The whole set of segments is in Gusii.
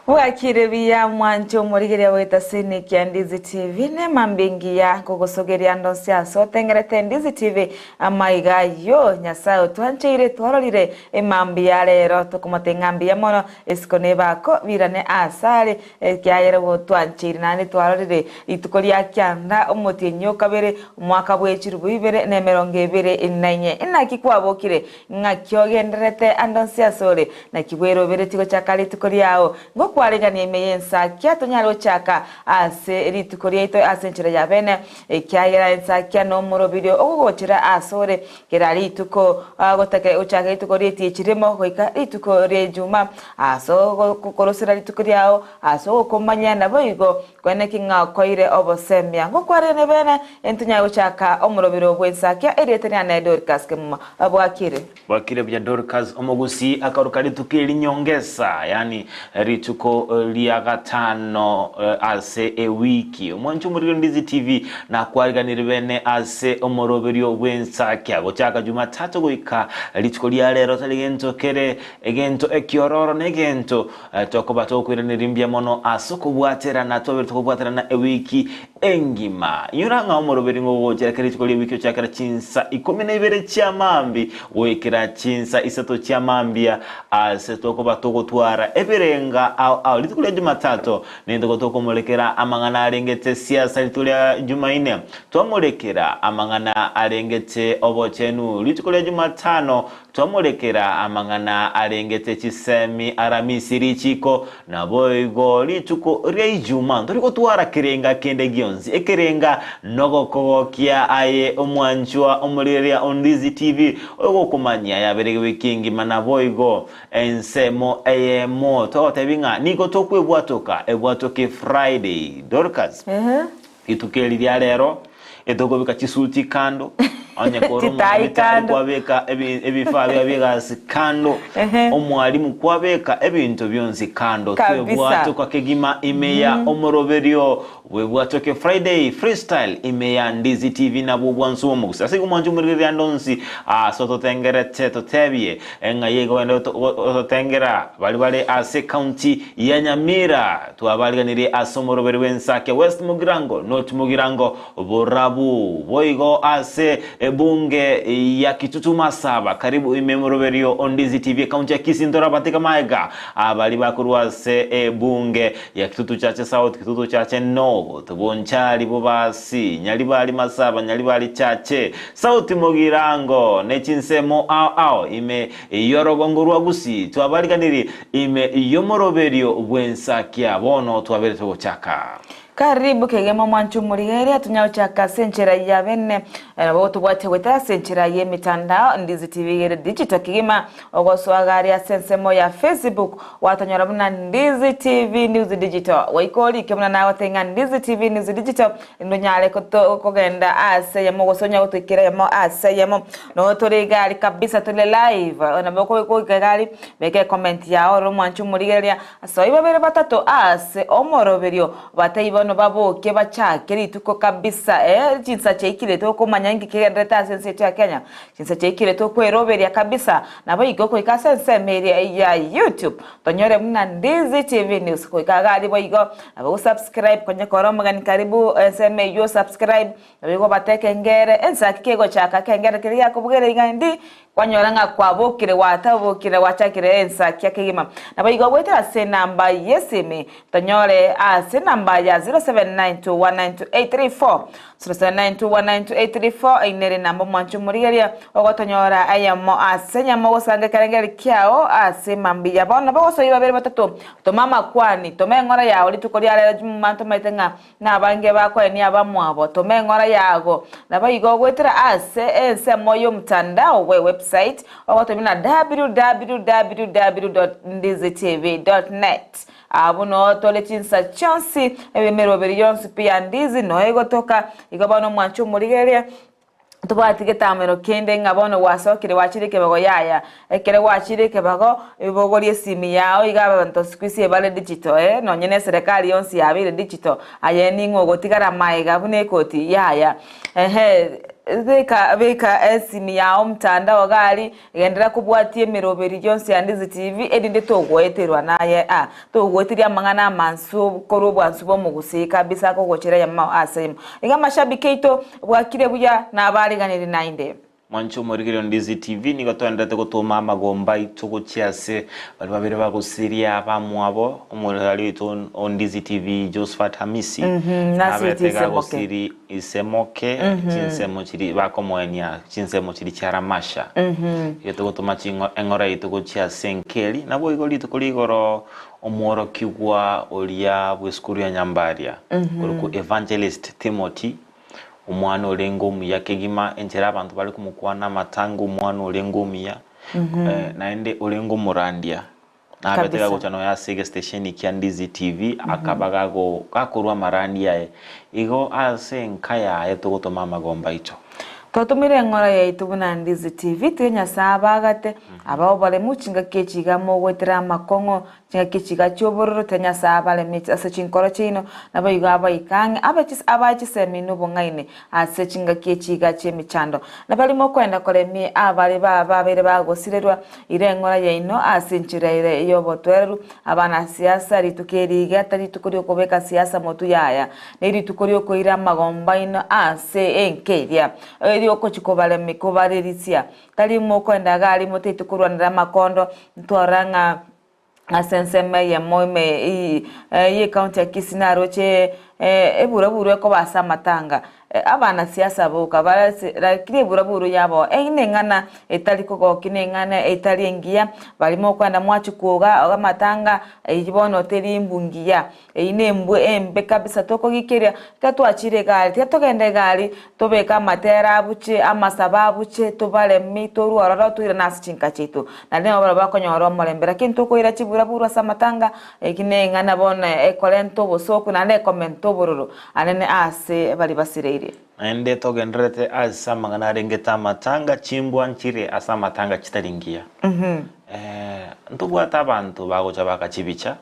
Bwakire buya mwanche omorigereria goeta ase kia Ndizi TV nemambia engiya nkogosogeria ande onsi ase otengerete Ndizi TV amaiga ayio Nyasae otwancheire twarorire emambia ya rero tokomotebia ng'a mbuya mono isiko nebako birane asare Ekiagera gotwancheire naende twarorire rituko ria kianda omotienyi o kabere, omwaka bwe chilifu ibere na emerongo ebere na inye. Naki kwabokire? Ng'aki ogendererete ande onsi asore? Naki bweroberetie gochaka rituko riao? Ngokwaregania ime y'ensakia tonyare gochaka ase rituko riaito ase enchera ya bene, ekiagera ensakia nomoroberio ogogochera asore kera rituko, gotake gochaka rituko ri'etiichi rimo goika rituko ri'ejuma. Ase ogokorosera rituko riao, ase ogokomanya, naboigo kweneki ng'a okoeire obosemia. Ngokwarire bene, intwe nyare gochaka omorobero bw'ensakia, erieta riane Dorcas Kemuma. Bwakire. Bwakire buya Dorcas Omogusii akaruka rituko eri nyongesa, yaani rituko ria gatano ase ewiki. Omwancho omoriri Ndizi TV nakwariganire bene ase omoroberio bw'ensakia gochaka Jumatatu goika rituko ria rero tari gento kere Egento ekiororo negento tokoba tokoiraneria mbuya mono ase okobwaterana twabere tokobwaterana ewiki engima. Inyora ng'a omoroberi ng'o ogochera kera rituko ri'ewiki ochakera chinsa ikomi na ibere chia mambia goikera chinsa isato chia mambia ase tokoba togotwara ebirenga ao ao. Rituko ria Jumatatu nintogo tokomorekera amang'ana arengete siasa rituko ria Jumaine twamorekera amang'ana arengete obochenu rituko ria Jumatano Twamorekera amang'ana arengete chisemi Aramisi richiiko, naboigo rituko ria Ijuma ntori gotwara kerenga kende gionsi, ekerenga nogokogokia aye omwanchwa omorigereria o Ndizi TV oyogokomanyia yabere ewiki engima naboigo ensemo eyemo togotebia ng'a nigo tokwebwatoka ebwatoke Friday. Dorcas. Rituko eri ria rero etokobeka chisuti kando, onye kore Chitai omonyagetari kando. kwabeka ebi- ebifaa biao bi'egasi kando, Ehe. omwalimu kwabeka ebinto bionsi kando, Kabisa. twebwatoka kegima ime ya omoroberio bwebwatoke Friday Freestyle ime ya Ndizi TV nabwo obwansu bw'omogusii. Ase igo mwanche omorigereria ande onsi ase ototengerete totebie ng'ai igo ogende gototengera baria bare ase county ya Nyamira. Twabariganirie ase omoroberi bw'ensake West Mugirango, North Mugirango, Borabu, boigo ase ebunge ya Kitutu Masaba, karibu ime moroberio o Ndizi TV ekaunti ya Kisii ntorabatike maega abari bakorwa ase ebunge ya Kitutu Chache South, Kitutu Chache North, Bonchari, Bobasi, Nyaribari Masaba, Nyaribari Chache, South Mugirango ne chinsemo ao ao ime y'orogongo rwa Gusii. Twabariganirie Ime y'omoroberio bw'ensakia bono twaberete gochaka. Karibu kegima omwancho omorigereria tonya gochaka ase enchera ya bene nabo tobwate goetera ase enchera y'emitandao Ndizi TV ere digital kegima ogosoa gari ase ensemo ya Facebook gwatonyora buna Ndizi TV News Digital goika orike buna nagotebia ng'a Ndizi TV News Digital Ndonyare kogenda aase eyemo gose onyare gotoikera eyemo aase eyemo. Noo tore iga aria kabisa tore live, nabo okoika iga aria, beka ecomment yao orore omwanchi omorigereria, ase babere batato aase omoroberio, batebie bono baboke bachake rituko kabisa eh, chinsa chiaikire tokomanya inki kegendererete ase ense yaito ya Kenya, chinsa chiaikire tokweroberia kabisa, naboigo goika ase ensemo eria ya YouTube, tonyore buna Ndizi TV News, goika iga aria boigo. Nabo go subscribe konye kore omogeni karibu ensemo eywo subscribe nabo igobata ekengere ensaki kegochaka ekengere keria giakobugera iga ndi kwanyora ng'a kwabokire gwatabokire gwachakire ensakia kegima nabo igo goetera ase enamba yesimi tonyore ase enamba ya 0792192834 0792192834 eyio nere enamba omwanche omorigereria ogotonyora eyemo ase enyama ogosanga ekerengeri kiao ase mambia bono nabo ogosoyia babere batato Toma amakwani, toma eng'ora yao rituko ria rero chimuma ntomaete ng'a nabange bakoenia abamwabo, toma eng'ora yago. Naboigo goetera ase ensemo y'omtandao bwe website ogotomia na www dot ndizitv dot net. Abwo noo tore chinsa chionsi, emeroberi yonsi pi ya Ndizi noo egotoka, igo bono omwanche omorigereria. Tobwati getamero kende ng'a bono gwasokire gwachire ekebago yaya. Ekere gwachire ekebago, bogoria esimi yao iga abanto siku hizi ebare digital eh, nonye na eserekari yonsi yabeire digital, aye ning'o ogotigara maega buna ekoti yaya. Ehe. Beka beka esimi yao mtandao iga aria, genderera kobwatia emeroberi yonsi ya Ndizi TV erinde togoeterwa naye a togoeteria amang'ana amansu korwa obwansu bw'omogusii kabisa akogochera eyemo ase eyemo. Iga amashabiki aito bwakire buya nabariganirie naende. Mwanche omorigereria o Ndizi TV, nigo twenderete gotoma amagomba aito gochia ase baria babere bagosiria abamwabo, omorari oito o Ndizi TV Josephat Hamisi Nasireti nabete ise moke. gagosiri ise moke chinsemo chiria bakomoenia chinsemo chiria chia Ramasha. Igo togotoma ching'o eng'ora yaito gochia ase enkeri, naboigo rituko rigoro omworokigwa oria bw'esukuru ya Nyambaria, korokwa Evangelist Timothy, Omwana orenge omuya kegima, enchera abanto bare komokwana amatanga omwana orenge omuya, naende orenge omorandia. Nabete Kabisa. gagocha nonya ase egestesheni kia Ndizi TV, akaba gago gakorwa amarandia aye. Igo ase enka yaye togotoma amagomba aito. Twatomire eng'ora yaito buna Ndizi TV, tiga Nyasae abagate, abae oboremu, chingaki echi iga mogoetera amakong'u, Chingaki chiga chi'obororo tiga Nyasae abaremie ase chinkoro chiaino, naboigo abaike ang'e, abe abae chisemi na obong'aini ase chingaki echi iga chi'emechando. Na baria mokoenda koremia abare babeire bagosirerwa, ira eng'ora yaino ase enchera ere y'obotoereru, abana siasa, rituko eri iga tari rituko ri'okobeka siasa motwe yaya, nerituko ri'okoira amagombo aino ase enka eria, eriogochia kobaremia kobarerisia. Tari mokoenda iga aria motaete korwanera amakondo, ntwarora ng'a ase ensemo eyemo ime y'ecounty ya Kisii naroche eburaburu ekoba ase amatanga. Abanasiasa boka bare lakini eburaburu yabo neng'ana etari kogokia neng'ana etari engiya, baria mokoenda mwachia kwoga amatanga eyio bono teri mbu ngiya. Eyio nembwe embe kabisa tokogikeria, tiga twachire egari, tiga togende egari tobeke amatera abuche, amasabo abuche, tobaremi, torwe ororo toirane ase chinka chiaito. Naende nabo barabwo bakonyora omorembe. Lakini tokoira chiburaburu ase amatanga, eki neng'ana bono ekorenta obosoku naende ekomenta obororo anene ase baria basireire. Naende togendererete ase amang'ana arengete amatanga, chimbwa nchire ase amatanga chitari ngiya. Ntobwate abanto bagocha bakachibicha,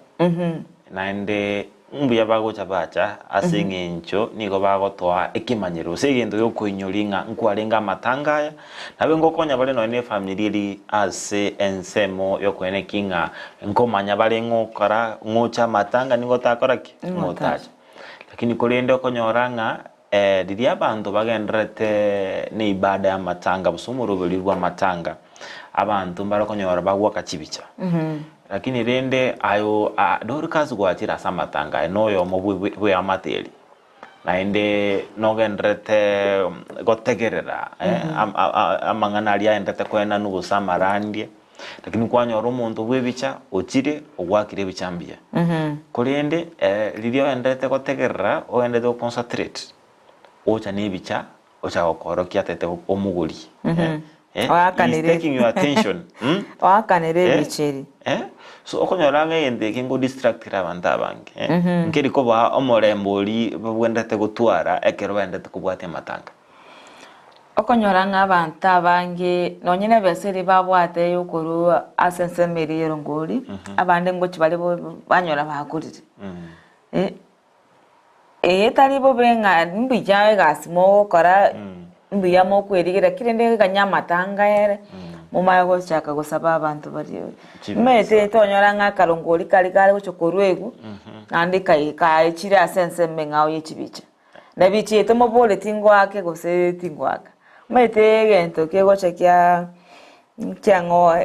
Naende mbuya bagocha bacha ase eng'encho nigo bagotoa ekemanyero gose egento giokoinyoria ng'a nkwarenge amatanga aya, nabe ngokonya bare nonya na efamiri eria ase ensemo yokoenekia ng'a nkomanya bare ng'okora ng'ocha amatanga nigo otakora ki? Ng'o otacha. Lakini korende okonyora ng'a riria abanto bagendererete na ibada y'amatanga gose omoroberio bw'amatanga, abanto mbare okonyora bagwaka chibicha. Lakini rende aye Dorcas gwachire ase amatanga aye noyomo bw'eamate eria, naende nogendererete gotegerera amang'ana aria aenderete koenanwa gose amarandia, lakini kwanyora omonto bw'ebicha ochire ogwakire ebicha mbuya. Korende riria oendererete gotegerera, oendererete go concentrate, ocha na ebicha ocha gokorokia atete omogori eh, eh, he is Oakanere. taking your attention mm? Oakanere Eh, ebicha eri. eh? So okonyora ng'a egento eke ngo distractire abanto abange eh? Nkeri kobaa omorembe oria babwenerete gotwara ekero baenderete kobwatia amatanga. Okonyora ng'a abanto abange nonye na ebesa eria babwate yokorwa ase ensemo eria ya erongori, abande ngochia bare bo banyora bakorire. Eh, Eye tari bobe ng'a mbuya egasi mogokora, mbuya mokwerigereria, lakini rende ganya amatanga ere, momanye gochaka gosaba abanto baria. Chibesa. Omanyete tonyora ng'a akarongori karia kare gocha korwa egu, naende kai kaechire ase ensemo eng'ao ye chibicha. Na ebicha eye tomoboreti ngoake gose tingoaka. Omanyete egento kegocha kia kiang'o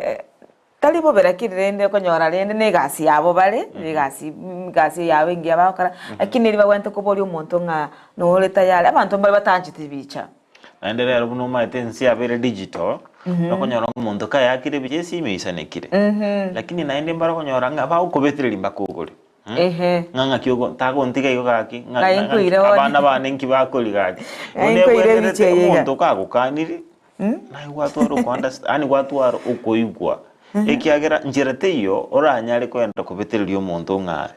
Tari bobe lakini rende okonyora rende na egasi yabo bare, egasi egasi yabo engiya bagokora, lakini eri bagwenerete koboria omonto ng'a nore tayari, abanto mbare batancheti ebicha. Naende rero buna omanyete ense yabeire digital, okonyora ng'a omonto kayakire ebicha esimi eisanekire. Lakini naende mbare okonyora ng'a bagokobetereria mpaka ogore. Ehe. Ng'a ng'aki ogo tagontiga igo gaki, ng'a Ng'ai ng'a nkoire one. abana bane nki bakori gaki. Ng'ai Bono nkoire ebwenerete ebicha eye iga. omonto kagokaniri, naye gwatwara oko understand yaani gwatwara okoigwa, ekiagera nchera teiyo oranyare koenda kobetereria omonto ng'a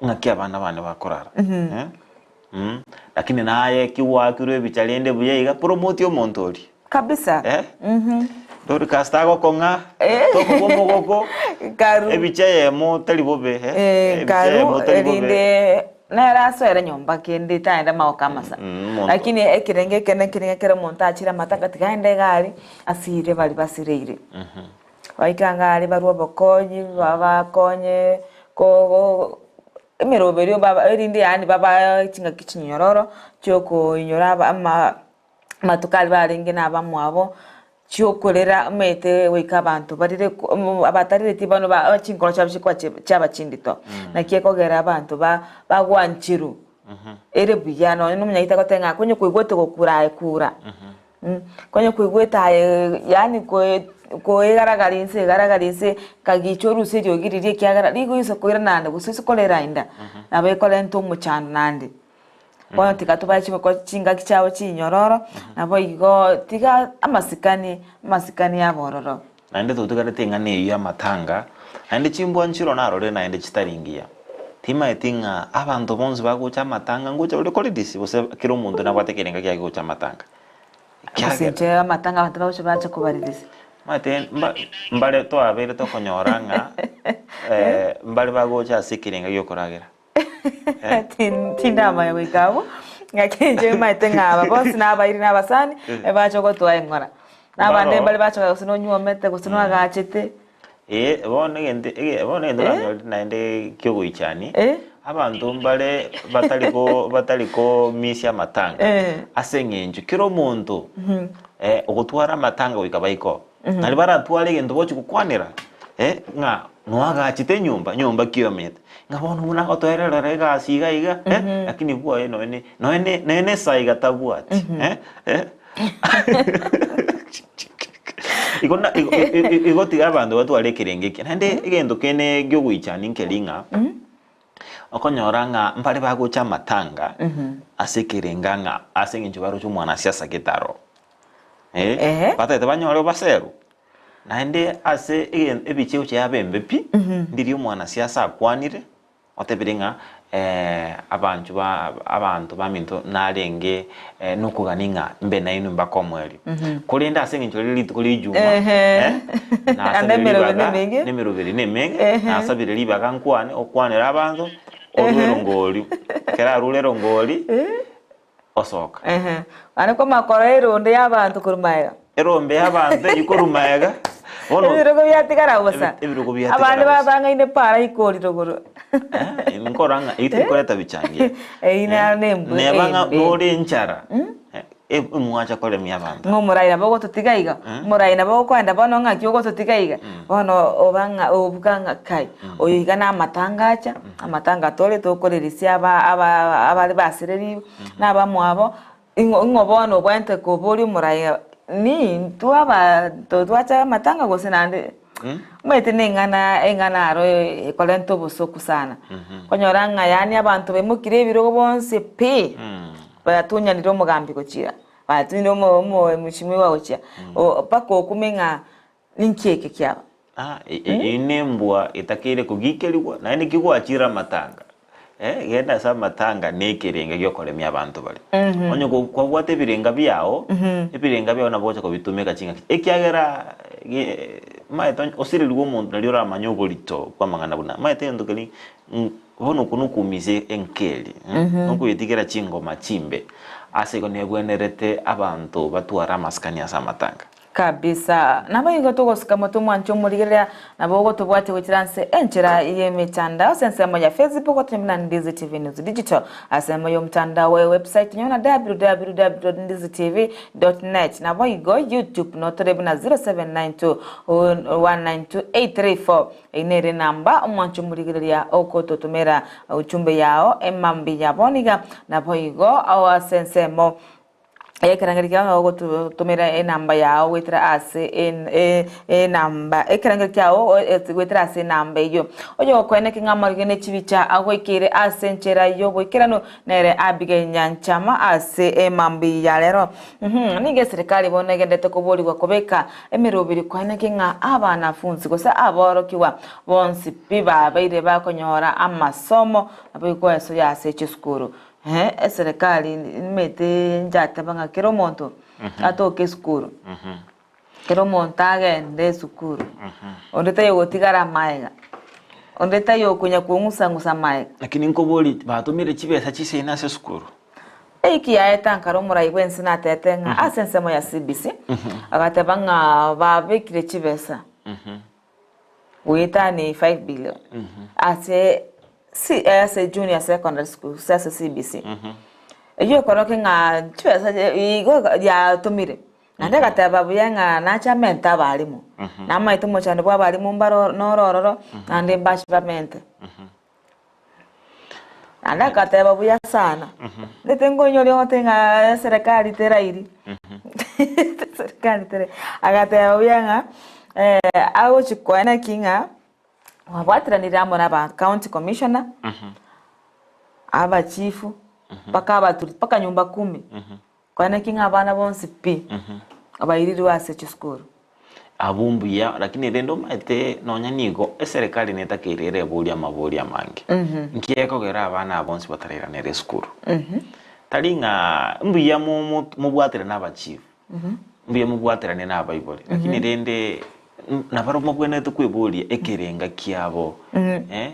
ng'aki abana bane bakorara lakini naye ekio gwakirwe ebicha rende buya iga promote omonto oria. Kabisa. Dorcas tagokong'a, tokobua omogoko, Karu. ebicha eyemo tari bobe, Eh, ebicha karu eyemo tari bobe. erinde. Nere asoere nyomba kende taenda magoko amasa. Omonto. Lakini ekerenge ekene ekerenge ekero omonto achire amatanga tiga aende iga aria, asire baria basireire. Baike ang'e aria barwe obokonyi, babakonye ko emeroberio baba erinde yaani babae chingaki chinyororo, chiokoinyora aba ama amatuko aria barenge na abamwabo, chiokorera omanyete goika abanto barire ko abatarereti bono ba chinkoro chiabo chikoba chiaba chindito. Naki ekogera abanto ba bagwancherwa ere buya nonye na omonyagitari agoteba ng'a konya koigwete gokura aye kura, konya koigwete aye yaani koe koegaragari inse egaragari inse kagicha orusie eriogi riria ekiagera rigoisa koirana naende gose ase korera inda, nabo ekorenta omochando naende. Bono tiga tobae chingoko chingaki chiabo chinyororo, naboigo tiga amasikani, amasikani abe ororo. Naende totigarete eng'ana eyio y'amatanga, naende chimbwa nchiro narorire naende chitari ngiya. Timaeti ng'a abanto bonsi bagocha amatanga ngocha bare koridisi gose kera omonto nabwate ekerenga kiaye gocha amatanga. Gose Ekiagera inche amatanga abanto bagocha bacha kobaririsia. Omanyete mba mbare twabeire tokonyora ng'a mbare bagocha ase ekerenga giokoragera. Tindamanya goika abwo, ng'aki inche maete ng'a aba bonsi nabairi na abasani, ebache gotoa eng'ora. Na abande Mbaro. mbare bache gocha gose nonywomete gose noagachete. Eh, bono egento ege bono egento oranyorete naende kiogoichani, Eh. abanto mbare batari ko batari komisia amatanga, Eh. ase eng'encho kera omonto ogotwara amatanga goika baike oo. Nario baratware egento bochia gokwanera, ng'a noagachete enyomba, nyomba ki omenyete? Ng'a bono buna agotoererera egasi iga iga, lakini bwoye nonye ne nonye ne nonye ne esaiga tabwati, Igo na igo i- i- igo tiga abanto batware ekerengo eke. Naende egento kende kiogoichania nkeri ng'a, okonyora ng'a mbare bagocha amatanga ase ekerenga ng'a ase eng'encho baroche omwanasiasa gete aroro. Ehe. Batagete banyore obaserwa, naende ase egen ebichie gochia yaba embe pi, ndiria omwanasiasa akwanire, otebire ng'a abanchwa ba abanto baminto narenge nokogania ng'a mbe nainwe mpaka omoerio. Korende ase eng'encho riria rituko ria ijuma, Ehe. Naende nasabire emeroberi ribaga, nemenge. nemeroberi nemenge, Ehe. nasabire ribaga nkwane, okwanere abanto, orue erongori, ekero arure erongori, osoka. Ehe. Mani kwamakora erondo y'abanto korwa magega. Erombe y'abanto eyio korwa magega. Bono Ebirogo biatigara bosa. Ebi- ebirogo biatigara Abande bosa. babang'aine para ikori rogoro. Eh, nkorora ng'a eyio terikoreta bichangia. Eyio nero nembwe Neba ng'a embe. nore enchara, eh, emwacha koremia abanto. Ng'a omorai nabo ogototiga iga, omorai nabo okoenda bono ng'aki ogototiga iga, bono oba ng'a obuka ng'a kai, oyo iga na amatanga acha, amatanga tore tokorerisia aba aba abare basereriwe, na abamwabo, ing'o ing'o bono obwenerete koboria omorai ni intwe abanto twacha amatanga gose naende omanyete na eng'ana eng'ana aro ekorenta obosoku sana. Okonyora ng'a yaani abanto baimokire ebirogo bonsi pi, batunyanire omogambi gochia, batunyanire omo omo mheshimiwa gochia, mpaka okume ng'a ninki eke kiaba. Ah, eyio nembwa etakeire kogikerigwa, naende ki gwachire amatanga? Eh, genda ase amatanga na ekerenga gi'okoremia abanto baria. Onye ko- kwabwate ebirenga biao, ebirenga biao nabo ogocha kobitumeka chingaki ekiagera ge omanyete onye osirerigwe omonto nario oramanye oborito bw'amang'ana buna omanyete egento keria bono okwo nokoumisia enka eria, nokoyetigera chingoma chimbe. Ase igo nebwenerete abanto batware amasikani ase amatanga. Kabisa. Naboigo togosika motwe mwanche omorigereria, nabo ogotobwatia gochira ase enchera y'emetandao ase ensemo ya Facebook otonye buna Ndizi TV News Digital, ase ensemo y'omotandao we website tonye buna www.ndizitv.net, naboigo YouTube notore buna 0792 192 834. Eyio nere enamba omwanche omorigereria ogototomera ujumbe yao emambia bono iga, naboigo ase ensemo Ekerengerio kiao nabo ogotumera enamba yao goetera ase enamba ekerengerio kiao goetera ase enamba eyio. Oyokoeneki ng'a amariga ne chibicha agoikeire ase enchera y'oboikeranu nere Abigail Nyanchama ase emambia ya rero. Nigo eserekari bono egenderete koborigwa kobeka emeroberi koeneki ng'a abanafunsi gose aborokigwa bonsi pi babeire bakonyora amasomo nabo goesoria ase chisukuru. Ee, eserekari nimanyete nchateba ng'a kera omonto atoke esukuru, kera omonto agende esukuru, onde taiyo ogotigara amaega. Onde taiyo okonya kong'usa-ng'usa amaega. Lakini nkoborie, batomire chibesa chisaine ase esukuru? Eiki yaeta nkare omorai bw'ense natete ng'a ase ensemo ya CBC, agateba ng'a babekire chibesa goetania 5 billion ase C ase junior secondary school gose ase CBC. Eyio ekorokia ng'a chibesa igo yatomire. Naende agateba buya ng'a nache amente abalimu, namaete omochando bw'abalimu mbare noro ororo, naende mbache bamente. Naende agateba buya sana, ndete nkoinyoria ogote ng'a eserekari terairi, eserekari terairi. Agateba buya ng'a agochi koena ki ng'a babwatiranire amo na aba county commissioner, abachifu, mpaka abaturi, mpaka nyumba kumi. Konya naki ng'a abana bonsi pi bairirwe ase chisukuru. Abwo mbuya, lakini rende omanyete nonya nigo eserekari netakeire ere eborie amaborio amange. Nki ekogera abana aba bonsi batarairanera esukuru? Tari ng'a mbuya mobwaterane na abachief, mbuya mobwaterane na abaibori, lakini rende nabarobwo mobwenerete kweboria ekerenga kiabo eh.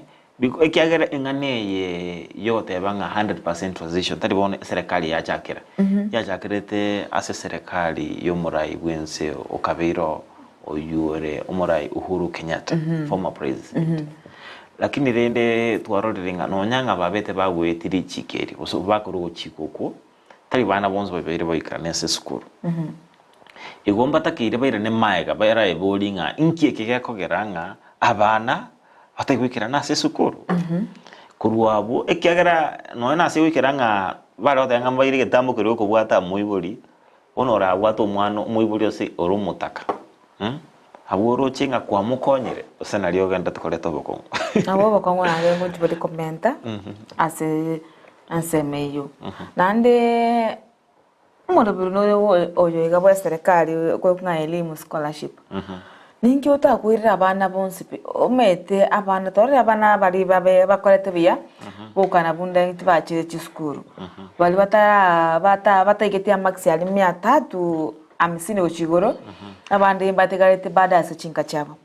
Ekiagera eng'ana eye y'ogoteba ng'a 100% transition tari bono eserekari yachakera, yachakerete ase eserekari y'omorai bw'ense okabeire oywo ore omorai Uhuru Kenyatta, former president. Lakini rende twarorire ng'a nonya ng'a babete bagoetie richiko eri gose bakora ogochika okwo, tari bana bonsi babeire baikerane ase esukuru. Igo mbatakeire bairane magega baraeborie ng'a inki eke gekogera ng'a abana batari goikerana ase esukuru. Korwa abwo ekiagera nonya nase goikera ng'a bare goteba ng'a mbaire egetambo keria okobwata moibori, bono orabwate omwana omoibori ase ore omotaka abwo oroche ng'a kwamokonyire gose nario ogenderete koreta obokong'u. Nabo obokong'u naende ngochi bori komenta ase ensemo eyio. Naende Omorobiri noyo oyo iga bwa eserekari okorokwa ng'a Elimu scholarship, ninki otakoirera abana bonsi pi? Omanyete abana torore abana baria babe bakorete buya, gokana buna tibachire chisukuru, baria bataraa bata bataigeti amarks aria mia tatu hamsini gochia igoro, abande mbatigarete bado ase chinka chiabo.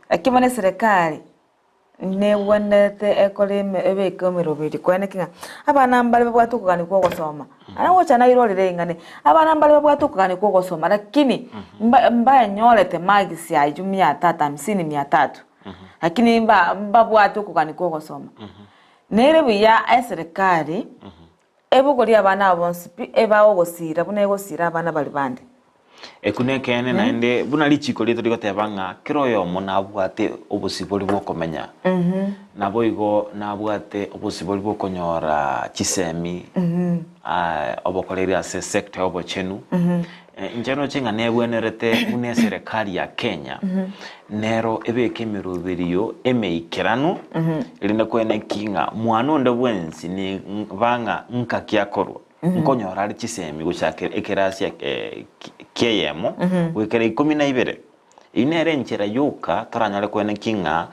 Lakini bono eserekari. Negwenerete ekore ebeke emeroberi kwane ki ng'a abana mbare babwate okogania kwa ogosoma, aye gocha nairorere ring'ana eri, abana mbare babwate okogania kwa ogosoma lakini mba mbaenyorete marks aywo mia tatu hamsini mia tatu, lakini mba mbabwate okogania kwa ogosoma. Nere buya eserekari ebogorie abana aba bonsi pi, ebae ogosira buna egosira abana baria bande. Ekio nekeene, naende buna richiko riaito rigoteba ng'a kera oyomo nabwate obosibori bw'okomenya, naboigo nabwate obosibori bw'okonyora chisemi, obokoreri ase sector y'obochenu. Inche roche ng'a nebwenerete buna eserekari ya Kenya, nero ebeke emeroberio emeikeranu, erinde koeneki ng'a mwana onde bwensi niba ng'a nkaki akorwa. Nkonyora are chisemi gochakera ekerasi ki'eyemo goikera ikomi na ibere. Eyio nere enchera yoka toranyare koeneki ng'a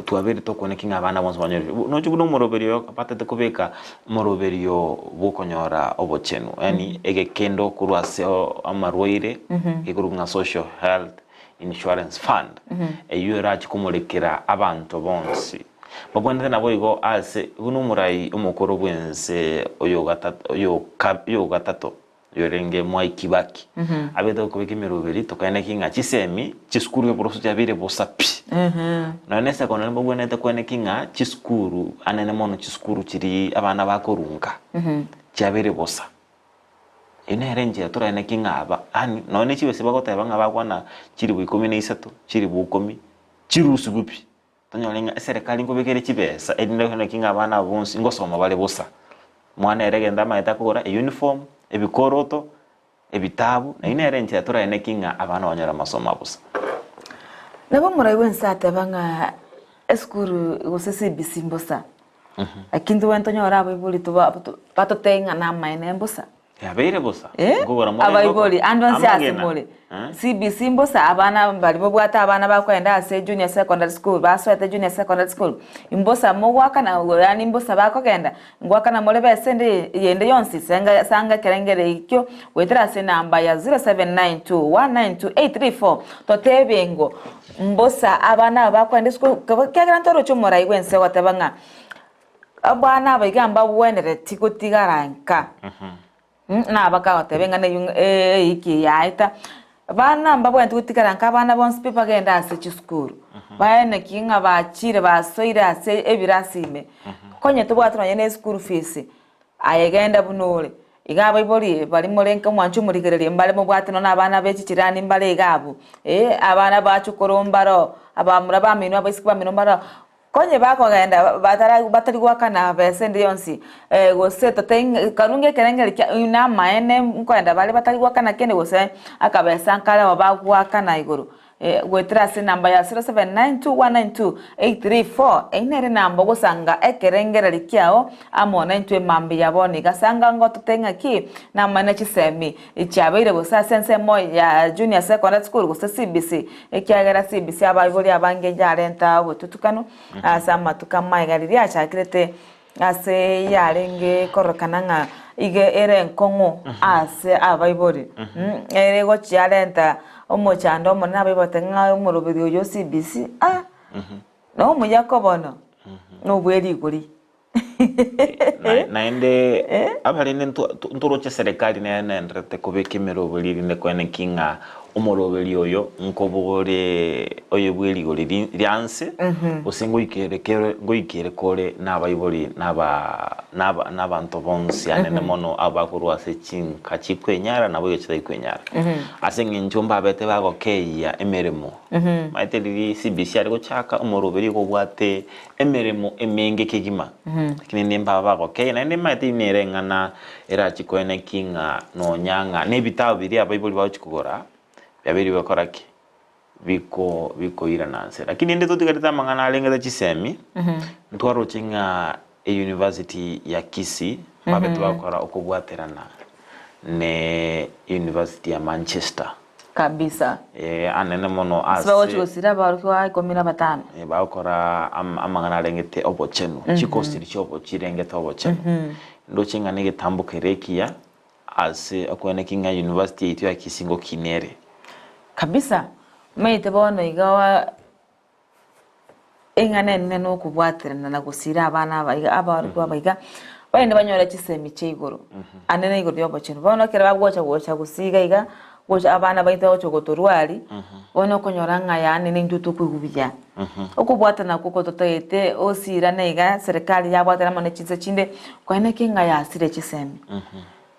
twabeire tokoeneki ng'a abana bonsi banyorire. Noche buna omoroberio oyo batete kobeka omoroberio bw'okonyora obochenu, yaani egekendo korwa ase amarwaire gekorokwa ng'a social health insurance fund, eyio erache komorekera abanto bonsi. Babwenerete naboigo ase buna omorai omokoro bw'ense oyogatato oyorenge Mwai Kibaki abete gokobeka emeroberi tokaeneki ng'a chisemi chisukuru eboroso chiabeire bosa pi. Nonya na esekondari mbabwenerete koeneki ng'a chisukuru anene mono chisukuru chiria abana bakorunga chiabeire bosa. Eyio nere enchera toraeneki ng'a aba yaani nonya ne chibesa bagoteba ng'a bakwana chilifu ikomi na isato, chilifu ikomi, chirusiwe pi. Tonyore ng'a eserekari nkobekere chibesa erinde naki ng'a abana aba bonsi ngosoma bare bosa. Omwana ere egento amaete akogora, euniform, ebikoroto, ebitabu, na eyio nere enchera toraeneki ng'a abana banyore amasomo abosa. Nabo omorai bwense ateba ng'a esukuru gose CBC mbosa, lakini tobwenerete tonyore abaibori toba batotebie ng'a namaene mbosa. Yabeire bosa. Eh, Nkogora more engoko, abaibori ande onsi ase amagena. more Eh? CBC mbosa abana baria babwate abana bakoenda ase junior secondary school basoete junior secondary school mbosa mogwakana yaani mbosa bakogenda ngwakana more besa ende yende yonsi senga sanga ekerengere ekio goetera ase enamba ya 0792192834 totebe ngo. mbosa abana aba bakoenda esukuru ekiagera ntoroche omorai bwense ogoteba ng'a abana aba iga mbabwenereti gotigara nka. Nabakagoteba eng'ana eyio ng'a eiki eye yaeta, Abana mbabwenereti gotigara nka abana bonsi pi bagende ase chisukuru, baeneki ng'a bachire basoire ase ebirasi ime, konye tobwate nonye na eschool fees, aye genda buna ore. Iga abaibori baria more nka omwancho omorigereria mbare mobwate nonye na abana be chichirani mbare iga abwo, abana bachukuru mbaro, abamura bamino abaiseke bamino mbaro. Konye bakogenda batara batari goakana besa ende yonsi, gose toteng karunge ekerengeri kia oyio namaene nkoenda bare batari goakana kende gose akabesa nkare oo bagoakana igoro. Goetera ase enamba ya 0792192834 eyio nere enamba ogosanga ekerengereri kiao amo naintwe mambia bono iga. Sanga ngotote ng'aki namaene chisemi chiabeire gose ase ensemo ya Junior Secondary School gose CBC Ekiagera CBC abaibori abange yarenta obotutukanu ase amatuko amaiga riria achakirete ase yarenge kororekana ng'a iga ere enkong'u ase abaibori ere gochia yarenta omochando omonene abaibori bateba ng'a omoroberi oyo o CBC ah nomuya bono nobwe rigori. Naende abarende ntoroche serikali nere nenderete kobeka emeroberi erinde koeneki ng'a omoroberi oyo nkobore oyo bwe rigori ria nse gose ngoikere kere ngoikere kore nabaibori naba naba nabanto bonsi anene mono abakorwa ase chinka chikwenyara nabo igo chitari kwenyara. Ase eng'encho mbabete bagokeyia emeremo, omanyete riria CBC are gochaka omoroberi igo obwate Emeremo emenge kegima, lakini nimbabe bagokeyia, naende nimanyete inwe nere eng'ana erachi koeneki ng'a nonya ng'a nebitabu biria abaibori bagochi kogora, biabeire bigokora ki? Biko bikoirana nse. Lakini rende totigarete amang'ana arengete chisemi, ntwaroche ng'a euniversity ya Kisii, mbabete bagokora okobwaterana ne university ya Manchester. Kabisa. Ee, anene mono Ase ase bagochia gosira aborokigwa ikomi na batano. Eh, bagokora am- amang'ana arengete obochenu, chikosi chiria chiobo chirengete obochenu. Ndoche ng'a negetambo kere ekiya ase okweneki ng'a university yaito ya Kisii ngokina ere. Kabisa, omanyete bono iga wa Eng'ana enene nokobwaterana na gosiira abana aba iga, abarokigwa aba iga, bagende banyore chisemi chia igoro, ande na igoro y'obochenu. Bono ekero bagocha gocha gosiga iga, gocha abana baito bagocha gotorwari, bono okonyora ng'a yaani nintwe tokoigwa buya. Okobwatana okwo gototagete osirane iga, serikali yabwatana amo ne chinse chinde, koeneki ng'a yasire chisemi.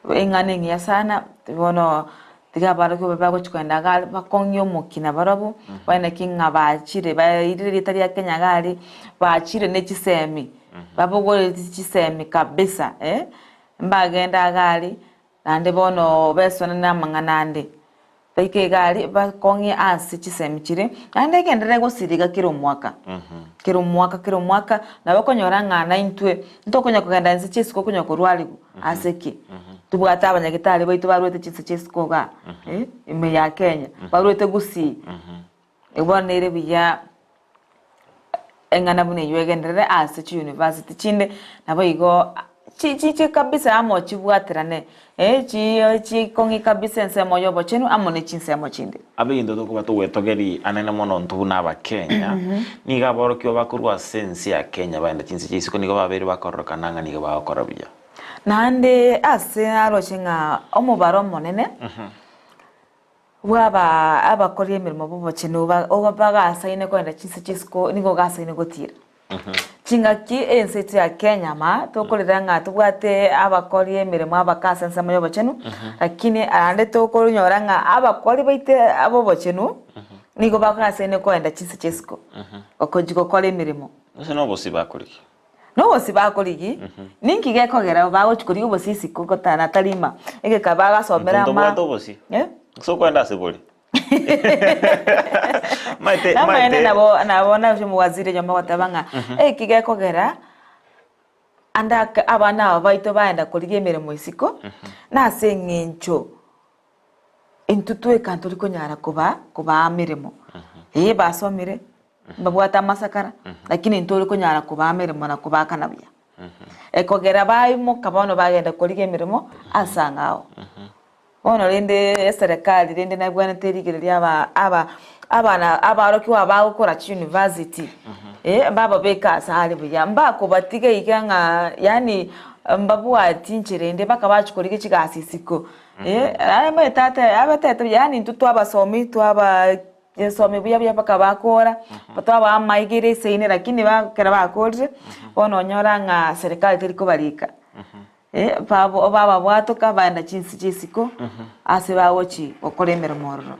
Eng'ana engiya sana, bono tiga abarokigwa babe bagochia kogenda iga aria bakong'ie omokia nabarobwo, babe naki ng'a bachire bairire erieta ria Kenya iga aria, bachire ne chisemi, babogoreti chisemi kabisa eh, mbagenda iga aria, naende bono besone na amang'ana ande. Baike iga aria, bakong'ie ase chisemi chiria, naende egenderere gosira iga kera omwaka, kera omwaka kera omwaka, nabo okonyora ng'a naintwe, ntokonya kogenda inse chia isiko okonya korwarigwa, ase ki? Tobwate abanyagetari baito barwete chinse chia isiko igaa, ime ya Kenya, barwete Gusii, bono nere buya eng'ana buna eywo egenderere ase chiuniversity chinde, nabo igo chi chi chi kabisa amo chibwaterane, chi chikong'i kabisa ensemo ya obochenu amo ne chinsemo chinde. Abegento tokoba togwetogeria anene mono intwe buna Abakenya, nigo aborokigwa bakorwa ase ense ya Kenya bagenda chinse chia isiko nigo babeire bakororekana ng'a nigo bagokora buya. Naende ase naroche ng'a omobaro omonene Bw'aba abakori emeremo b'obochenu bagasaine kogenda chinse chi'isiko nigo gasaine gotiira. Chingaki ense yaito ya Kenya ama tokorera ng'a tobwate abakori emeremo abake ase ensemo y'obochenu, lakini naende tokonyora ng'a abakori baito ab'obochenu nigo bagasaine kogenda chinse chi'isiko gochi gokora emeremo. Gose nobosie bakorigia. Nobosie bakorigia, ninki gekogera bagochia korigia obosie isiko gotana tarima egeka bagasomera Intwe ama ntobwate obosie. Eh? Gose okoenda ase bore. Maete Namaene maete nabo nabo nase omowaziri nyomba agoteba ng'a eki gekogera ande ake abana aba baito baenda korigia emeremo isiko, nase eng'encho intwe tweka ntori konyara koba kobaa emeremo. Ee basomire, mbabwate amasakara, lakini ntori konyara kobaa emeremo na kobaakana buya. Ekogera baimoka bono bagenda korigia emeremo ase ang'ao. Bono rende eserekari rende nebwenerete erigereria aba aba. Abana abarokigwa abagokora chiuniversity eh, mbababeke ase are buya, mbakobatiga iga ng'a yaani mbabwati nchera ende mpaka bachia korigia chigasi isiko eh, naende omanyete ate abatete yaani intwe twabasomi twaba somi buya buya mpaka bakora, twabaa amaiga ere eseine lakini ba ekero bakorire, bono onyora ng'a serikali teri kobarika. Babo bababwatoka baenda chinse chi'isiko ase bagochia gokora emeremo ororo.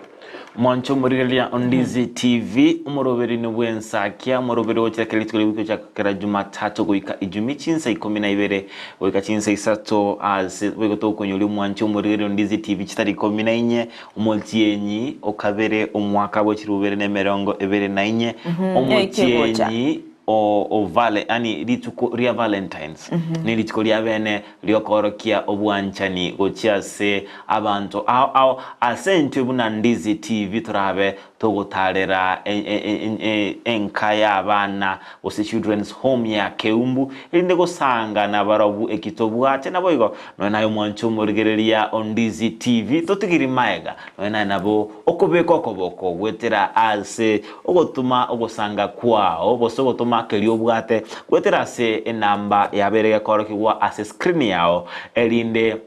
Mwanche omorigereria o Ndizi TV, omoroberini bw'ensakia, omoroberi ogochia kera rituko ri'ewiki gochaka kera Jumatatu goika Ijumi chinsa ikomi na ibere goika chinsa isato ase boigo tokonyoria omwanche omorigereria o Ndizi TV chitari ikomi na inye omotienyi okabere omwaka bwe chilifu bibere na emerongo ebere na inye omotienyi o o vale yaani rituko ria Valentines ne rituko ria bene riokoorokia obwanchani gochia ase abanto ao ao ase intwe buna Ndizi TV torabe togotarera e e e enka ya abana gose children's home ya Keumbu erinde gosanga nabarobwo eki tobwate naboigo nonya naye omwanche omorigereria o Ndizi TV totigiri maega nonya naye nabo okobeka okoboko goetera ase ogotoma ogosanga kwao, gose ogotoma keria obwate goetera ase enamba yabeire gekoorokigwa ase screen yao, erinde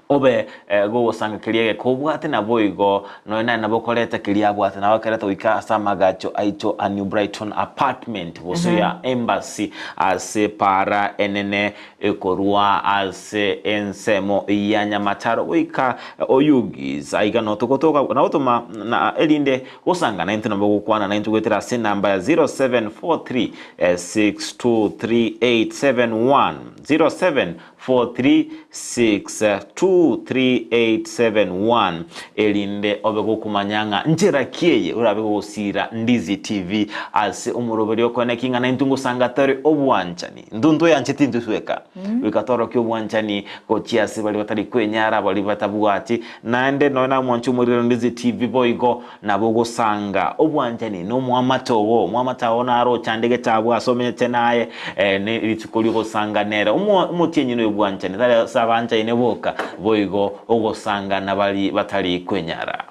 obe gogosanga keria egeke obwate naboigo nonya naye nabo okoreta keria abwate nabo akereta goika ase amagacho aito a New Brighton Apartment gose ya Embassy ase para enene Ekorwa ase ensemo ya nyamataro goika Oyugis, aiga notogotoka na gotoma na erinde gosanga naintwe nabo gokwana naintwe goetera ase enamba ya 0743 623871, 0743 623871, erinde obe gokomanya ng'a nchera ki eye orabe gogosiira Ndizi TV ase omoroberio okone ki ng'a naintwe ngosanga tore obwanchani. Intwe ntweancheti intwe tweka, goika tworokie obwanchani gochia ase baria batari kwenyara, baria batabwati. Naende nonya namwanche omorero Ndizi TV boigo nabo ogosanga obwanchani na omoamate ogo, omoamate ao naro ochandegete abwo ase omenyete naye eh, ne rituko riogosanga nere. Omo omotienyi noyo bwanchani, tari ase abanchaine boka, boigo ogosanga na baria batari kwenyara.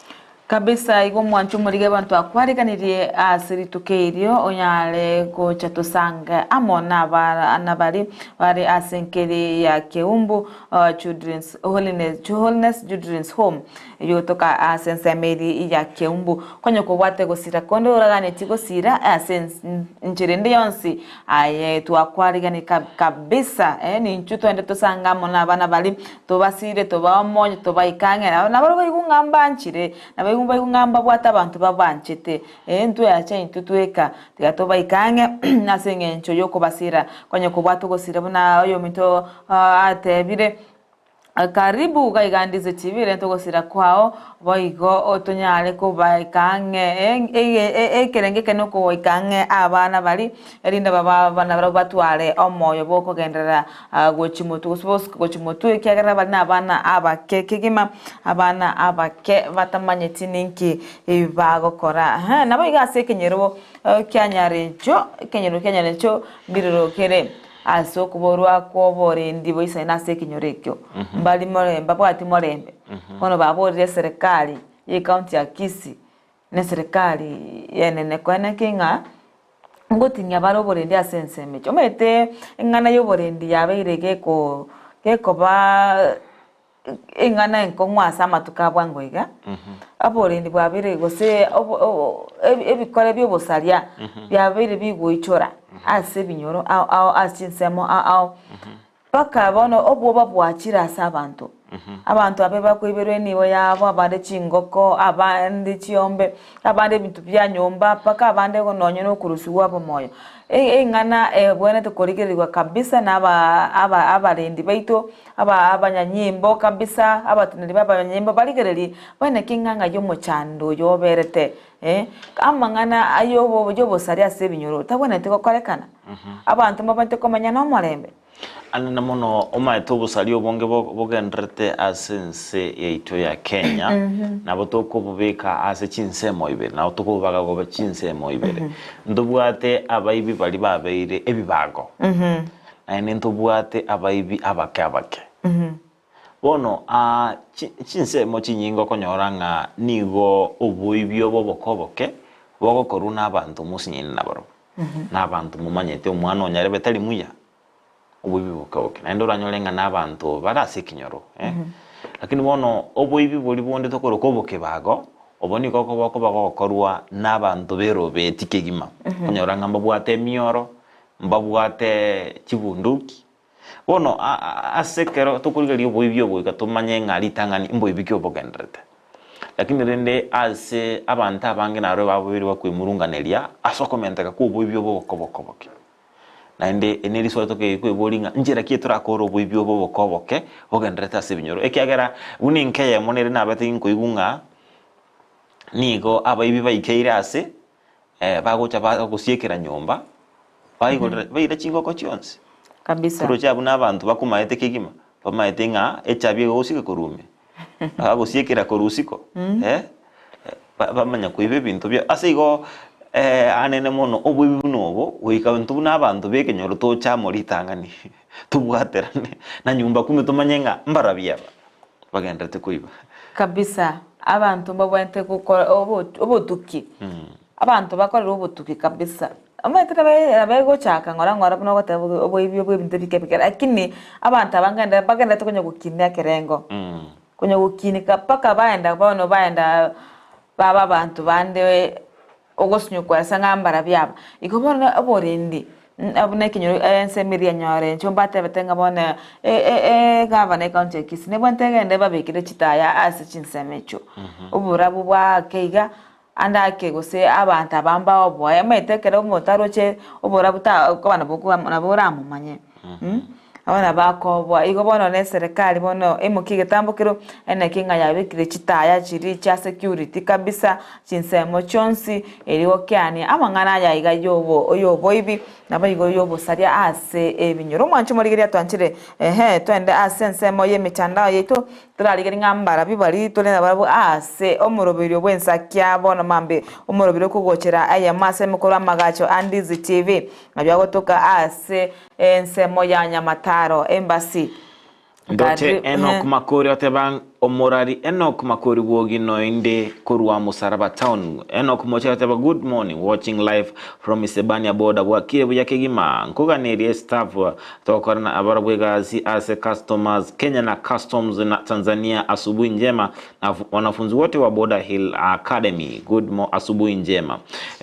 Kabisa igo omwancho omorige abanto akwariganirie ase rituko erio onyare gocha tosange amo nabana baria bare ase enkeri ya Keumbu Children's Holiness, Holiness Children's Home eyogotoka ase ensemo eria ya Keumbu. Konya kobwate gosira konde oraganetie gosira ase enchera ende yonsi aye twakwarigani kabisa ninchwe twende tosange amo nabana baria Tobasire, tobaomonye, tobaike ang'e nabo. Nabarabwo baigwe ng'a mbanchire, na baigwe baigwe ng'a mbabwate abanto babanchete. Ee, ntweache intwe tweka, tiga tobaike ang'e ase eng'encho y'okobasira. Konya kobwata ogosira buna oyominto atebire, Karibu iga iga Ndizi TV, renta ogosira kwao, boigo tonyare kobaika ang'e ekerengo eke nokogoika ang'e abana baria, erinde nabarabwo batware omoyo bw'okogenderera gochia motwe gose bosuke gochia motwe, ekiagera bare nabana abake kegima, abana abake batamanyeti ninki bagokora. Eeh naboigo ase ekenyoro kia Nyarencho, ekenyoro kia Nyarencho mbirero kere ase okoborwa kw'oborendi boisaine ase ekenyoro ekio, mbari morembe mbabwati morembe. Bono baborire eserekari ye ecounty ya Kisii, na eserekari enene koeneki ng'a ngotinyia bare oborendi ase ensemo echi. Omanyete eng'ana ya oborendi yabeire geko gekoba eng'ana enkong'u ase amatuko a bwango iga, oborendi bwabeire gose obo obo ebikore bia obosaria biabeire bigoichora ase ebinyoro ao ao ase chinsemo ao ao. Mpaka bono obwoba bwachire ase abanto. Abanto abe bakoiberwa enibo yabo, abande chingoko, abande chiombe, abande ebinto bia nyomba, mpaka abande nonye na okorusigwa obomoyo. Eng'ana ebwenerete korigererigwa kabisa na aba aba abarendi baito, aba abanyanyimbo kabisa, abateneneri ba abanyanyimbo barigererie, baineke ng'a ng'ai omochando oyo oberete Amang'ana ay'obosaria ase ebinyoro tabwenereti gokorekana. Abanto mbabwenerete komenya nomorembe. Anene mono omaete obosaria obonge bogendererete ase ense yaito ya Kenya, nabo tokobobeka ase chinsemo ibere, nabo tokobobaga koba chinsemo ibere. Ntobwate abaibi baria babeire ebibago, naende ntobwate abaibi abake abake. Bono aa chinsemo chinyinge okonyora ng'a nigo oboibi obo oboke oboke bogokorwa na abanto mosinyaine nabarobwo, na abanto momanyete omwana onyarebe tari muya, oboibi boke oboke. Naende oranyore ng'a na abanto bare ase ekenyoro eh. Lakini bono oboibi boria bonde tokoroka obokebago, obo nigo okoba okoba gogokorwa na abanto berobeti kegima. Okonyora ng'a mbabwate emioro, mbabwate chibunduki, Bono ase ekero tokorigereria oboibi obo goika tomanye ng'a ritang'ani mboibi ki obogendererete. Lakini rende ase abanto abange naroro babeire bakoimurunganeria ase okomenteka kwa oboibi obo oboke oboke. Naende eri neriswali tokeire kweboria ng'a nchera ki torakore oboibi obo oboke oboke bogendererete ase ebinyoro. Ekiagera buna enka eyemo nere nabete ginkoigwa ng'a nigo abaibi baikeire ase bagocha bagosiekera nyomba, baigorera baira chingoko chionsi. Kabisa. Toroche abwo na abanto bakomaete kegima, bamaete ng'a echabi egosika korwa ime, bagosiekera korwa isiko eh, bamanya koiba ebinto bia ase igo anene mono oboibi buna obo, goika intwe buna abanto ba ekenyoro toche amo ritang'ani, tobwaterane na nyumba kumi tomanye ng'a mbarabio aba bagendererete koiba. Kabisa, abanto mbabwenerete gokora obotuki, abanto bakorere obotuki kabisa. Omanyete nabe nabegochaka ng'ora ng'ora buna ogoteba oboibi bwa ebinto ebike bike lakini abanto abange naende bagenderete konya gokinia ekerengo, konya gokinika mpaka baenda bono baenda baba abanto bande Ogosinyokwa ase ng'a mbarabio aba. Igo bono oborendi buna ekenyoro ensemo eria yanyore inche mbatebete ng'a bono egavana ecounty ya Kisii nebwenerete egende ebabekere chitaya ase chinsemo echio. Oborabu bwa ake iga ande ake gose abanto aba mbaoboe omanyete ekero omonto aroche oborabu ta okoba nabo nabo oramomanye. Abana bakoboa. Igo bono ne eserekari bono emokia egetambo kero eneki ng'a yabekire chitaya chiria chia security kabisa chinsemo chionsi erio gokeania amang'ana aya iga yobo yoboibi naboigo yobosaria ase ebinyoro. Omwancho omorigereria twanchire ehe twende ase ensemo yemetandao yaito Torarigerie ng'a mbarabwo baria tore nabarabwo aase omoroberio bw'ensakia bono mambia, omoroberio okogochera eyemo ase emekoro amagacho a Ndizi TV, nabio agotoka aase ensemo ya Nyamataro Embassy. Ndoche Enock Makori oteba Omorari Enock Makori bwogino inde korwa Musaraba town. Enock Mochari oteba Good morning watching live from Isebania border bwakire buya kegima nkoganerie staff Tokorana abarabwo egasi ase customers Kenya na customs na Tanzania asubuhi njema na wanafunzi wote wa Border Hill Academy good mo asubuhi njema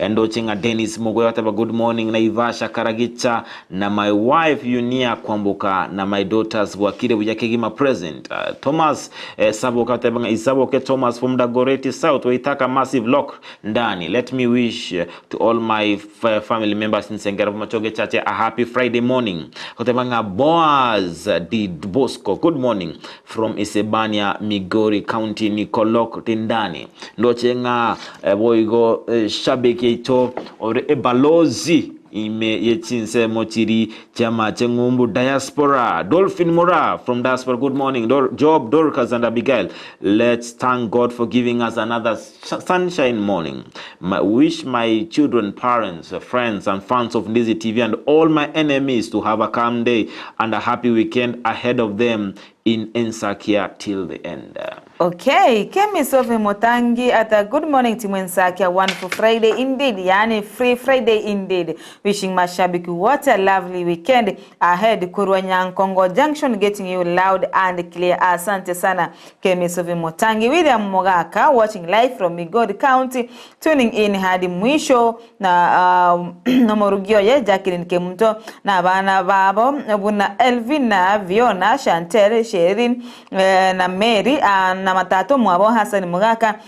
Ndoche ng'a Dennis Mugoya oteba good morning Naivasha Karagicha na my wife Yunia Kwamboka na my daughters bwakire buya kegima present Thomas eh, Saboke oteba ng'a Isaboke Thomas from Dagoretti South Waithaka massive lock ndani let me wish to all my family members Nsengera Bomachoge Church a happy Friday morning. Goteba ng'a Boaz Did Bosco good morning from Isebania Migori County Nikolok Tindani. Ndoche ng'a eh, boigo eh, shabiki yaito ore ebalozi ime ye chinsemo chiri chiamache ng'umbu diaspora Dolphin Mura from diaspora good morning Dor Job Dorcas and Abigail let's thank God for giving us another Sunshine morning. My, wish my children, parents, friends, and fans of Ndizi TV and all my enemies to have a calm day and a happy weekend ahead of them in Ensakia till the end. Okay, Kemi Sophie Mutangi at a good morning to Ensakia. Wonderful Friday indeed. Yani free Friday indeed. Wishing mashabiki what a lovely weekend ahead. Kurwa Nyankongo Junction getting you loud and clear. Asante sana Kemi Sophie Mutangi, William Mogaka watching live from Migori County, tuning in hadi mwisho na uh, nomorugi oye Jacqueline Kemunto na abana babo buna Elvina, Viona, Chantel, Sherin eh, na Mary uh, na matato mwabo Hassan Mogaka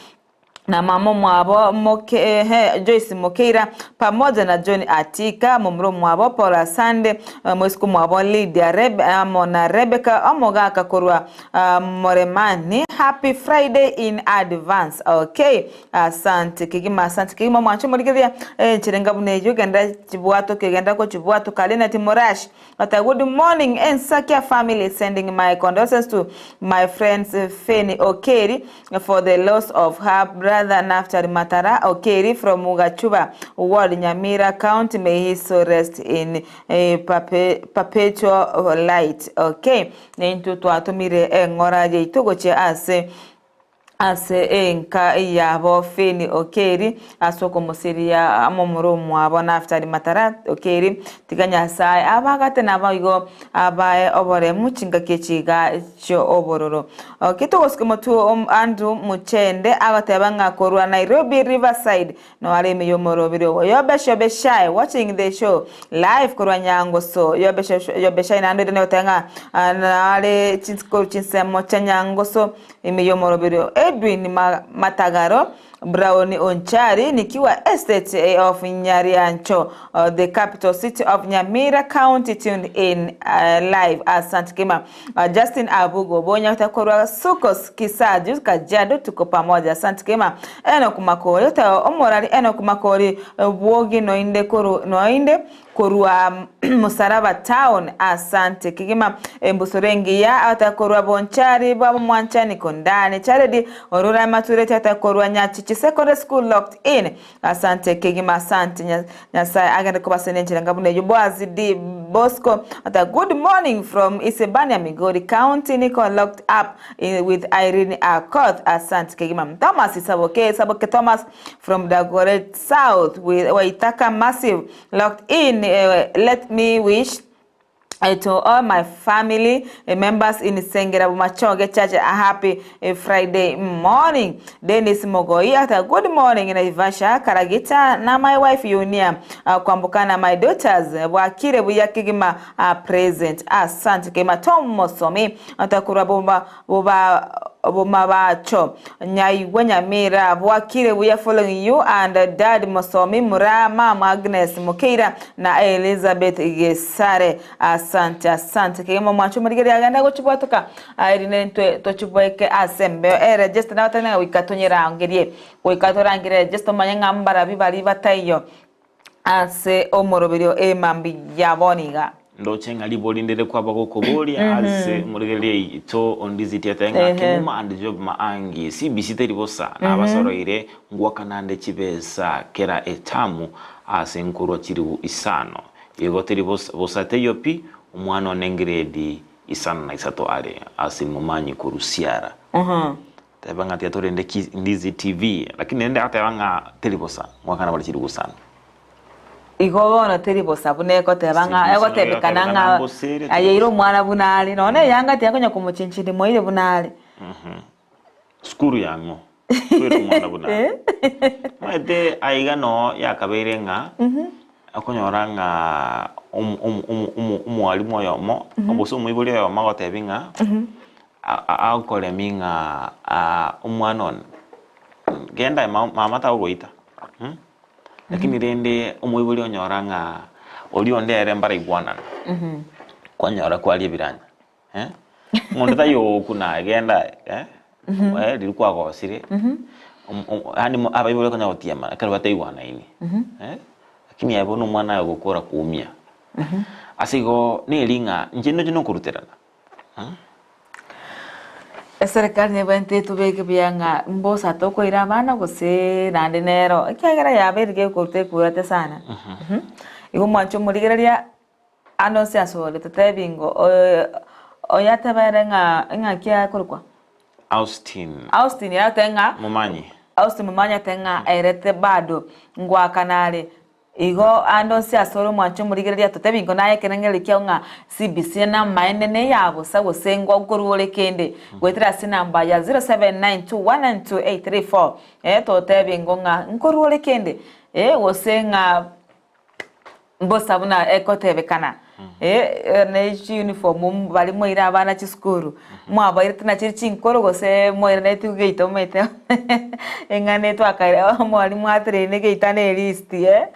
na mama omwabo moke, eh, Joyce Mokeira pamoja na John Atika momura omwabo Paul Asande eh, moisiko omwabo Lydia Rebe, amo na Rebecca omogaka korwa uh, Moremani happy Friday in advance okay asante kegima asante kegima omwancho omorigereria eh, enchera buna eywo genda chibwato kegenda kochibwato Kalinati Morash But a good morning Ensakia family sending my condolences to my friends Feni Okeri for the loss of her brother. brother Naftali Matara Okeri from Gachuba ward Nyamira county may his soul rest in perpetual light. Okay, naintwe twatomire eng'ora yaito gochia ase ase enka yabo Feni Okeri ase okomosiria momura omwabo Naftali Matara Okeri. Tiga Nyasae abagate naboigo abae oboremu chingaki echi iga chi'obororo. Okay, togosika omotwe o Andrew Muchende agoteba ng'a korwa Nairobi Riverside no are ime y'omorobiri ogo. Yobesh Yobeshai watching the show live korwa Nyangoso. Yobesh Yobeshai naende oirane goteba ng'a nare chinsko chinsemo chia Nyangoso ime y'omorobiri ogo. Edwin Matagaro Brown Onchari nikiwa estate of Nyariancho the capital city of Nyamira county tuned in live asante kema Justin Abugo bonya korwa Sukos Kisaju Kajiado tuko pamoja asante kema Enock Makori oteba omorari Enock Makori bwogi noinde koru noinde korwa Musaraba town asante kegima embusuro engiya ata korwa Bonchari bwa Mwanchani Kondani Charedi Orura Matureti ata korwa Nyachichi Secondary School locked in asante kegima asante Nyasae agende kobasenia enchera enga buna eyio Boaz D Bosco ata good morning from Isebania Migori County niko locked up with Irene Akoth asante kegima Thomas Saboke Saboke Thomas from Dagoret South with Waithaka Massive Locked in let me wish to all my family members in Sengera Bomachoge Church a happy Friday morning. Dennis Mogoi ata good morning Naivasha Karagita na my wife Yunia Kwambukana my daughters bwakire buya kegima present. Asante kegima Tom Mosomi ata korwa boba boba Bomabacho, Nyaigwa Nyamira, Bwakire buya following you and dad Mosomi Muraa, mum Agnes Mokeira na Elizabeth Gesare. Asante asante kegima omwancho omorigereria agende gochibwatoka erinde intwe tochiboeke ase embeo e register nabatari ng'a goika tonyerangerie goika torangere register omanye ng'a mbarabi baria bataiyo Ase omoroberio emambia ya bono iga. Ndoche ng'a ribori ndire kwaba gokoboria ase omorigereria oito ondiziti atebe ng'a Kemuma and Job Maangi CBC teri bosa nabasoroire ngwakana ande chibesa kera etamu ase nkorwa chiribu isano igo teri bosa bosa teiyo pi omwana one ngiredi isano na isato are ase momanyi korusiara Teba ng'a tiga torende ki Ndizi TV, lakini rende agateba ng'a teri bosa, ngoakana bare chiri gosana. Igo bono teri bosa buna egoteba ng'a CBC egotebekana nabo ng'a egotebekana mbosa ere, teri ayeire bosa. omwana buna are, nonya eyanga tiyakonya komochenchiri moire buna are. Sukuru yang'o? Kwere omwana buna are. Omanyete aiga noo yakabeire ng'a okonyora ng'a omo- omo- omo- omo- omwalimu oyomo gose omoibori oyomo agotebi ng'a Agokoremi ng'a omwana one, genda aye mama tagogoita, lakini rende omoibori onyora ng'a oria onde ere mbaraigwanana, kwanyora kwaria ebiranya, ng'a onde taiyo ogokuna aye genda aye, riria kwagosire, yaani abaibori bakonya gotiemana ekero bataigwanaini, lakini aye bono omwana aye ogokora koumia. Ase igo neri ng'a inche ndoche nokoruterana. Eserekari nebwenerete etobeke buya ng'a mbosa tokoira abana gose naende nero ekiagera yabeire gekoruta ekurate sana. Igo mwanche omorigereria ande onsi ase ore totebi ngo oyatebere ng'a ng'aki akorokwa? Austin. Austin aratebe ng'a Momanyi. Austin Momanyi atebe ng'a erete bado ngoakana are. Igo ande onsi asore omwanche omorigereria totebi ingo naye ekerengererio kiao ng'a CBC namaene neya bosa gose ngwa nkorwa ore kende goetera ase enamba ya 0792192834 eh totebi ingo ng'a nkorwa ore kende eh gose ng'a mbosa buna egotebekana eh ne chiuniform baria mwaire abana chisukuru mwabairete nachire chinkoro gose mwairanetie geita omanyete eng'ana etwakaire omwalimu ateneine geita ne elist eh,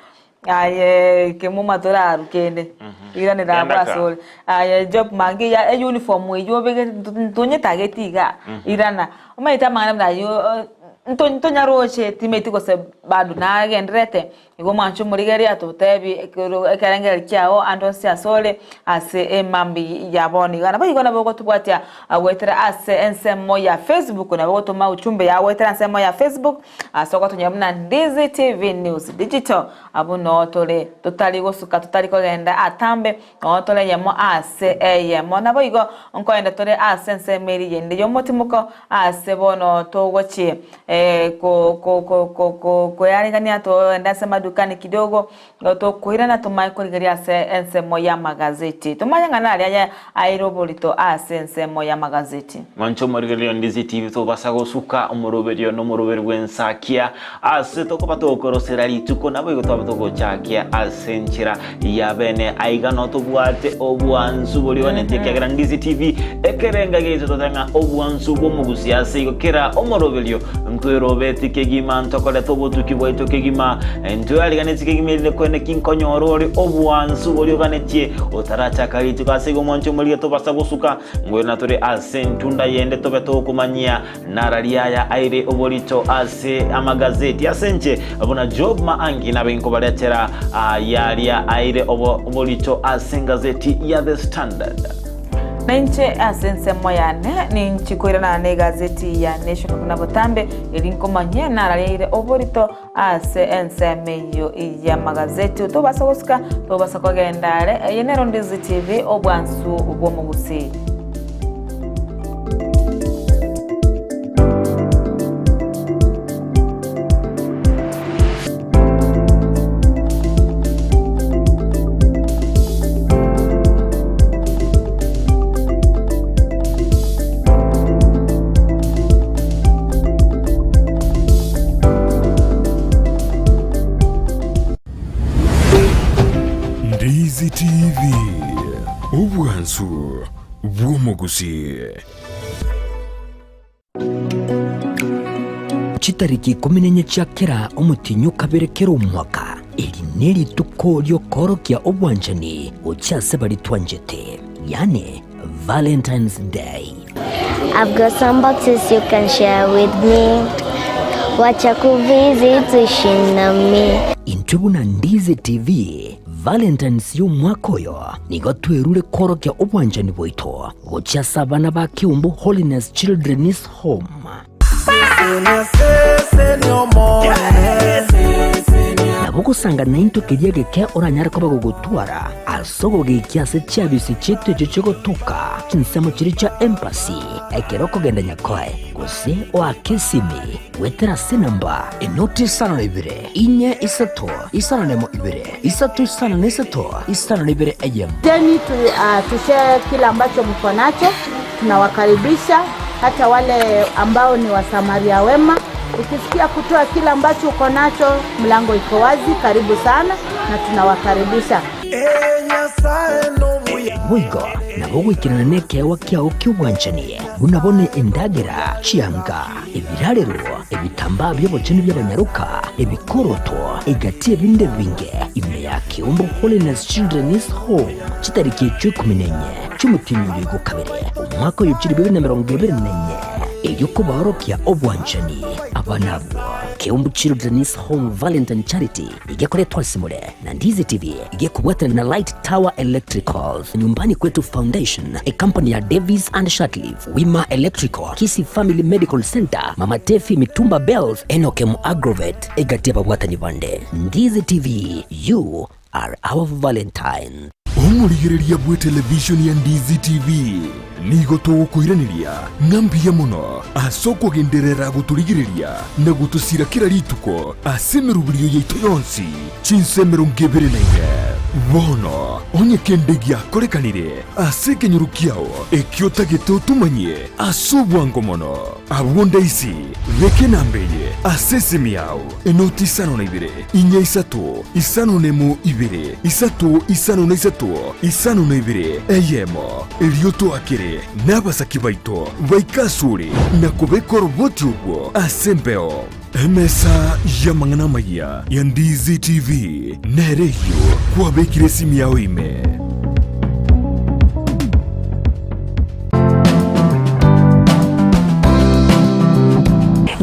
aye kemuma torarwe kende iranera abwo Genda ase ka. ore. Aye job mange ya euniform eywo obegete ntonyetageti igaa, irana. Omanyete amang'ana buna aywo. Nto ntonyaroche timeti gose bado nagendererete, igo omwanche omorigereria atotebi ekero ekerengererio kiao ande onsi asore ase emambi ya bono iga. Naboigo nabo ogotobwatia goetera ase ensemo ya Facebook, nabo ogotoma ujumbe yao goetera ensemo ya Facebook ase ogotonyora buna Ndizi TV News Digital, abwo noo tore totari gosuka totari kogenda atambe. Noo tore eyemo ase eyemo. Naboigo nkoenda tore ase ensemo eria eyende y'omotimoko, aase bono togochie koyarigania togende ase amadukani kidogo, tokoirana tomanye korigereria ase ensemo y'amagazeti. Tomanye ng'a naria aye aire oborito ase ensemo y'amagazeti. Mwanche omorigererio Ndizi TV tobasa gosuka omoroberio nomoroberi bw'ensakia ase tokoba tokorosera rituko naboigo twaba togochakia ase enchera ya bene aiga no tobwate obwansu boria oganeti ekiagera Ndizi TV ekerenga giaito totebe ng'a obwansu bw'omogusi ase igo kera omoroberio ntwerobeti kegima ntokorete obotuki bwaito kegima ntweariganeti kegima erinde kwene ki nkonyora ore obwansu boria oganetie otarachaka rituko ase igo mwanche omorigia tobasa gosuka ngwena tore ase entunda yende tobe tokomanyia Narari aya aire oborito ase amagazeti ase inche buna Job Maangi nabe nkobaretera ayaria aire oborito ase engazeti ya The Standard. Na inche ase ensemo yane ninchi koirana negazeti ya Nation buna botambe, eri nkomanye narari aire oborito ase ensemo eyio y'amagazeti. Tobasa gosika, tobasa kogenda are. Eye nero Ndizi TV, obwansu bw'omogusii. Ndizi TV, obwansu bw'omogusii. Chitariki ikomi na enye chia kera omotienyi o kabere kera omwaka, eri nerituko ri'okoorokia obwanchani gochia ase baria twanchete, yaani Valentine's Day. I've got some boxes you can share with me Wacha kuvisit uishi nami. Intwe buna Ndizi TV, Valentine's y'omwaka oyo nigo twerure koorokia obwanchani bwaito gochia ase abana ba Keumbu Holiness Children's Home. Nabo ogosanga naintwe keria geke oranyare koba gogotwara ase ogogekia ase chiabisi chiaito echio chigotoka chinsemo chiria chia embassy ekero okogenda Nyakoe gose oake esimi goetera ase enamba enoti isano na ibere inye isato isano na emo ibere isato isano na isato isano na ibere eyemo. Jeni tu, uh, tushare kile ambacho mko nacho. Tunawakaribisha hata wale ambao ni wasamaria wema. Ukisikia kutoa kile ambacho uko nacho, mlango iko wazi. Karibu sana na tunawakaribisha. Boigo nabo goikerana nekeegwa kiao ki'obwanchani, buna bono endagera, chianga, ebirarero, ebitambaa bi'obochenu bi'abanyaroka, ebikoroto, egati y'ebinde ebinge, ime ya Keumbu Holiness Children's Home, chitariki echio ikomi na enye chi'omotienyi oyo igo kabere, omwaka oyo chilifu ibere na emerongo ebere na enye, erio kobaorokia obwanchani abana abwo. Keumbu Children's Home Valentine Charity igekoretwa ase more na Ndizi TV igekobwatana na Light Tower Electricals, Nyumbani Kwetu Foundation, ecompany ya Davis and Shirtliff, Wima Electrical, Kisii Family Medical Center, Mama Tefi Mitumba Bells, Enokem Agrovet, egati y'ababwatani bande. Ndizi TV, you are our Valentine. Omorigereria bw'etelevishoni ya Ndizi TV nigo togokoiraneria ng'a mbuya mono ase okogenderera gotorigereria na gotosira kera rituko ase emeroberio yaito yonsi chinsa emerongo ebere na ine. Bono onye kende giakorekanire ase ekenyoro kiao ekio otagete otomanyie ase obwango mono, abwo ndaisi beka enamba eye ase esimi yao. Enoti isano na ibere, inya isato, isano nemo ibere, isato isano na isato, isano na ibere, eyemo. Erio toakere nabasaki baito baike asore na kobeka oroboti orwo ase embeo. Emesa y'amang'ana amayia ya Ndizi TV nere eyio kwabekire esimi yao ime.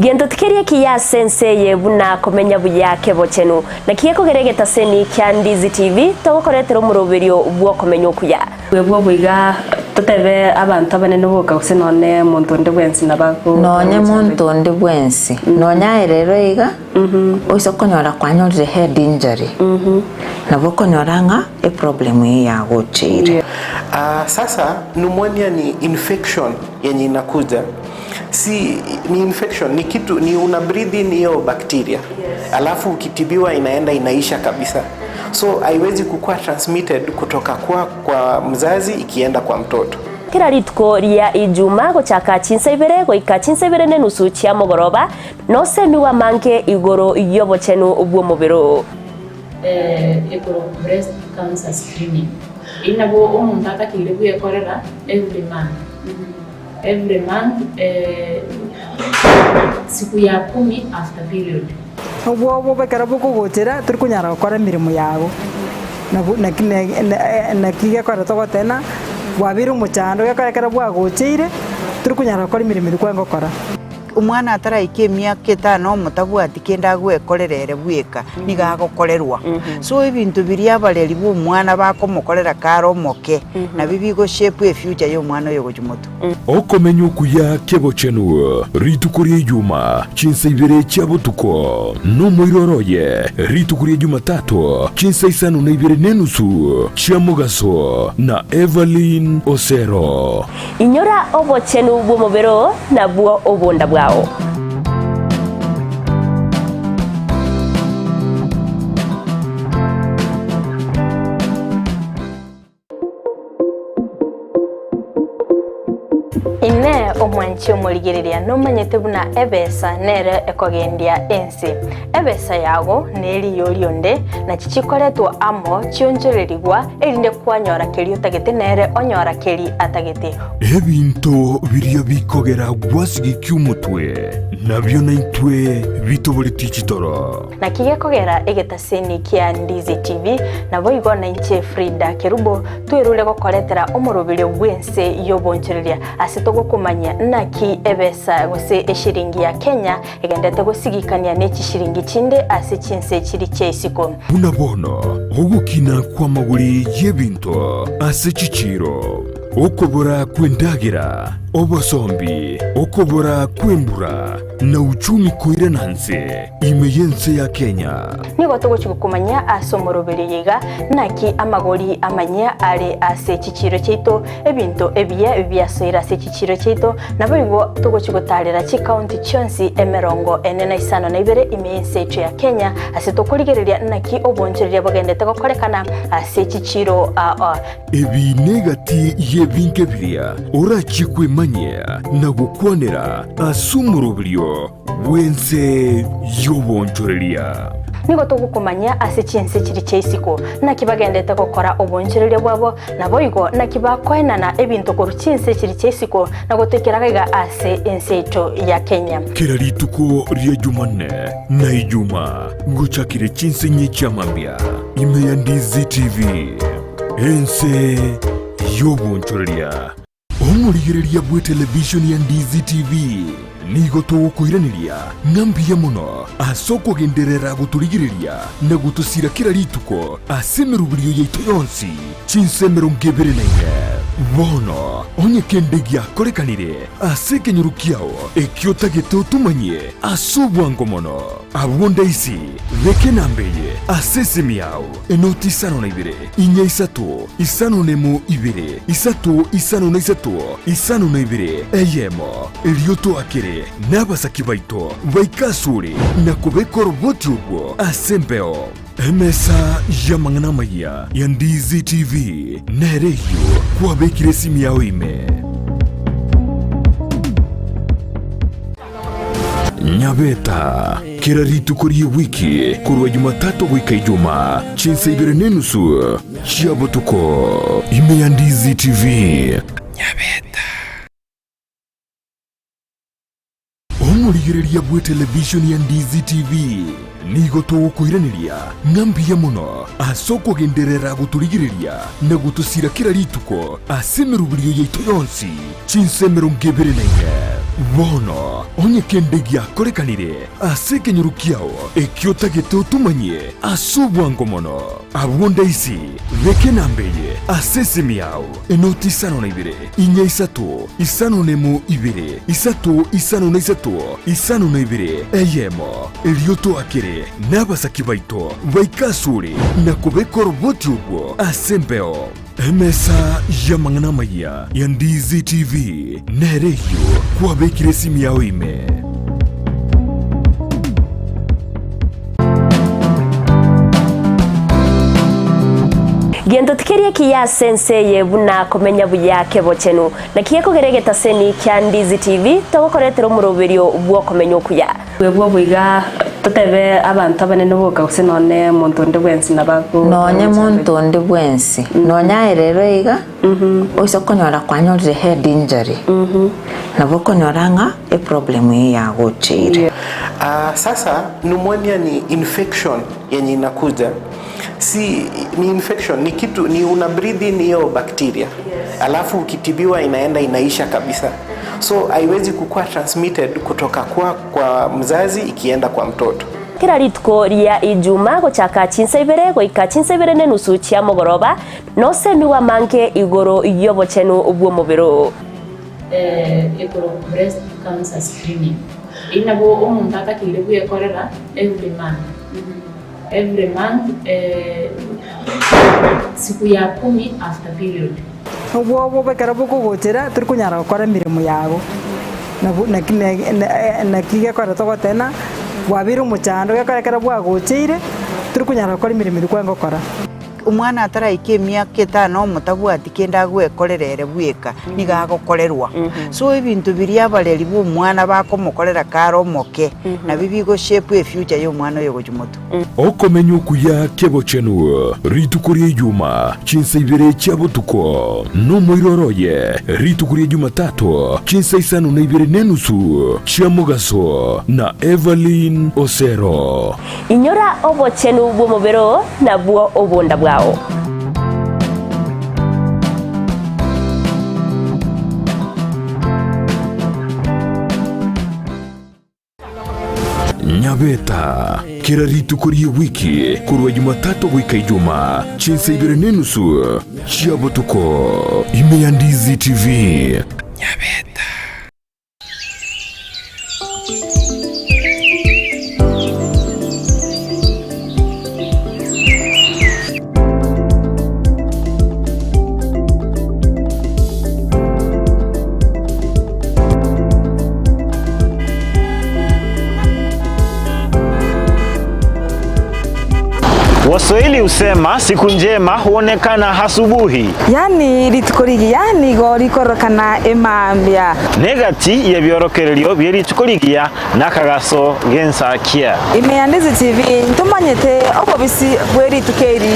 Gento tikeri ekiya ase ense eye buna komenya buya kebochenu. Naki gekogera egetaseni kia Ndizi TV togokoretera omoroberio bw'okomenya okuya. Bwebwo iga totebe abanto abanene boka gose nonye monto onde bwensi nabo ago Nonye monto onde bwensi, nonye aye rero iga, oise okonyora kwanyorire head injury, nabo okonyora ng'a eproblem eye yagocheire. Ah, sasa pneumonia ni infection yenye inakuja si ni infection ni kitu ni una breathe in hiyo bacteria alafu ukitibiwa inaenda inaisha kabisa so haiwezi kukuwa transmitted kutoka kwa, kwa mzazi ikienda kwa mtoto Kera rituko ria Ijuma gochaka chinsa ibere goika chinsa ibere nenusu chia mogoroba, nosemigwe amange igoro y'obochenu bw'omobere oo. Ekorokwa breast cancer screening. Eyio nabo omonto atakeire bwekorera every month. Every month siku ya kumi after period. Obwoba ekero bokogochera tori konyara gokora emeremo yago, nabo naki naki gekogera togoteba ng'a bwabeire omochando gekogera ekero bwagocheire tori konyara gokora emeremo eria kwarenge gokora. Omwana ataraika emiaka etano omotabwati kende agwekorera ere bweka, nigo agokorerwa. So ebinto biria abareri ba omwana bakomokorera kare omoke, nabio bigo shape efuture ya omwana oyo gochia motwe. Okomenya okuya kebochenu rituko ria Ijuma chinsa ibere chia botuko, nomoiroro oye rituko ria Jumatato chinsa isano na ibere nenusu chia mogaso na Evelyn Osero. Inyora obochenu bw'omobere oo, nabwo obonda bwao. Inee! Omwanchi omorigereria nomanyete buna ebesa nere ekogendia ense? Ebesa yago neriyo rionde, nachi chikoretwa amo chionchorerigwa, erinde kwanyora keria otagete nere onyora keria atagete. Ebinto biria bikogera gwasigikia omotwe, nabio naintwe bitoboretie chitoro. Naki gekogera egetaseni kia Ndizi TV, naboigo nainche Frida Kerubo twerure gokoretera omoroberio bw'ense y'obonchoreria ase togokomanyia naki ebesa gose eshiringi ya Kenya egendete gosigikania ne chishiringi chinde ase chinse chiri chia isiko. Buna bono ogokina kw'amagori y'ebinto ase chichiiro, okobora kw'endagera, obosombi, okobora kw'embura, na uchumi koirana nse ime y'ense ya Kenya. Nigo togochia gokomanyia ase omoroberio oyo iga, naki amagori amanyia are ase chichiiro chiaito, ebinto ebiya biasoire ase chichiiro chiaito, naboigo togochia gotaarera chikaunti chionsi emerongo ene na isano na ibere ime y'ense yaito ya Kenya, ase tokorigereria naki obonchoreria bogendete gokorekana ase chichiiro aa. Ebi negati y'ebinto ebiria orachie kwemanyia na gokwanera ase omoroberio bw'ense y'obonchoreria. Nigo togokomanyia ase chinse chiria chia isiko, naki bagendete gokora obonchoreria bwabo, naboigo naki bakoenana ebinto korwa chinse chiria chia isiko na gotoikera gaiga ase ense yaito ya Kenya. Kera rituko ria Jumanne na Ijuma ngochakire chinse inye chia mambia ime ya Ndizi TV, ense y'obonchoreria. Omorigereria bw'etelevishoni ya Ndizi TV nigo togokoiraneria ng'a mbuya mono ase okogenderera gotorigereria na gotosira kera rituko ase emeroberio yaito yonsi chinsa emerongo ebere na ine. Bono onye kende giakorekanire ase ekenyoro kiao ekio otagete otomanyie ase obwango mono, abwo ndaisi beka enamba eye ase esimi yao. Enoti isano na ibere, inya isato, isano nemo ibere, isato isano na isato, isano na ibere, eyemo. Erio toakere nabasaki baito baike asore na kobeka oroboti orwo ase embeo. Emesa y'amang'ana amayia ya Ndizi TV nere eyio kwabekire esimi yao ime. Nyabeta, kera rituko ri'ewiki korwa Jumatatu goika Ijumaa, chinsa ibere nenusu chia botuko, ime ya Ndizi TV. Nyabeta. Omorigereria bw'etelevishoni ya Ndizi TV nigo togokoiraneria ng'a mbuya mono ase okogenderera gotorigereria na gotosira kera rituko ase emeroberio yaito yonsi chinsa emerongo ebere na ine. Bono onye kende giakorekanire ase ekenyoro kiao ekio otagete otomanyie ase obwango mono, abwo ndaisi beka enamba eye ase esimi yao, enoti isano na ibere, inya isato, isano na emo ibere, isato isano na isato, isano na ibere, eyemo, erio toakere nabasaki baito baike asore na kobeka oroboti orwo ase embeo. Emesa y'amang'ana amayia ya Ndizi TV nere eyio kwabekire esimi yao ime. Gento tikeri ekiya ase ense eye buna komenya buya kebochenu. Naki gekogera egetaseni kia Ndizi TV togokoretera omoroberio bw'okomenya okuya. Bwebwo boiga totebe abanto abanene boka gose nonye monto onde bwensi nabo Nonye monto onde bwensi, nonye aye rero iga, oise konyora kwanyorire head injury, nabo okonyora ng'a eproblem eyio yagocheire. Ah, sasa pneumonia ni infection yenye inakuja si ni infection ni kitu ni una breathe in hiyo bacteria alafu ukitibiwa inaenda inaisha kabisa so haiwezi kukuwa transmitted kutoka kwa, kwa mzazi ikienda kwa mtoto Kera rituko ria Ijuma gochaka chinsa ibere goika chinsa ibere na enusu chia mogoroba, nosemiwe amange igoro y'obochenu bw'omobere oo. Ekero breast cancer screening, eyio nabo omonto atakeire bwekorera every month, every month siku ya kumi after period. Obwoba ekero bokogochera tori konyara gokora emeremo yago, nabo naki naki gekogera togoteba bwabeire omochando gekogera ekero bwagocheire tori konyara gokora emeremo eria kwarenge gokora. Omwana ataraika emiaka etano omotabwati kende agwekorera ere bweka, nigo agokorerwa. So ebinto biria abareri ba omwana bakomokorera kare omoke, nabio bigo shape efuture ya omwana oyo gochia motwe. Okomenya okuya kebochenu rituko ria Ijuma, chinsa ibere chia botuko, nomoiroro oye rituko ria Jumatato, chinsa isano na ibere nenusu chia mogaso, na Evelyn Osero. Inyora obochenu bw'omobere oo, nabwo obonda bwao. Nyabeta, kera rituko ri'ewiki korwa Jumatatu goika Ijumaa, chinsa ibere nenusu chia botuko, ime ya Ndizi TV. Nyabeta. Waswahili husema siku njema huonekana asubuhi. Yaani rituko rigiya nigo rikorokana emambia. Negati y'ebiorokererio bie rituko rigiya nakagaso g'ensakia. Ime ya Ndizi TV ntomanyete obobisi bwe rituko eri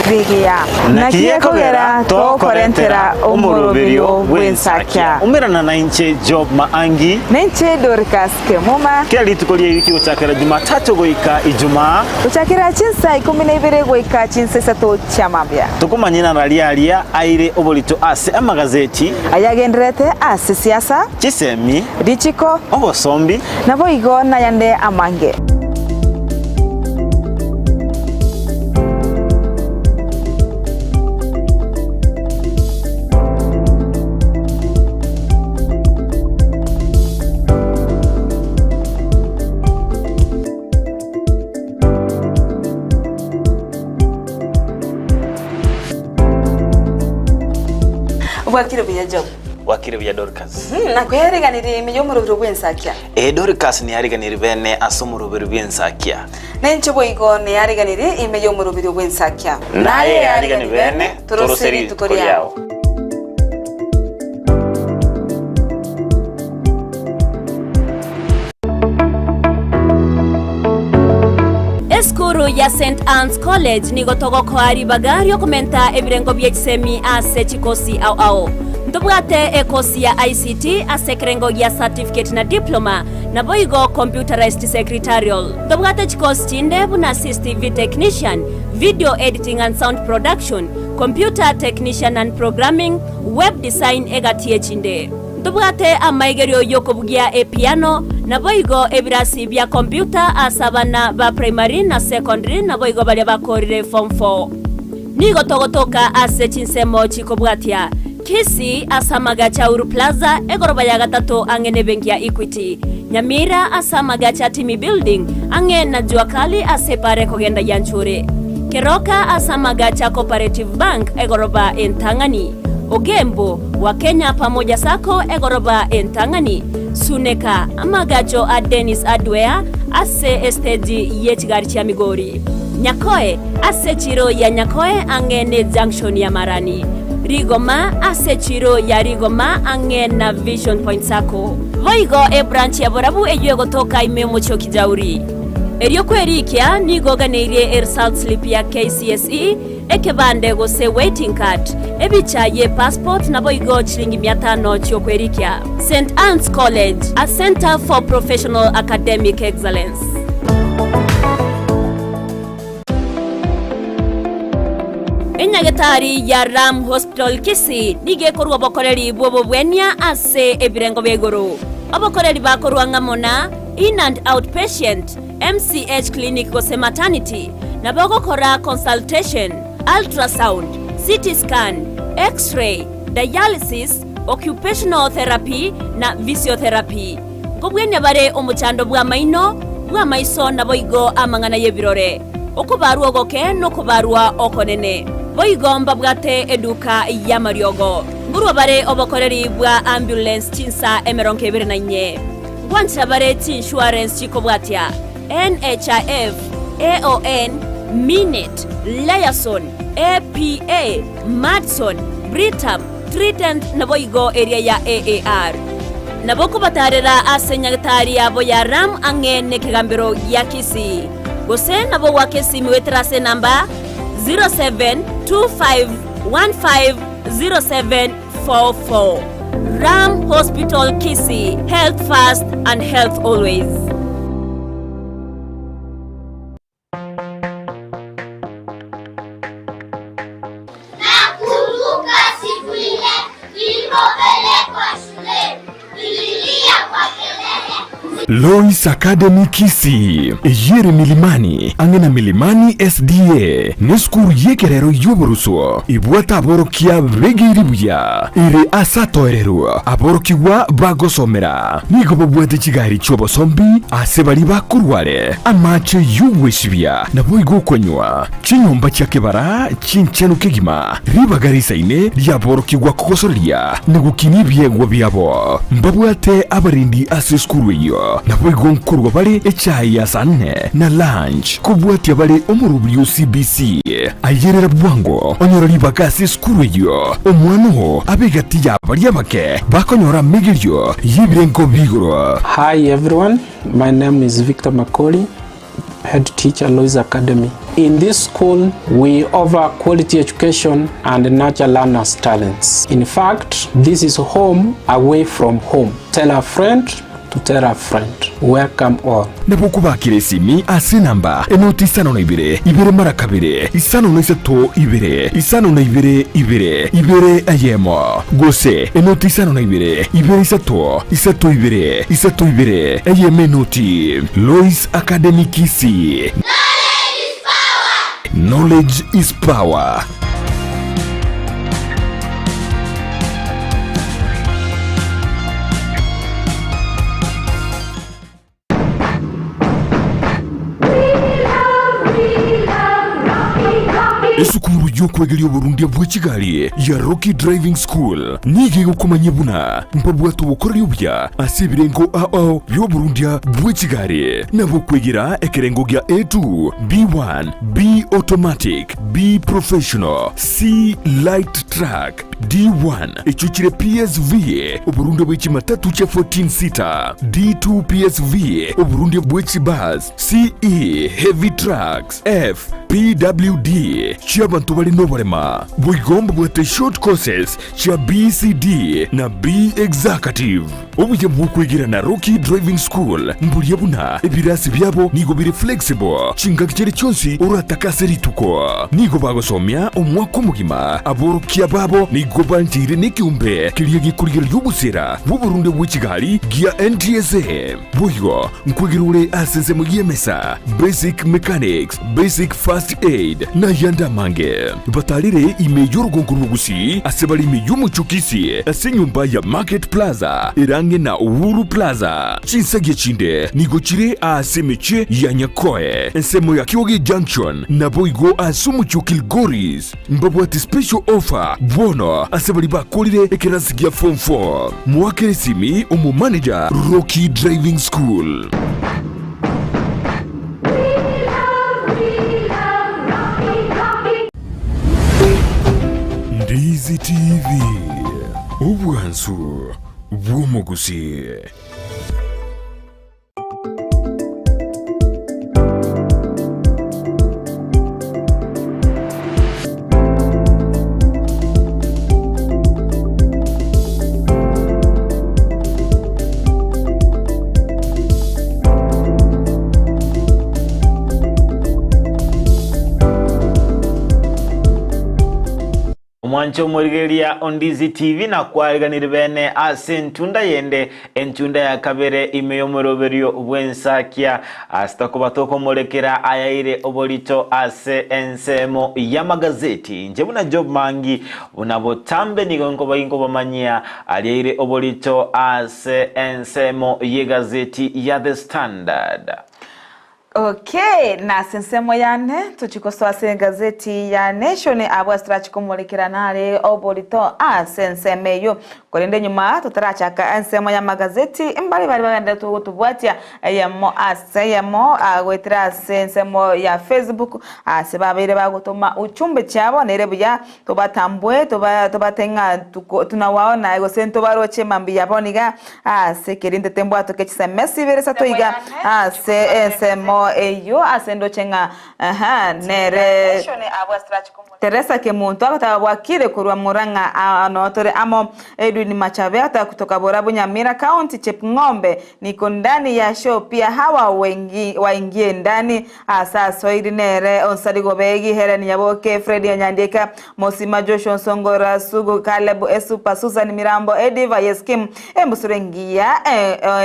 rigiya. Naki gekogera togokorentera omoroberio bw'ensakia. Umerana nainche Job Maangi. Nainche Dorcas Kemuma. Kera rituko rie wiki gochakera Jumatatu goika Ijumaa. Gochakera chinsa ikomi na ibere goika chinsa isato chia mambia. Tokomanyina naria aria aire oborito ase amagazeti. Ayagendererete ase siasa. Chisemi. Richiko. Obosombi. Naboigo nayande amange. Bwakire buya Job. Bwakire buya Dorcas. Nakweriganirie ime y'omorobiro bw'ensakia. Ee, Dorcas neyariganirie bene ase omorobiro bw'ensakia. Nainche boigo neyariganirie ime y'omorobiro bw'ensakia. Naye yarigani bene, torose rituko riao. Esukuru ya St Anne's College nigo togokoa ribaga riokomenta ebirengo bie chisemi ase chikosi ao ao. Ntobwate ekosi ya ICT ase ekerengo gia certificate na diploma, naboigo computerized secretarial. Ntobwate chikosi chinde buna CCTV technician, video editing and sound production, computer technician and programming, web design egati echinde. Ntobwate amaigerio y'okobugia epiano, naboigo ebirasi bia computer ase abana ba primary na secondary naboigo baria bakorire form 4. Nigo togotoka ase chinsemo chikobwatia, Kisii ase amagacho a Uhuru Plaza, egoroba ya gatato ang'e nebenki ya Equity, Nyamira ase amagacho a Timi Building ang'e na Jua Kali ase epara ekogenda Yanchuri, Keroka ase amagacho a Cooperative Bank egoroba entang'ani, Ogembo, wa Kenya Pamoja Sacco egoroba entang'ani, Suneka, amagacho a Dennis Hardware ase esteji ye chigari chia Migori, Nyakoe, ase echiro ya Nyakoe ang'e ne junction ya Marani, Rigoma, ase echiro ya Rigoma ang'e na Vision Point Sacco. Boigo ebranch ya Borabu eyio egotoka ime omochie o Kijauri. Erio kwerikia nigo oganeirie eresult slip ya KCSE, ekebande gose waiting card, ebicha ye passport naboigo chiringi mia tano chiokwerikia. St Anne's College, a centre for professional academic excellence. Enyagetari ya Ram Hospital Kisii nigo ekorua obokoreri bw'obobwenia ase ebirengo bia igoro. Obokoreri bakorua ng'amo na In and Out Patient, MCH Clinic gose Maternity, nabo ogokora consultation, ultrasound, CT scan, X-ray, dialysis, occupational therapy na physiotherapy. Nkobwenia bare omochando bw'amaino, bw'amaiso naboigo amang'ana y'ebirore, okobarwa ogoke nokobarwa okonene. Boigo mbabwate eduka y'amariogo. Nkorwa bare obokoreri bwa ambulance chinsa 24. Ngwanchera bare chiinsurance chikobwatia, NHIF, AON, Minet, Liaison, APA, Madison, Britam, Trident naboigo eria ya AAR. Nabo okobatarera ase nyagetari yabo ya Ram ang'e nekegambero gia Kisii. Gose nabo goaka esimi goetera ase enamba 0725150744. Ram Hospital Kisii, health first and health always. Nakumbuka siku ile nilipopelekwa shuleni, nililia kwa kelele. Lois Academy Kisii eyere Milimani ang'e na Milimani SDA nesukuru y'ekerero y'oboruswo ebwate aborokia begeiri buya ere ase atoereru aborokigwa bagosomera nigo babwate chigari chi'obosombi ase baria bakorware amache y'ogwesibia naboigo okonywa Chinyomba chia kebara chinchenu kegima, ribaga risaine riaborokigwa kogosoreria na gokinia ebiegwa biabo. Mbabwate abarendi ase esukuru eyio, naboigo nkorua bare echae ya saa nne na lunch, kobwatia bare omorobiri o CBC. Ayerera bwango onyore ribaga ase esukuru eyio, omwana oo abe egati ya baria abake bakonyora amegerio y'ebirengo bi'igoro. Hi everyone, my name is Victor Makori, head teacher Lois Academy. In this school, we offer quality education and nurture learners' talents. In fact, this is home away from home. Tell a friend to tell a friend. Welcome all. Nabo okobakera esimi ase enamba enoti 52 2 2 5 3 2 5 2 2 1 gose enoti 52 2 3 3 2 3 2 1 enoti. Lois Academy Kisii. Knowledge is power. Esukuru y'okwegeria oborundia bwe chigari ya Rocky Driving School nigo egokomanyia buna mbabwate obokoreri obuya ase ebirengo ao bi'oborundia bwe chigari, nabo okwegera ekerengo gia A2, B1, B Automatic, B Professional, C Light Truck, D1 echio chire PSV, oborundia bwe chimatatu chia 14 seater, D2 PSV, oborundia bwe chibus, CE Heavy Trucks, F PWD chi'abanto bare noborema. Boigo mbabwate short courses chia BCD na B Executive. Obuya bw'okwegera Rocky Driving School mboria buna ebirasi biabo nigo bire flexible chingaki chiria chionsi oratake ase rituko. Nigo bagosomia omwaka omogima, aborokia babo nigo bancheire nekeombe keria gekorigereria obosera bw'oborunde bwe chigari gia NTSA. Boigo nkwegera ore ase ensemo y'emesa, basic mechanics, basic first aid, na ayande amange. Batarire ime y'orogongo rw'Ogusii ase bare ime y'omochie o Kisii ase enyomba ya Market Plaza ere ang'e na Uhuru Plaza. Chinsagia chinde nigo chire aase emechie ya Nyakoe, ensemo ya Kioge Junction, naboigo ase omochie o Kilgoris. Mbabwate special offer bono ase baria bakorire ekerasi gia form 4. Moakere esimi omomanager Rocky Driving School. Ndizi TV, obwansu bw'omogusii. Omwanche omorigereria o Ndizi TV na kwariganiri bene ase entunda yende, entunda ya kabere ime y'omoroberio bw'ensakia. Ase tokoba tokomorekera ayaire oborito ase ensemo y'amagazeti. Inche buna Job Mangi, buna botambe nigo nkoba inkobamanyia ariaire oborito ase ensemo y'egazeti ya The Standard. Okay, na ase ensemo yane tochie kosoa ase egazeti ya Nation abwo ase torachi komorekera nare oborito ase ensemo eyio. Korende nyuma totarachaka ensemo y'amagazeti mbare baria bagenderete gotobwatia eyemo ase eyemo goetera ase ensemo ya Facebook ase babeire bagotoma uchumbe chiabo nere buya tobatambue tobate ng'a tunawaona gose ntobaroche mambia bono iga Ase kerintete mbwatoke chisemesi ibere isato iga ase ensemo eyio ase ndoche ng'a aha nere Teresa Kemunto agoteba bwakire korwa Murang'a aa noo tore amo Edwin Machabe agoteba kutoka Borabu Nyamira County Chepng'ombe niko ndani ya show pia hawa wengi waingie ndani Ase asoiri nere Onsari Gobegi, Helen Nyaboke, Fred Onyandieka, Mosima Joshua Onsongora, Sugu Caleb Esupa, Susan Mirambo, Ediva Yeskim, Embusuro Engiya,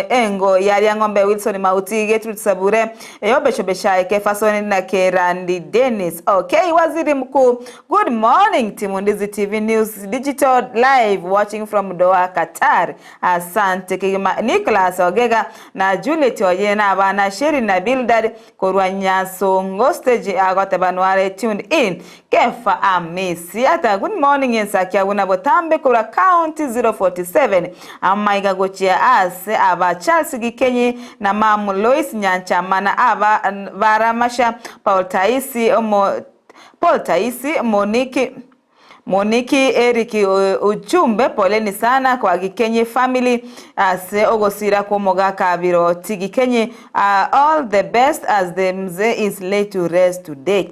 Engo ya Riang'ombe, Wilson Mauti, Getrude Sabure, Eyobeshobeshae, Kefason na Kerandi Dennis. Okay, Waziri Mkuu, good morning Team Ndizi TV News Digital Live watching from Doha, Qatar. Asante kegima Nicholas Ogega na Juliet oye na abana Sherry na Bildad korwa Nyasongo stage agoteba nware tuned in Kefa Amisi ata good morning ensakia buna botambe korwa county 047 amaiga gochia ase aba Charles Gikenyi na mamu Lois Nyanchama na aba Baramasha Paul Taisi omo Paul Taisi Monique Moniki Eric Ujumbe poleni sana kwa Gikenyi family ase ogosira kw'omogaka Biroti Gikenyi all the best as the mzee is laid to rest today.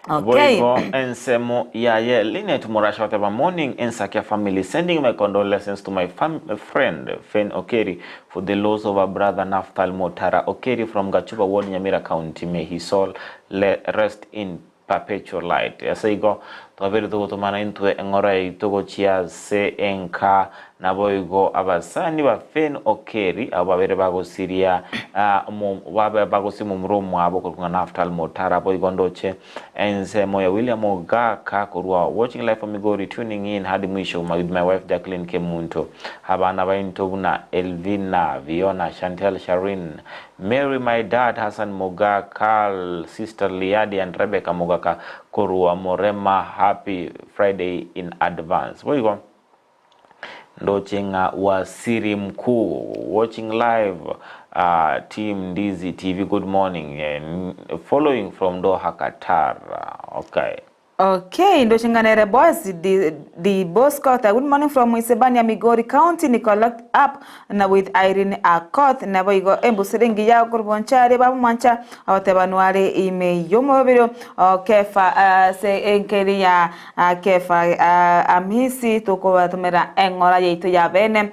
Okay. Boigo ensemo yaye Linet Murasha oteba morning Ensakia family sending my condolences to my fam friend Fen Okeri for the loss of her brother Naphtal Motara Okeri from Gachuba Ward Nyamira County may his soul le rest in Perpetual light. Ase igo, twabeire togotomana intwe eng'oro yaito gochia ase enka, naboigo abasani ba Fen Okeri, abwo babeire bagosiria babe bagosia momura omwabo okorokwa ng'a Naphtal Motara, boigo ndoche ensemo ya William Ogaka korwa Watching Live from Migori tuning in hadi mwisho with my wife Jacqueline Kemunto, abana bainto buna Elvina, Viona, Chantel, Shareen, Mary my dad Hassan Mogaka sister Liadi and Rebecca Mogaka korwa Morema happy Friday in advance. Boigo ndoche ng'a Wasiri Mkuu watching live uh, team Ndizi TV good morning eh, following from Doha Qatar. Okay. Okay, ndoching'anere Boaz Di, Di Bosco, good morning from Isebania, Migori County, niko locked up na with Irene Akoth, nabo igo embusure engiya okoroboncha bamwancha agotebanwa are ime y'omobere o Kefa ase enkeri ya Kefa Amisi tokobatomera eng'ora yaito ya bene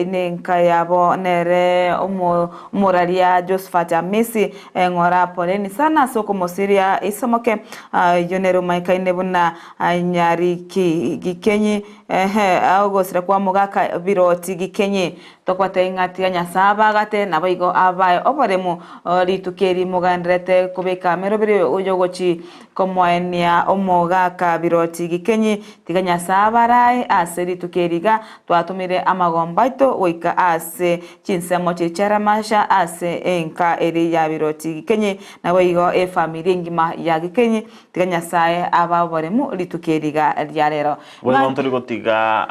nenka yabo nere omoraria Josephat Amisi eng'ora poleni sana ase okomosiria isomoke eyio nere omaikaine buna Nyariki Gikenyi ehe ogosira kwa mogaka Biroti Gikenyi Tokwate ng'a tiga Nyasae abagate, naboigo abae oboremu rituko eri mogendererete kobeka ameroberi oyogochi komoenia omogaka biroti gikenyi. Tiga Nyasae abarae ase rituko eri iga twatomire amagombo aito goika ase chinsemo chiria chia Ramasha ase enka eria ya biroti gikenyi, naboigo efamiri engima ya gikenyi. Tiga Nyasae abae oboremu rituko eri iga ria rero. Boigo ntori gotiga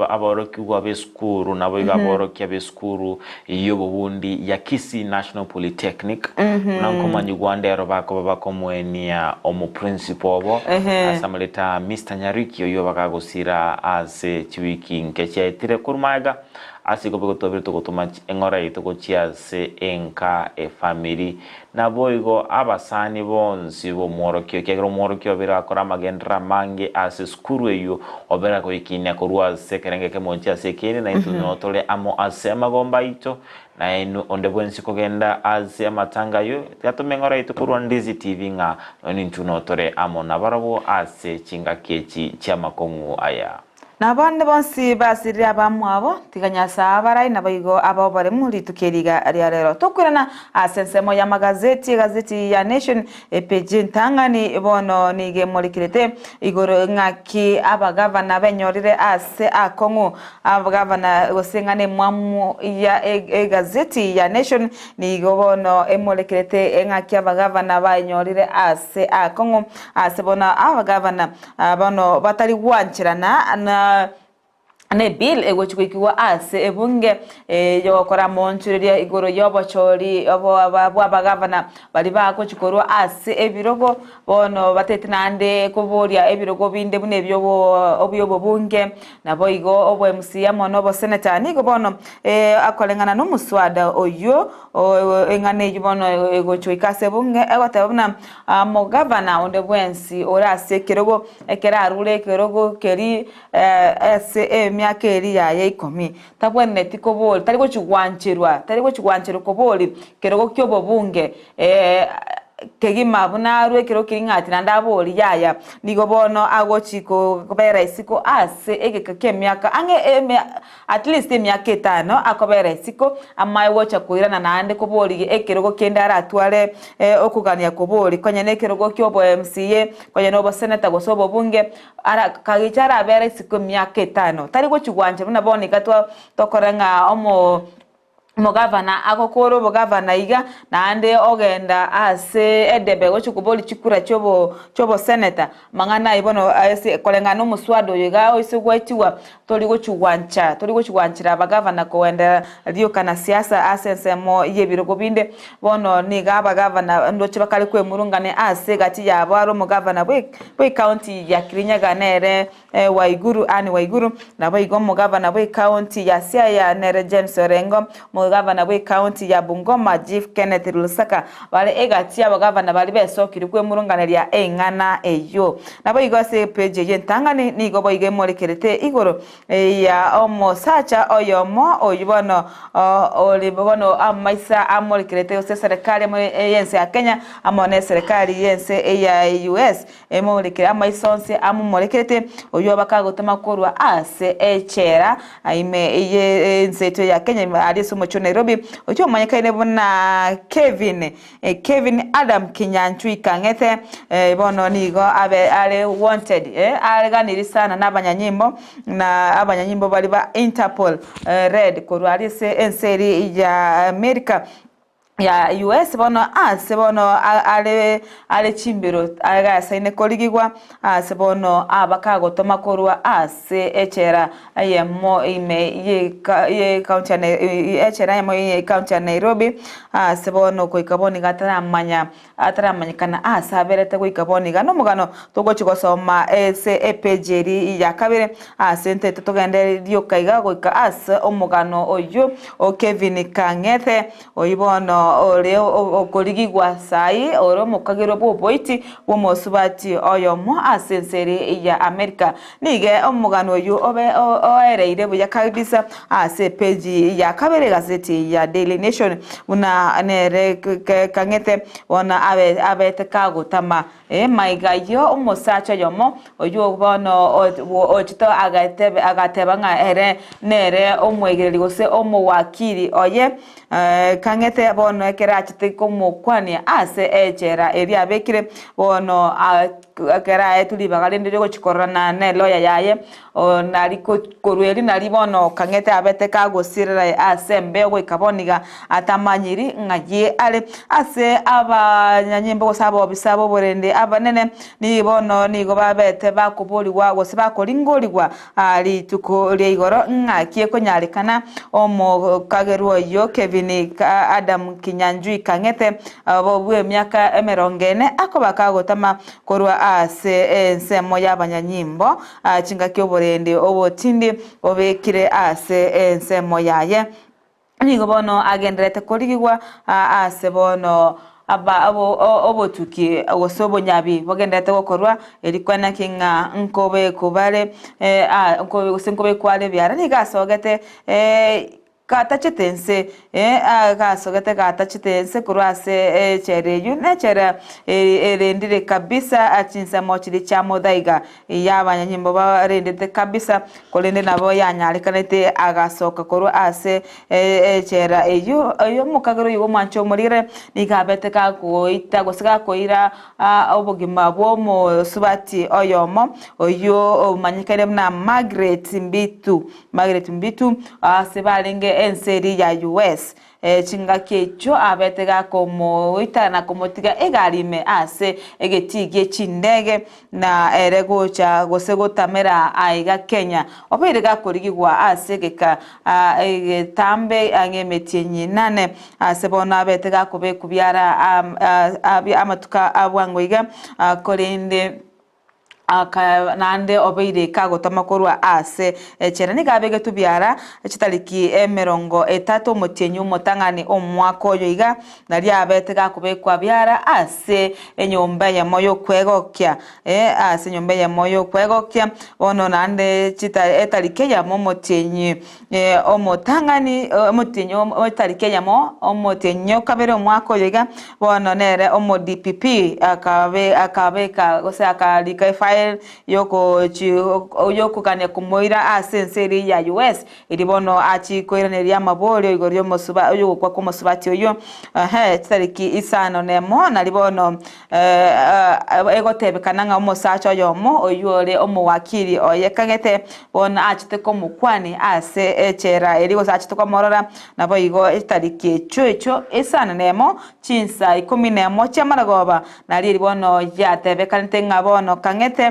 aborokigwa b'esukuru, naboigo aborokia b'esukuru y'obobundi ya Kisii National Polytechnic, buna nkomanyigwa ndero bakoba bakomoenia omoprincipo obo ase amareta Mister Nyariki, oyio bagagosira ase chiwiki nke chiaetire korwa magega ase igo bigotwabire togotoma eng'ora yaito gochia ase enka efamiri Naboigo abasani bonsi b'omworokia, ekiagera omworokia obeire agakora amagenderero amange ase esukuru eyio, obeire agoikinia korwa ase ekerengo ekemo gochia ase ekende, na intwe nigo tore amo ase amagomba aito, na inwe onde bwensi kogenda ase amatanga ayio, tiga tomeng'ora yaito korwa Ndizi TV ng'a nonya intwe nigo tore amo nabarabwo ase chingaki echi chi'amakong'u aya. Na abande bonsi basirire abamwabo, tiga Nyasae abarai naboigo abae oboremu rituko eri iga ria rero. Tokoirana ase ensemo y'amagazeti, egazeti ya Nation, epeji entang'ani bono nigo emorekerete igoro ng'aki abagavana benyorire ase akong'u. Abagavana gose ng'a nemwamu ya egazeti ya Nation nigo bono emorekerete ng'aki abagavana baenyorire ase akong'u ase bono abagavana Bono batari gwancherana na nebill egochi goikigwa ase ebunge yogokora amoonchoreria igoro y'obochori bw'abagavana baria bagochi korwa ase ebirogo bono batete naende koboria ebirogo binde buna ebio obi'obobunge naboigo obo MCA amo na oboseneta. Nigo bono akoreng'ana nomoswada oyio eng'ana eyio bono egochi goika ase ebunge egoteba buna Omogavana onde bwensi ore ase ekerogo ekero arure ekerogo keria ase emiaka eria yaye ikomi, tabwenereti koboria, tari gochia gwancherwa, tari gochia gwancherwa koboria kerogo ki'obobunge kegima buna arue ekerogo keria ng'a ati naende aborie yaya. Nigo bono agochi kobera isiko ase egeka ki'emiaka ang'e emia At least emiaka etano akobera isiko amaye gocha koirana naende koboria ekerogo kende aratware okogania koboria konya nekerogo kia obo MCA konya na oboseneta gose obobunge ara kagicha arabere isiko emiaka etano tari gochi gwancha buna bono iga twa tokora ng'a omo omogavana agokora obogavana iga naende ogenda ase edebe gochi koboria chikura chiobo chioboseneta Amang'ana ayio bono ase koreng'ana nomoswada oyo iga oise gwetigwa, tori gochia gwancha, tori gochia gwanchera abagavana kogenderera rioka na siasa ase ensemo y'ebirogo binde. Bono nigo abagavana ndoche bakare kwemurungania ase egati yabo are omogavana bwe bw'ecounty ya Kirinyaga nere Waiguru Anne Waiguru, naboigo omogavana bw'ecounty ya Siaya nere James Orengo, omogavana bw'ecounty ya Bungoma Jeff Kenneth Lusaka Bare egati y'abagavana baria besokire kwemurunganeria eng'ana eyio. Naboigo ase epeji eyio entang'ani nigo boigo emorekerete igoro ya omosacha oyomo oyio bono ore bono amaiso amorekerete gose eserekari y'ense ya Kenya amo neserekari y'ense ya US Emorekere amaiso onsi amomorekerete, oyio bakagotoma korwa ase echela ime y'ense yaito ya Kenya ime aria ase omochie o Nairobi, oyio omanyekaine buna Kevin Kevin Adam Kinyanchui Kang'ethe bono nigo abe are wanted areganirie sana na abanyanyimbo na abanyanyimbo baria ba Interpol Red korwa aria ase ense eria ya America. Ya US bono ase bono are are chimbero agasaine korigigwa ase bono abakagotoma korwa ase echela eyemo ime ye county ya echela eyemo ye county ya Nairobi ase bono goika bono iga ataramanya ataramanyekana ase aberete goika bono iga. Nomogano togochi gosoma ase epage eri ya kabere ase intwe togende rioka iga goika ase omogano oyio o Kevin Kang'ethe Oyio bono ore okorigigwa sai ore omokagerwa bw'oboiti bw'omosubati oyomo ase ense ere ya Amerika. Nigo omogano oyio obe oereire buya kabisa ase epeji ya kabere egazeti ya Daily Nation buna nere kang'ete bono abete kagotama Maiga ayio omosacha oyomo oyio bono ochete agateba ng'a ere nere omoegereri gose omowakiri oye, kang'ete bono ekero achete komokwania ase echela eria abekire, bono ekero aetwe ribaga rinde riogochia kororana ne lawyer yaye, Nari korwa erio nari bono kang'ete abete kagosirera ase embeo goika bono iga atamanyiri ng'ai are. Ase abanyanyimbo gose abobisa b'oborende abanene nigo bono nigo babete bakoborigwa gose bakoringorigwa rituko ria igoro ng'aki ekonyarekana omokagerwa oyio Kevin Adam Kinyanjui Kang'ete bw'emiaka emerongo ene akoba kagotama korwa ase ensemo y'abanyanyimbo Chingaki oborendi obotindi obekire ase ensemo yaye, nigo bono agendererete korigigwa ase bono obotuki gose obonyabi bogendererete gokorwa, erio kwenaki ng'a nkobekwa bare gose nkobekwa are ebiara, nigo asogete. Gatachete ense, ee, gasogete gatachete ense korwa ase echela eyio, nechela erendire kabisa chinsemo chiria chia mothaiga y'abanyanyimbo barendete kabisa, korende nabo yanyarekanete agasoka korwa ase echela eyio. Oyo omokagera oyio bw'omwancho omorire nigo abete gagoita gose gakoira obogima bw'omosubati oyomo oyio omanyekaine buna Margaret Mbitu. Margaret Mbitu, ase barenge ense eria ya US. Chingaki echio abete gakomoita na komotiga egari ime ase egetii gie chindege na ere gocha gose gotamera aiga Kenya. Obeire gakorigigwa ase egeka egetambe ang'e emetienyi inane ase bono abete gakobekwa biara amatuko a bwango iga korende Aka naende obeire kagotama korwa ase echela. Nigo abegetwe biara chitariki emerongo etato omotienyi omotang'ani omwaka oyo iga, nario abete gakobekwa biara ase enyomba eyemo y'okwegokia, ee, ase enyomba eyemo y'okwegokia. Bono naende chita etariki eyemo omotienyi omotang'ani omotienyi etariki eyemo omotienyi o kabere omwaka oyo iga, bono nere omo DPP akabe akabeka gose akarika efile yokochi yokogania komoira ase ense eria ya US, erio bono achie koiraneria amaborio igoro yomosuba oyogokwa kwa omosubati oyio, ehe chitariki isano na emo naria bono Egotebekana ng'a omosacha oyomo oyio ore omowakili oye kagete bono achete komokwania ase echela eria gose achete komorora, naboigo etariki echio echio isano nemo chinsa ikomi nemo chi'amaragoba, nario erio bono yatebekanete ng'a bono Kang'ete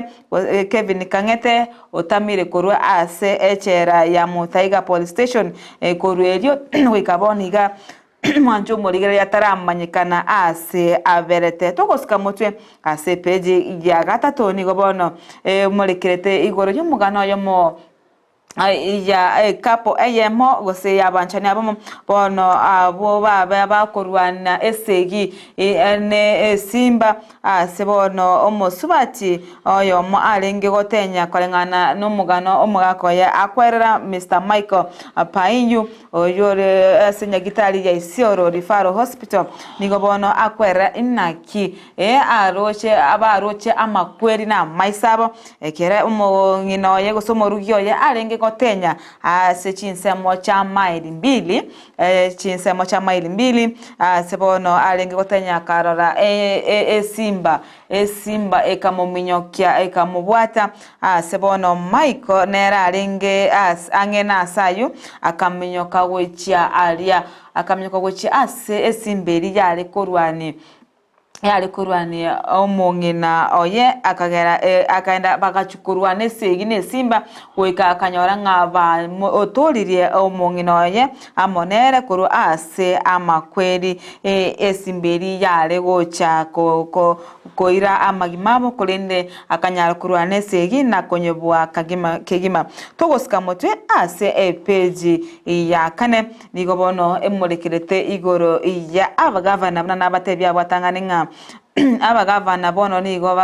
Kevin Kang'ete otamire korwa ase echela ya Muthaiga Police Station korwa erio goika bono iga. Mwanche omorigereria ataramanyekana aase aberete. Togosika motwe ase epeji ya gatato nigo bono emorekerete igoro y'omogano oyomo ya ekapo eyemo gose y'abanchani abamo bono abwo babe bakorwana esegi ne esimba Ase bono omosubati oyomo arenge gotenya koreng'ana nomogano omogaka oye akwerera Mister Michael Painyu oyio ore ase nyagitari ya Isiolo Referral Hospital nigo bono akwerera inaki aroche abaroche amakweri na amaiso abo ekere omong'ina oye gose omorugi oye arenge. gotenya ase chinsemo chia maili mbili, chinsemo chia maili mbili, ase bono arenge gotenya akarora esimba, esimba ekamominyokia ekamobwata, ase bono Michael nere arenge ase ang'e nase ayio, akaminyoka gochia aria, akaminyoka gochia ase esimba eria yare korwania. yare korwania omong'ina oye, akagera akaenda bagachia korwana esegi na esimba, goika akanyora ng'a ba otooririe omong'ina oye amo nere korwa ase amakweri. Esimba eria yare gocha ko ko koira amagima abo, korende akanyara korwana esegi na konyebua kagima kegima. Togosika motwe ase epeji ya kane. Nigo bono emorekerete igoro ya abagavana buna nabatebia abatang'ani ng'a abagavana bono nigo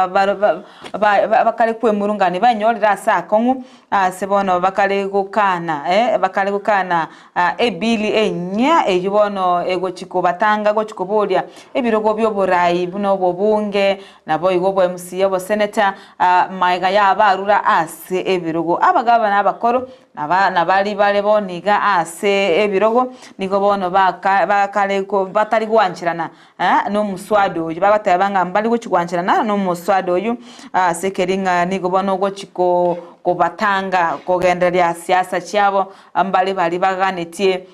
bakare kwemurungania bainyorire ase akong'u ase bono bakare gokana bakare gokana ebili enyia eyio bono egochi kobatanga gochi koboria ebirogo bioborai buna obobunge naboigo obo MCA oboseneta magega yabarure ase ebirogo. Abagavana abakoro Na baria bare bono iga ase ebirogo, nigo bono bakare batari gwancherana nomoswada oyio, bagoteba ng'a mbari gochia gwancherana nomoswada oyio ase ekeri ng'a nigo bono ogochia kobatanga kogendereria siasa chiabo, mbare baria baganetie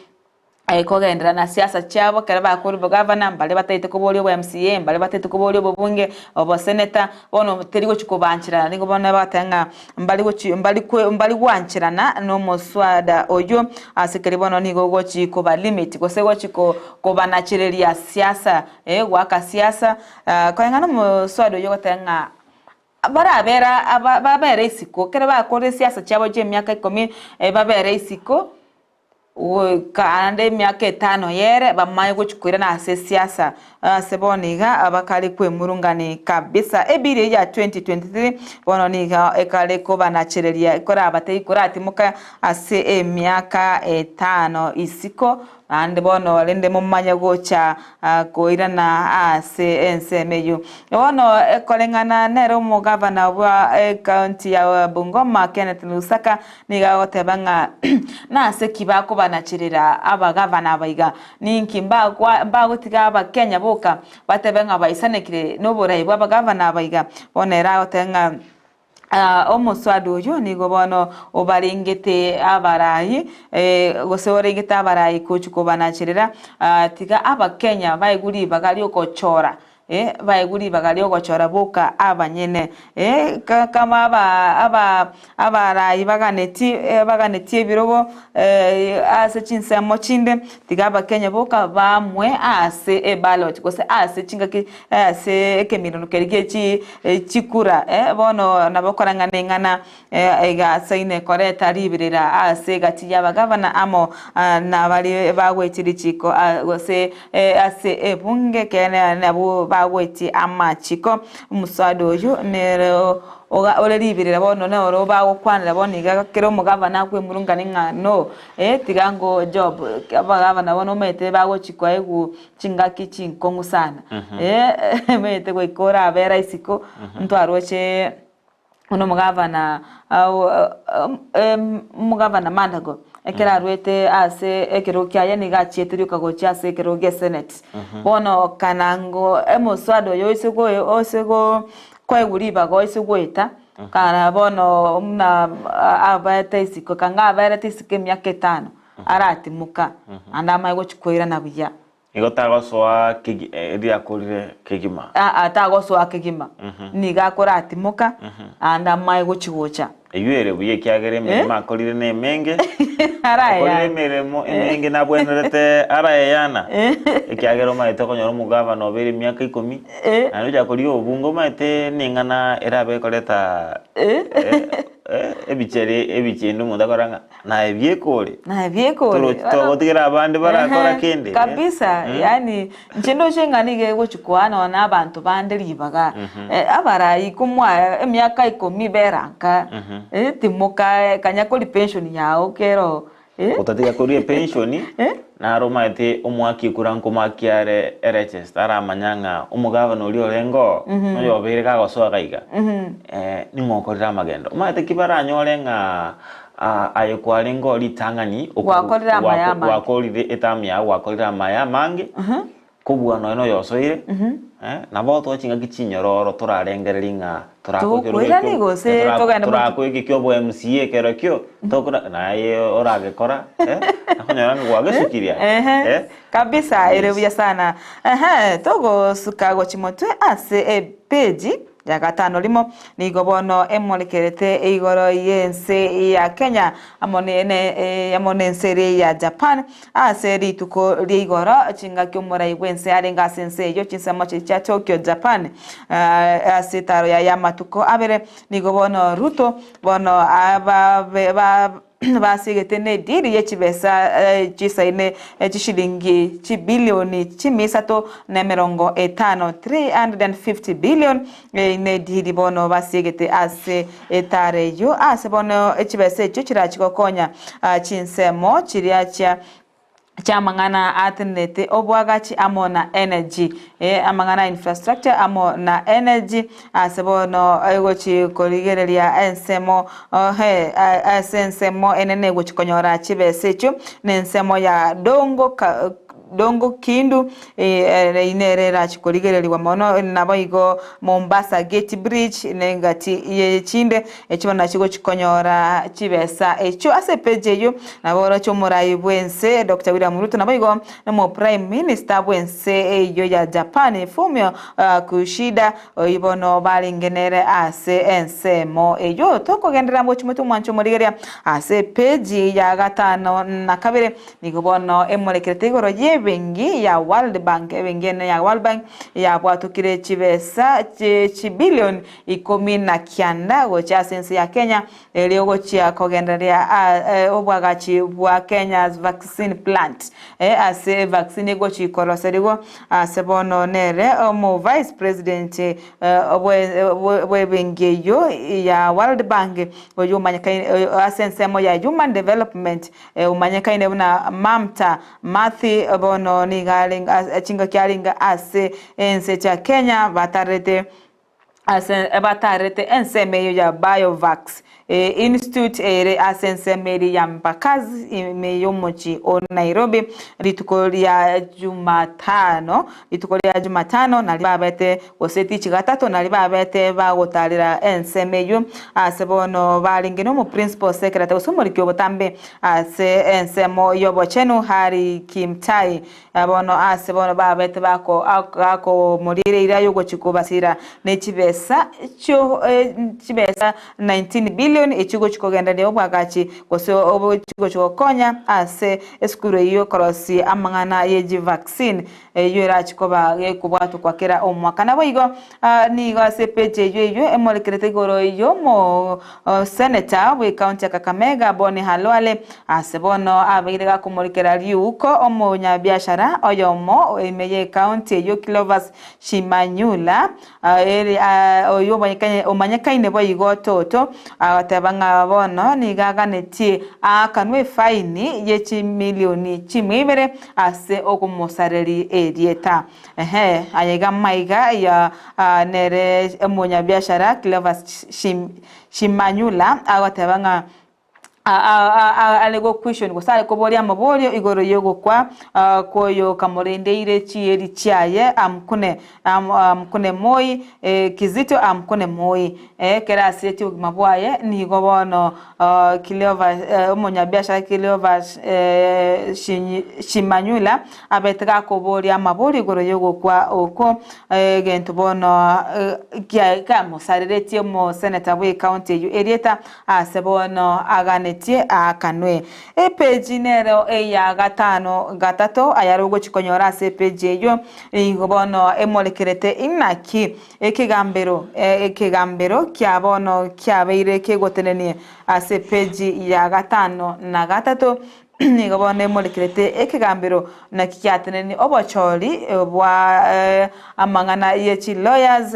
kogenderera na siasa chiabo ekero bakorwa obogavana, mbaria bataete koboria obo MCA, mbaria bataete koboria obobunge, oboseneta, bono teri gochia kobancherana nigo bono bagoteba ng'a mbari gochi mbari kwe mbari gwancherana na omoswada oyio, ase keria bono nigo ogochi koba limit gose gochi ko kobanachereria siasa goaka siasa koreng'ana omoswada oyio ogoteba ng'a barabera aba babere isiko, ekero bakorire siasa chiabo chia emiaka ikomi, babere isiko. Goika ande emiaka etano yere, bamanye gochia koirana ase esiasa. Ase bono iga abakare kwemurungani kabisa. Ebiri eyio ya 2023 bono nigo ekare kobanachereria korabatebie koratimoka ase emiaka etano isiko naende bono rende momanye gocha koirana ase ensemo eyio. Bono koreng'ana nere omogavana bwa ecounty ya Bungoma Kenneth Lusaka Nigo agoteba ng'a nase ki bakobanacherera abagavana aba iga? Ninki mbagotiga abakenya boka batebe ng'a baisanekire noborai bw'abagavana aba iga? Bono ere agoteba ng'a omoswada oyio nigo bono obarengete abarai gose orengete abarai gochia kobanacherera tiga abakenya baegwe ribaga riogochora Ee, baegwe ribaga ri'ogochora boka abanyene. Ee, kama aba aba abarai baganeti baganetie ebirogo ase chinsemo chinde, tiga abakenya boka bamwe ase eballot gose ase chingaki ase ekeminoro keria gie chi chikura. Bono nabo okorang'ana eng'ana Egasaine koreta riberera ase egati y'abagavana amo nabaria bagwetie richiko gose ase ebunge, ekeene nabwo bagwetie amachiko. Omoswada oyio nere ore riberera bono noro bagokwanera bono iga kera omogavana akwemurungania ng'a no tiga ngo job abagavana bono omanyete bagochi koegwa chingaki chinkong'u sana, omanyete goika orabera isiko ntwaroche. Buna omogavana omogavana Mandago, ekero arwete ase ekerogo kiaye nigo achiete rioka gochia ase ekerogo gia senate. Bono kanango omoswada oyo oise go oise go koegwa ribaga oise goeta, kana bono buna abaete isiko kanga aberete isiko emiaka etano, aratimoka, naende amanye gochia koirana buya. Nigo tagosoa kegi riakorire kegima. Aa, tagosoa kegima, nigo akoratimoka, naende amae gochi gocha. Eyio ere buya ekiagera emeremo akorire nemenge, akorire Arayeyane. emeremo emenge nabwenerete arayeyana, ekiagera omanyete okonyora omogavana obeire emiaka ikomi, naende ochaka korigia obobunge omanyete neng'ana erabe ekoreta ebicheri ebichenu omonto akora ng'a. Naye bieka ore. Naye bieka ore. Torochi togotigera abande barakora kende. Kabisa, yaani inche ndoche ng'a nigo egochi koa nonya na abanto bande ribaga. Abarai komwa emiaka ikomi beranka, timoka kanya kori pension yao kero. Otatiga korwa epension, naro omanyete omwaki ekura nkomaki are erechester aramanya ng'a omogavana oria orenge oo, noyo obeire kagosoa iga iga, ning'o okorire amagendo. Omanyete ki baranyore ng'a. Ah, aye kwarenge oo ritang'ani okoru- Gwakorire amaya gwako- amange. gwakorire etamu yao gwakorire amaya amange kobua nonya noyosoire eh, nabo otoe chingaki chinyororo torarengereria ng'a Tokoirani gose togende motu- torakwa eke kia obo MCA ekero ekio tokora naye oragekora eh, okonyora ng'a gwagesukirie aye Ehe, eh. kabisa ere buya sana. Ehe, togosuka gochia motwe ase epeji ya gatano rimo, nigo bono emorekerete igoro y'ense ya Kenya amo ne amo nense eria ya Japan ase rituko ria igoro chingaki omorai bw'ense arenge ase ense eyio chinsemo chiria chia Tokyo, Japan ase etaro yaye y'amatuko abere. Nigo bono Ruto bono ababe ba Basiegete nediri ye chibesa chisaine chishilingi chibilioni chimia isato na emerongo etano, 350 billion, nediri bono basiegete ase etara eyio ase bono chibesa echio chirachi gokonya chinsemo chiria chia chi'amang'ana atenenete oboagachi amo na energy, ee, amang'ana a infrastructure amo na energy, ase bono egochi korigereria ensemo ohe ase ensemo enene egochi konyora chibesa echio, na ensemo ya Dongo ka Dongo Kindu eyio nere erachi korigereriwa mono, naboigo Mombasa Gate Bridge na engati ye chinde echio bono nachio gochi konyora chibesa echio. Ase epeji eyio nabo oroche omorai bw'ense Doctor William Ruto naboigo nomo Prime Minister bw'ense eyio ya Japan Fumio Kishida oyio bono barenge nere ase ensemo eyio. Tokogenderera gochia motwe omwancho omorigereria ase epeji ya gatano na kabere Nigo bono emorekerete igoro y'ebenki ya World Bank, ebenki ene ya World Bank yabwatokire chibesa chie chibilion ikomi na kianda gochia ase ense ya Kenya erio gochia kogendereria obwagachi bwa Kenya's vaccine plant ase evaccine egochi koroserigwa ase bono nere omo vice president bw'ebenki eyio ya World Bank oyio omanyekaine ase ensemo ya Human Development Omanyekaine buna Mamta Mathi bono nigo arenge chingaki arenge ase ense chia Kenya batarete ase batarete ensemo eyio ya Biovax Institute ere ase ensemo eria ya Mbakazi ime y'omochie o Nairobi rituko ria Jumatano rituko ria Jumatano nario babete gose tichi gatato nario babete bagotarera ensemo eyio ase bono barenge nomo principal secretary gose omoriki obotambe ase ensemo y'obochenu Harry Kimtai bono ase bono babete bako gakomorira eira yogochia kobasira ne chibesa chio chibesa 19 billion echio gochia kogendereria obwagachi gose obochia gokonya ase esukuru eyio korosia amang'ana ye chivaccine Eyio erache koba gekobwatokwa kera omwaka. Naboigo nigo ase epeji eyio eyio emorekerete igoro y'omo senator bw'ecounty ya Kakamega Boni Khalwale ase bono abeire gakomorekera riuko omonyabiashara oyomo ime y'ecounty eyio Cleophas Shimanyula ere oyio omanyekaine boigo Toto agoteba ng'a bono nigo aganetie aakanwe efaini ye chimilioni chimia ibere ase okomosareria erieta. Ehe, aye iga maiga ya nere omonyabiashara Cleophas Shimanyula agoteba ng'a are go question gose are koboria amaborio igoro y'ogokwa kw'oyo kamorendeire chieri chiaye amkune amkune moi Kizito amkune moi. Ekero asiretie obogima bwaye nigo bono Cleophas omonyabiashara Cleophas Shimanyula abete gakoboria amaborio igoro y'ogokwa okwo egento bono kiamosareretie omoseneta bw'ecounty eyio erieta Ase bono aganetie aakanwe. Epeji nero eya gatano gatato ayare ogochia konyora ase epeji eyio nigo bono emorekerete inaki ekegambero ekegambero kia bono kiabeire kegotenenia ase epeji ya gatano na gatato Nigo bono emorekerete ekegambero naki giatenenire obochori bwa amang'ana ye chilawyers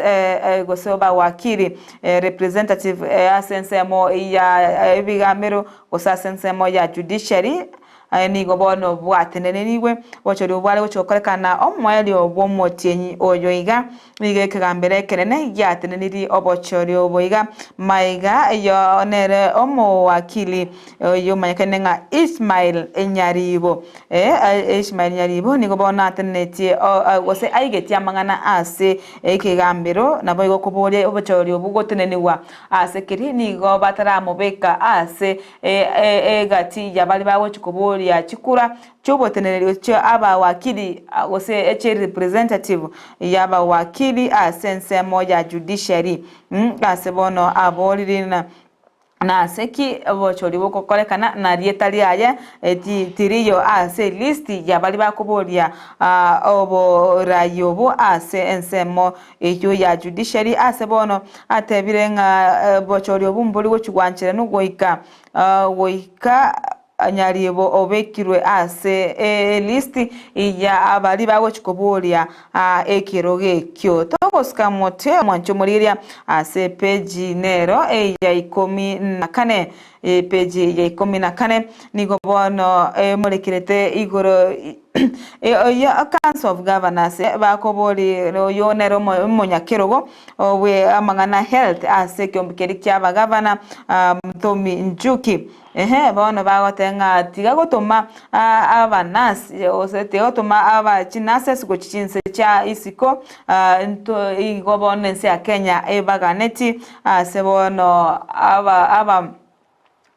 gose bawakili, representative, ase ensemo ya ebigambero gose ase ensemo ya judiciary. Nigo bono bwatenenirigwe obochori obwo bware gochia gokorekana omoerio bw'omotienyi oyo iga. Nigo ekegambero ekenene giatenenirie obochori obo iga. Maiga oyo nere omowakili oyomanyekaine ng'a Ishmael Nyaribo. Ishmael Nyaribo nigo bono atenenetie gose aigetie amang'ana ase ekegambero naboigo koboria obochori obwo gotenenigwa ase keria nigo bataramobeka ase egati ya baria bagochia koboria chikura chi'oboteneneri chia abawakili gose echi'erepresentative y'abawakili ase ensemo ya judiciary. Ase bono aborire ng'a nase ki obochori bogokorekana na rieta riaye tiriyo ase elist ya baria bakoboria oborai obo ase ensemo eyio ya judiciary. Ase bono atebire ng'a obochori obwo mbori gochia gwancheranwa goika goika Nyaribo obekirwe ase elist ya baria bagochia koboria ekerogo ekio. Togosika mote omwancho omorigereria ase epeji nero eya ikomi na kane. Epeji ya ikomi na kane nigo bono emorekerete igoro ya Council of Governors bakoboria oyo nere omonyakerogo bwe amang'ana health ase ekeombe keria kia abagavana Muthomi Njuki. Ehe, bono bagoteba ng'a tiga gotoma abanurse gose tiga gotoma aba chinurses gochia chinse chia isiko nto igo bono ense ya Kenya ebaganeti ase bono aba aba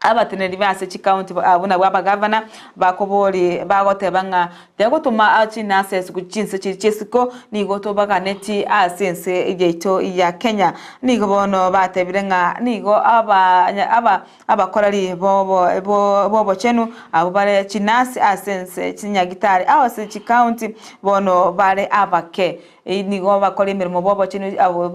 abateneneri ba ase chicounty abwo nabwo abagavana bakobori bagoteba ng'a tiga gotoma chinurses gochia chinse chiria chia isiko nigo tobaganeti ase ense yaito ya Kenya. Nigo bono batebire ng'a nigo aba aba Abakoreri b'obochenu abwo bare chinasi ase ense chinyagitari ase chikaunti bono bare abake. Nigo bakora emeremo b'obochenu abwo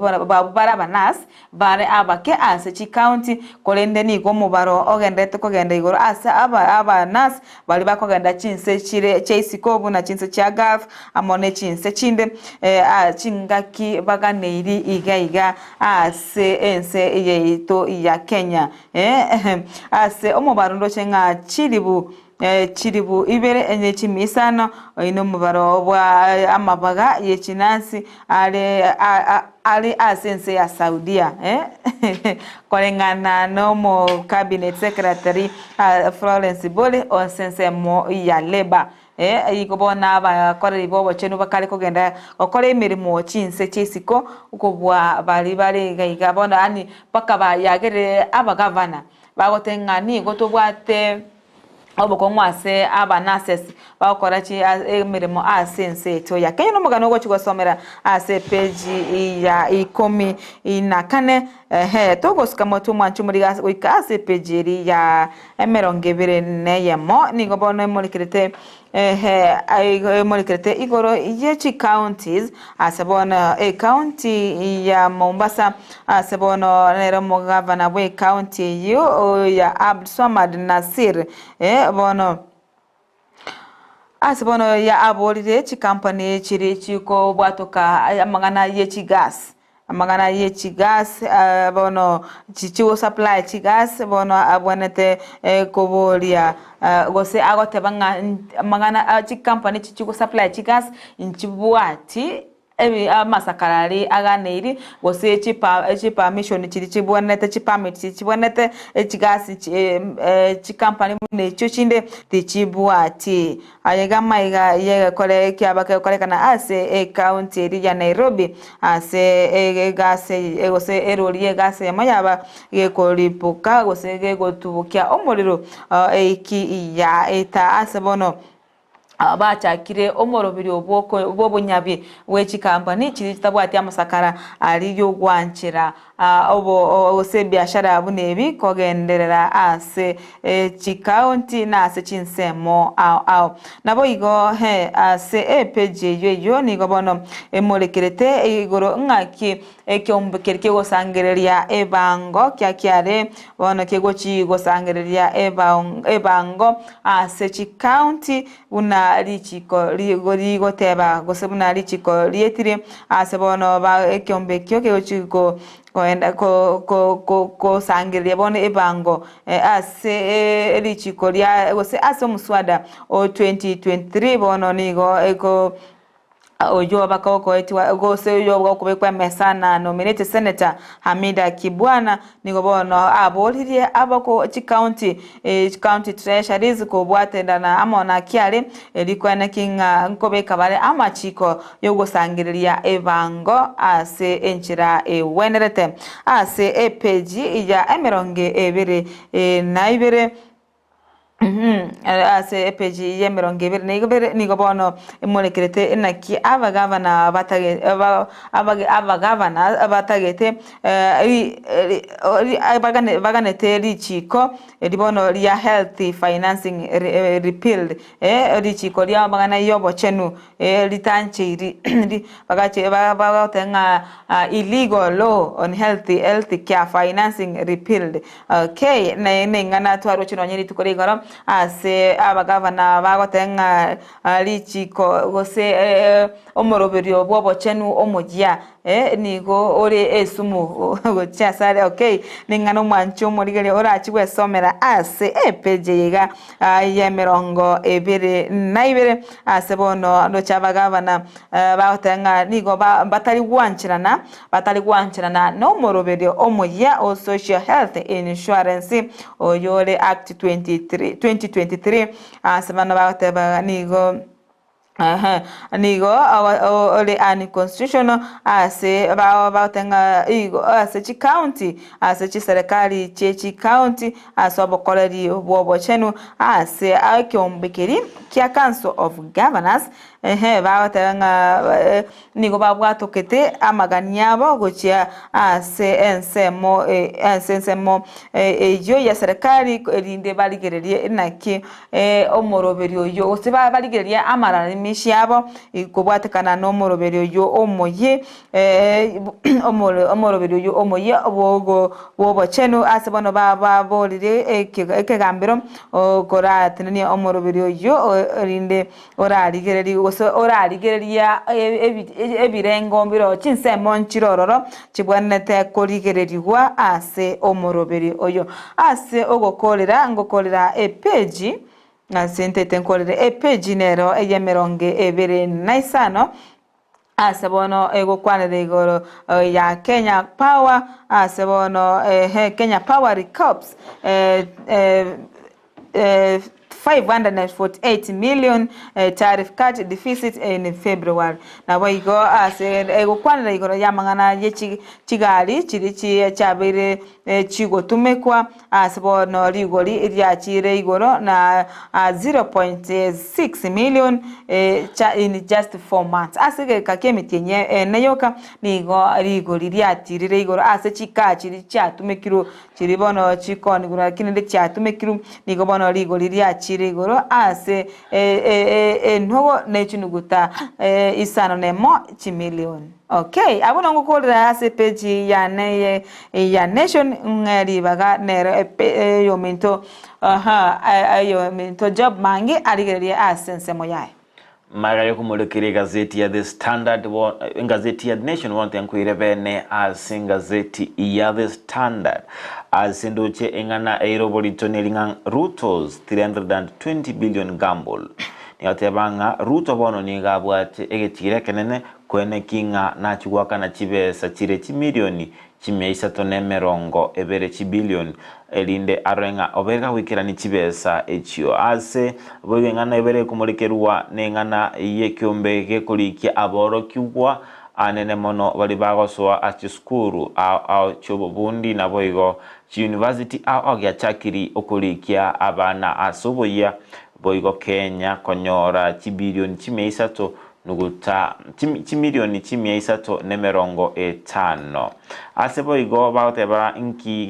bare abanasi bare abake ase chikaunti, korende nigo omobaro ogendererete kogenda igoro ase abanasi baria bakogenda chinse chire chia isiko buna chinse chia Gulf amo ne chinse chinde chingaki baganeiri iga iga ase ense yaito ya Kenya. Ase omobaro ndoche ng'a chilibu chilibu ibere ne chimia isano, oyio nomobaro bwa amabaga ye chinasi are are ase ense ya Saudia. Koreng'ana nomo cabinet secretary Florence Bore ase ensemo ya Labour. Igo bono abakoreri b'obochenu bakare kogenda gokora emeremo chinse chia isiko kobua baria bare iga iga. Bono yaani mpaka bayagerire abagavana bagoteba ng'a nigo tobwate obokong'u ase abanurses bagokora chi emeremo ase ense yaito ya Kenya. Nomogano ogochia gosomera ase epeji ya ikomi na kane ehe togosika motwe omwancho omoriga ase goika ase epeji eria ya emerongo ebere na eyemo nigo bono emorekerete ehe emorekerete igoro ye chicounties ase bono ecounty ya Mombasa ase bono nere omogavana bwe ecounty eyio ya Abdulswamad Nassir bono ase bono aborire chikampani chiria chikobwatoka amang'ana ye chigas. Amang'ana ye chigas bono chigosupply chigas bono abwenerete koboria gose agoteba ng'a amang'ana chikampani echi chigosupply chigas nchibwati amasakara aria aganeiri gose chipermission chiria chibwenerete chipermit chiria chibwenerete echigas chikampani buna echio chinde tichibwati. Aye iga amaiga y'egekore kiaba kegokorekana ase ecounty eria ya Nairobi ase egasi gose erori y'egasi eyemo yaba gekoripuka gose gegotubokia omorero eiki ya eta ase bono bachakire omoroberio bw'obonyabi bwe chikampani chiria chitabwati amasakara aria y'ogwanchera gose ebiashara buna ebi kogenderera ase chikaunti na ase chinsemo ao ao. Naboigo ase epeji eyio eyio nigo bono emorekerete igoro ng'aki ekeombe keria kegosangereria ebango kia kiare bono kegochi gosangereria ebango ase chikaunti buna. buna richiko rigoteba gose buna richiko rietire ase bono ba ekeombe ekio kegochi ko koenda ko ko kosangereria bono ebango ase richiko ria gose ase omoswada o 2023 bono nigo eko Oyio bakogoetigwa gose oyio gokobekwa emesa na nominated senator Hamida Kibwana nigo bono aboririe abako chicounty county treasuries kobwaterana amo na kiare erio koeneki ng'a nkobeka bare amachiko yogosangereria ebango ase enchera egwenerete. Ase epeji ya emerongo ebere na ibere. Ase epeji y'emerongo ebere na ibere nigo bono emorekerete naki abagavana batage abagavana batagete baganete richiko eri bono ria health financing repealed richiko ria amang'ana y'obochenu ritancheiri bagache bagoteba ng'a illegal law on health health care financing repealed Okay, naye neng'ana twaroche nonye rituko ria igoro ase abagavana bagoteba ng'a richiko gose omoroberio bw'obochenu omoyia nigo ore esumu gochia asare okay, neng'ana omwanchi omorigereria orachie gwesomera ase epeji eye iga y'emerongo ebere na ibere ase bono ndoche abagavana bagoteba ng'a nigo batari gwancherana batari gwancherana nomoroberio omoyia o Social Health Insurance oyore Act 23 2023 ase bano bagoteba nigo nigo ore unconstitutional ase bagoteba ng'a igo ase chicounty ase chiserekari chie chicounty ase obokoreri bw'obochenu ase ekeombe keria kia Council of Governors ehe bagoteba ng'a nigo babwatokete amagani abo gochia ase ensemo ase ensemo eyio ya serikali erinde barigererie naki omoroberio oyio gose barigererie amalalamishi abo kobwatekana na omoroberio oyio omoyie omoroberio oyio omoyie bw'obochenu ase bono baborire ekegambero koratenenia omoroberio oyio erinde Orarigererie gose orarigereria ebirengo mbireo chinsemo nchire ororo chibwenerete korigererigwa ase omoroberi oyo. Ase ogokorera ngokorera epeji ase ntaete nkorere epeji nero ey'emerongo ebere na isano ase bono egokwanera igoro ya Kenya Power ase bono Kenya Power Recoups 548 million tariff cut deficit in February. Naboigo ase egokwanera igoro y'amang'ana ye chigari chiria chiabeire chigotumekwa ase bono rigori riachire igoro na 0.6 million in just 4 months. Ase egeka ki'emetienyi ene yoka nigo rigori riatirire igoro ase chikaa chiria chiatumekirwe Chiria bono chikonigwa lakini rende chiatumekirwe, nigo bono rigori riachire igoro ase entogo ne chinuguta isano nemo chimilioni. Okay, abwo nongokorera ase epeji yane ya Nation ng'e ribaga nero eyominto aha eyominto Job Mangi arigererie ase ensemo yaye. Magega y'okomorekeria egazeti ya The Standard bo engazeti ya The Nation bono tenkoire bene ase engazeti ya The Standard ase ndoche eng'ana eire oborito neri ng'a Ruto's 320 billion gamble. Nigo ateba ng'a Ruto bono nigo abwate egetigere ekenene koeneki ng'a nachie goakana chibesa chire chimilioni chimia isato na emerongo ebere chibilioni, erinde arore ng'a obeire kagoikerania chibesa echio. Ase boigo eng'ana ebere ekomorekerwa neng'ana y'ekeombe gekorikia aborokigwa anene mono baria bagosoa ase chisukuru ao ao chi'obobundi naboigo chiyunivasiti ao ao giachakiri okorikia abana ase oboyia boigo Kenya konyora chibilioni chimia isato Nuguta chimilioni chimia isato nemerongo etano. Ase boigo bagoteba nki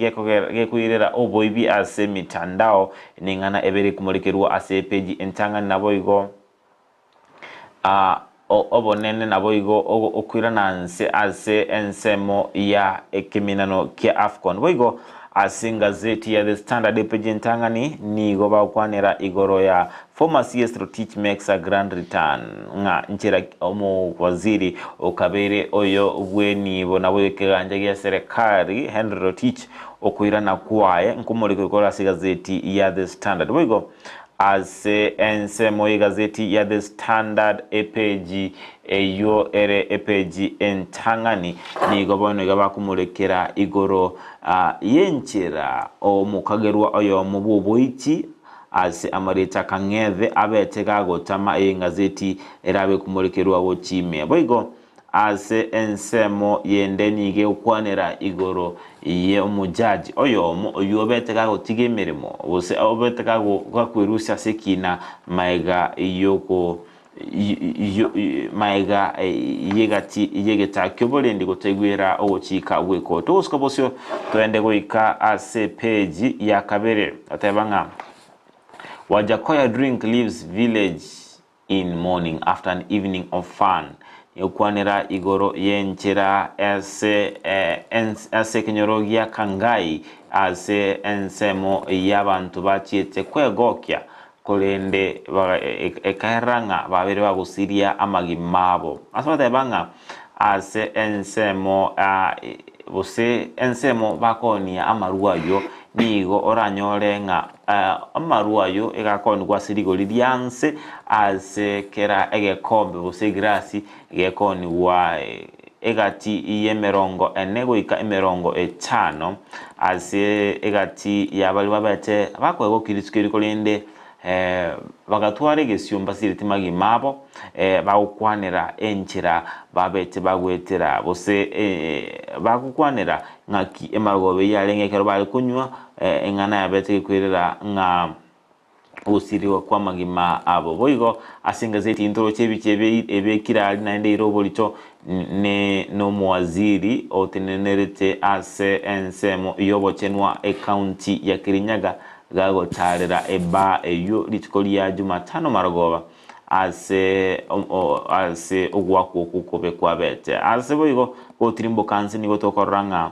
gekoirera oboibi ase emitandao neng'ana ebere ekomorikerwa ase epeji entang'ani naboigo obonene naboigo okoirana nse ase ensemo ya ekeminano kia Afcon. Boigo Ase engazeti ya The Standard epeji entang'ani nigo bagokwanera igoro ya Former CS Rotich makes a grand return ng'a nchera omowaziri okabeire oyo bw'enibo nabo ekeganja gia serekari Henry Rotich okoirana kwaye nkomoriko igoro ase egazeti ya The Standard. Boigo Ase ensemo y'egazeti ya The Standard epeji eyio ere epeji entang'ani nigo bono iga bakomorekera igoro y'enchera omokagerwa oyomo bw'oboiti ase amarieta Kang'ethe abete gagotama ey'engazeti erabe komorekerwa gochia ime. Boigo Ase ensemo yende nigo egokwanera igoro y'omojaji oyomo oyio obete gagotiga emeremo, gose obete gakwerusia ase ekiina magega y'oko magega y'egati y'egetaa ki'oborendi gotaigwera ogochika gw'ekoto. Ogosuka bosio toende goika ase epeji ya kabere, oteba ng'a Wajackoyah drink leaves village In morning after an evening of fun, Egokwanera igoro y'enchera ase ase ekenyoro gia Kangai ase ensemo y'abanto bachiete kwegokia, korende ekaerera ng'a babeire bagosiria amagima abo. Ase bateba ng'a ase ensemo gose ensemo bakoonia amarwa ayio, nigo oranyore ng'a amarwa ayio egakoonigwa ase rigori ria nse ase kera egekombe gose egirasi gekoonigwa egati y'emerongo ene goika emerongo etano, ase egati ya baria babete bakoegwa rituko eri korende Bagatwara egesio mbasireti magima abo, bagokwanera enchera babete bagoetera, gose bagokwanera ng'aki emarogoba eyio yarenge ekero bare konywa, eng'ana yabete gekwerera ng'a ogosirigwa kw'amagima abo. Boigo ase engazeti ntoroche ebicha ebi ebekire aria naende eire oborito ne nomowaziri otenenerete ase ensemo y'obochenwa ecounty ya Kirinyaga Gagotaarera ebaa eyio rituko ria Jumatano marogoba ase ase ogoakwa okwo kobe kwabete. Ase boigo gotirimboka nse nigo tokorora ng'a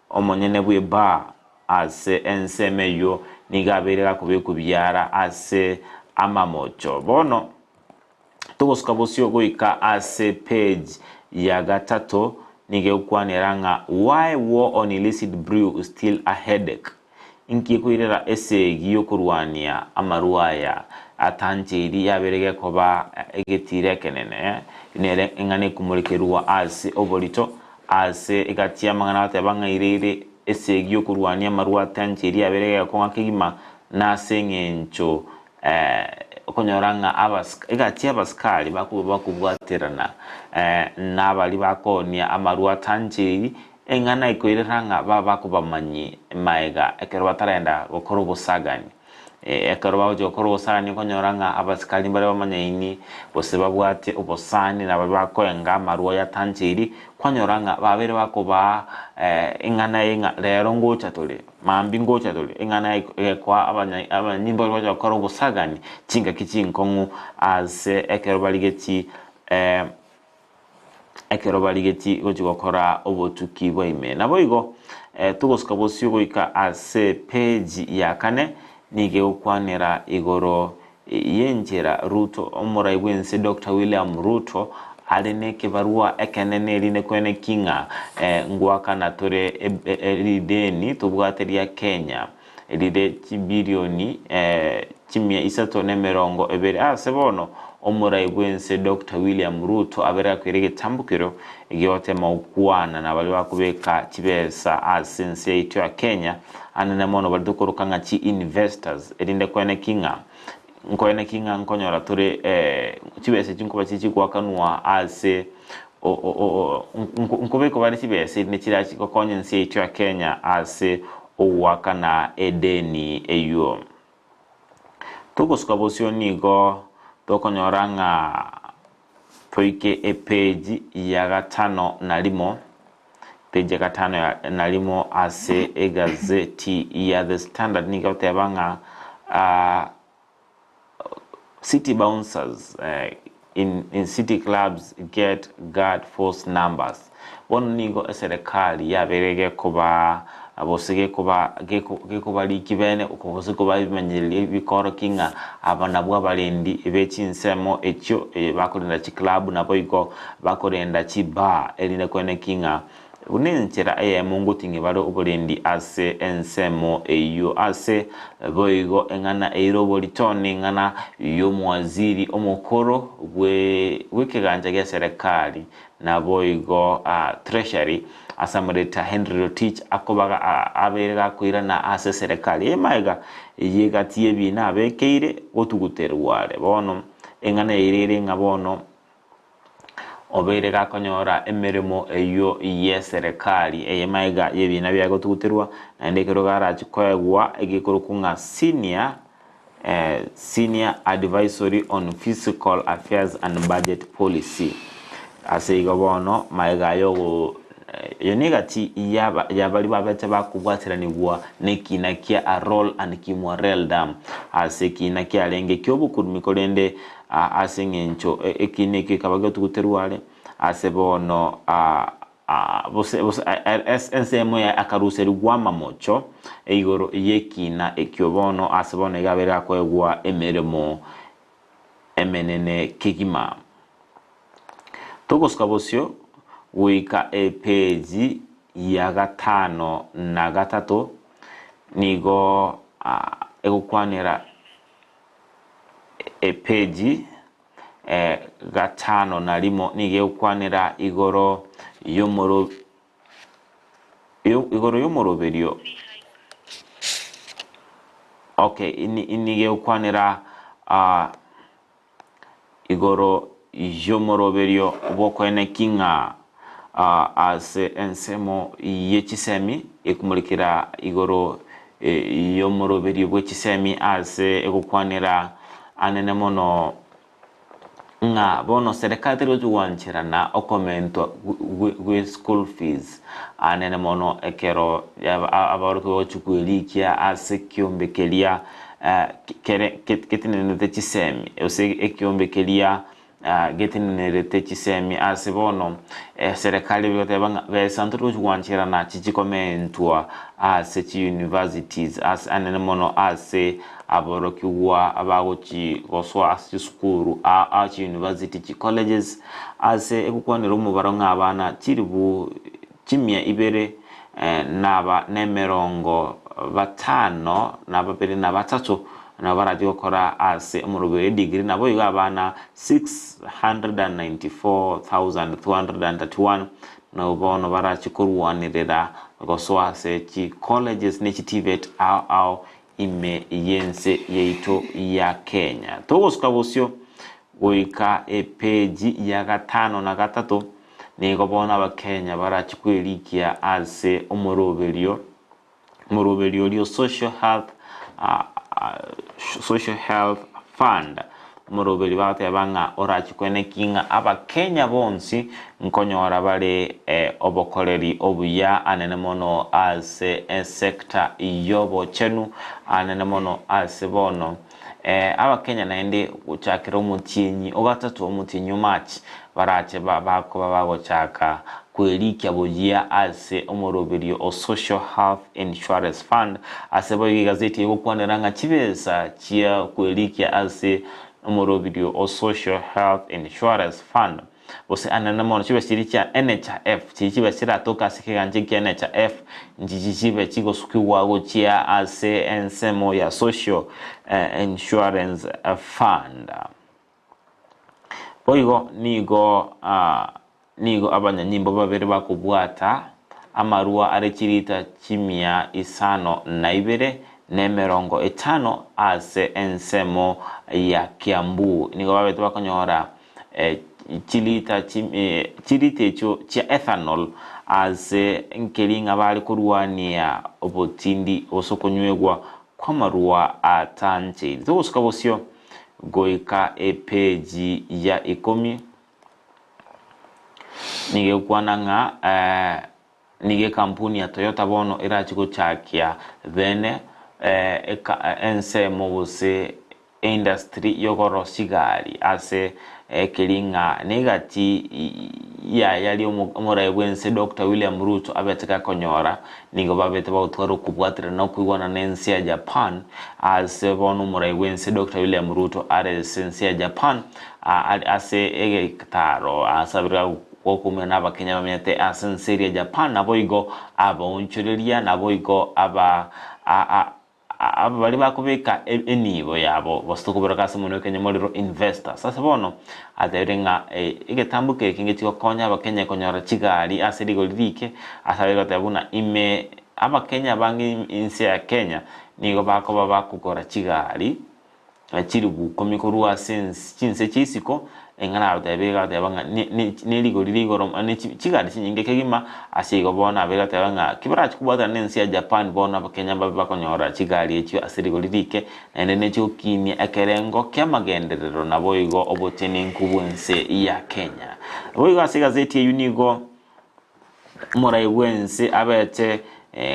omonyene bw'ebaa ase ensemo eyio nigo abeire gakobekwa biara ase amamocho. Bono Togosuka bosio goika ase page ya gatato nigo egokwanera ng'a Why war on illicit brew is still a headache. Inki ekoirera esegi yokorwania amarwa aya atancheiri yabere gekoba egetiro ekenene nere eng'ana ekomorekerwa ase oborito ase egati y'amang'ana agateba ng'a ireire esegi yokorwania amarwa atancheiri yabere gegokong'a kegima nase eng'encho Okonyora ng'a egati y'abasikari bakoba bakobwaterana nabaria bakoonia amarwa atancheiri, eng'ana ekoirera ng'a babe bakobamanyi maega ekero batarenda gokora obosagani. Ekero bagochia gokora obosagani okonyora ng'a abasikari mbare bamanyaini gose babwate obosani nabaria bakoenga amarwa aya atancheiri, kwanyora ng'a babeire bakobaa eng'ana eye ng'a rero ngocha tore. Mambia ngocha tore, eng'ana egekoa abanyanyimbo baria bagocha gokora obosagani chingaki chinkong'u ase ekero barigetie ekero barigetie gochia gokora obotuki bwa ime. Naboigo togosuka bosio goika ase page ya kane, nigo egokwanera igoro y'enchera Ruto, omorai bw'ense Doctor William Ruto are nekebarua ekenene erinde koeneki ng'a ngoakana tore rideni tobwate ria Kenya rire chibilioni chimia isato na emerongo ebere. Ase bono omorai bw'ense Doctor William Ruto abere akoira egetambokero giogotema gokwana na baria bakobeka chibesa ase ense yaito ya Kenya anene mono baria tokoroka ng'a chi investors erinde koeneki ng'a nkoeneki ng'a nkonyora tore chibesa echi nkoba chigoakanwa ase nkobekwa bare chibesa erinde chirachi gokonya ense yaito ya Kenya ase ogoakana edeni eywo. Togosuka bosio nigo tokonyora ng'a toike epeji ya gatano na rimo, peji ya gatano na rimo ase egazeti ya The Standard nigo egoteba ng'a City bouncers in city clubs get guard force numbers. Bono nigo eserekari yabeire gekobaa. Gose gekoba gekobarikia bene, gose kobamanyereria bikorokia ng'a aba nabwo abarendi be chinsemo echio bakorenda chiclub naboigo bakorenda chibar, erinde koenekia ng'a buna enchera eyemo ngoting'ia bare oborendi ase ensemo eyio. Ase boigo eng'ana eire oborito neng'ana y'omowaziri omokoro bw'ekegancha gia serekari Naboigo Treasury ase amarieta Henry Rotich akobaga abeire gakoirana ase eserekari eye magega y'egati y'ebiina abekeire gotuguterwa are. Bono eng'ana eire ere ng'a bono obeire gakonyora emeremo eyio y'eserekari eye magega y'ebiina biaye gotuguterwa naende ekero garachi koegwa egekorokwa ng'a Senior Senior Advisory on Fiscal Affairs and Budget Policy. Ase igo bono magega yogo eyo negati yaba yabaria babete bakobwateranigwa nekina kia Arrol and Kimwarer Dam ase ekina kiarenge kiobokurumi korende ase eng'encho ekina ekio ekaba getuguterwa are ase bono Gose ensemo yaye akaruserigwa amamocho igoro y'ekiina ekio bono ase bono iga abeire akoegwa emeremo emenene kegima. Togosuka bosio goika epeji ya gatano na gatato nigo egokwanera epeji gatano na rimo nigo egokwanera igoro y'omoro igoro y'omoroberio okay nigo egokwanera igoro y'omoroberio bw'okoeneki ng'a ase ensemo ye chisemi ekomorikera igoro y'omoroberio bwe chisemi ase egokwanera anene mono ng'a bono serikali teri gochia gwancherana okomentwa gwe school fees anene mono ekero abaorokia bagochia kwerikia ase ekiombe keria kere getenenerete chisemi gose ekiombe keria Getenenerete chisemi ase bono, eserekari egoteba ng'a besa ntori gochia gwancherana chichikomentwa ase chiuniversities ase anene mono ase aborokigwa bagochi gosoa ase chisukuru aa chiuniversity chicolleges ase egokwanera omobaro ng'a abana chiribu chimia ibere naba nemerongo batano na babere na batato nabo barache gokora ase omorobio edigiri, naboigo abana 694,231 nabo bono barache korwanerera gosoa ase chicolleges ne chiTVET ao ao ime y'ense yaito ya Kenya. Togosuka bosio goika epeji ya gatano na gatato, nigo bono abakenya barache kwerikia ase omoroberio omoroberio oria o Social Health Social Health Fund, omoroberio bagoteba ng'a orache koenekia ng'a abakenya bonsi nkonyora bare obokoreri obuya anene mono ase esector y'obochenu anene mono ase bono Abakenya naende gochakera omotienyi o gatato, omotienyi o March, barache bakoba bagochaka kwerikia boyia ase omoroberio o Social Health Insurance Fund. Ase boigo egazeti egokwanera ng'a chibesa chia kwerikia ase omoroberio o Social Health Insurance Fund Gose anene mono chibe chiria chia NHIF, chiria chibe chiratoke ase ekegancha kia NHIF, nchichi chibe chigosukigwa gochia ase ensemo ya Social Insurance Fund. Boigo nigo nigo abanyanyimbo babere bakobwata amarua are chilita chimia isano na ibere na emerongo etano ase ensemo ya Kiambu. Nigo babete bakonyora chilita chilita echio chia ethanol ase nkeri ng'a bare korwania obotindi gose okonywegwa kw'amarua atancheiri. Togosuka bosio goika epeji ya ikomi nigo egokwana ng'a Nigo ekampuni ya Toyota bono erache gochakia bene ensemo gose eindustry yokorosia chigari ase Ekeri ng'a negati yaye omorai bw'ense Doctor William Ruto abete gakonyora, nigo babete bagotwara okobwaterana na okoigwana n'ense ya Japan ase bono omorai bw'ense Doctor William Ruto are ase ense ya Japan ase egetaro ase abere gokoumera n'abakenya bamenyete ase ense eria Japan naboigo abaonchoreria naboigo aba Aba baria bakobeka enibo yabo gose tokoberoka ase omonwa ekenyamorero investors. Ase bono atebire ng'a egetambo eke ngechi gokonya abakenya konyora chigari ase rigori rike ase aye goteba buna ime abakenya abange inse ya Kenya nigo bakoba bakogora chigari chilifu ikomi korwa ase chinse chia isiko, eng'ana agotebi iga agoteba ng'a ne rigori rigoro ne chigari chinyinge kegima, ase igo bono abe agateba ng'a ki barache kobwatana na ense ya Japan bono abakenya mbabe bakonyora chigari echio ase rigori rike, naende nechigokinia ekerengo ki'amagenderero naboigo obotenenku bw'ense ya Kenya. Naboigo ase egazeti eyio nigo. Omorai bw'ense abete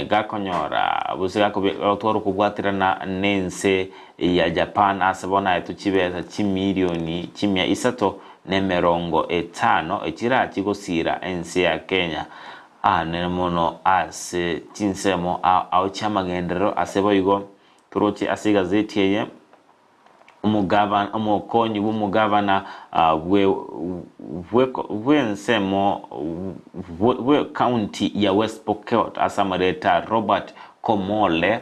gakonyora gose gotwara okobwaterana n'ense ya Japan ase bono aetwe chibesa chimilioni chimia isato na emerongo etano echirachi gosira ense ya Kenya aanene mono ase chinsemo ao chi'amagenderero ase boigo toroche ase egazeti eye. Omogabana, omokonyi bw'omogabana bw'ensemo bw'ecounty ya West Pokot ase amareta Robert Komole,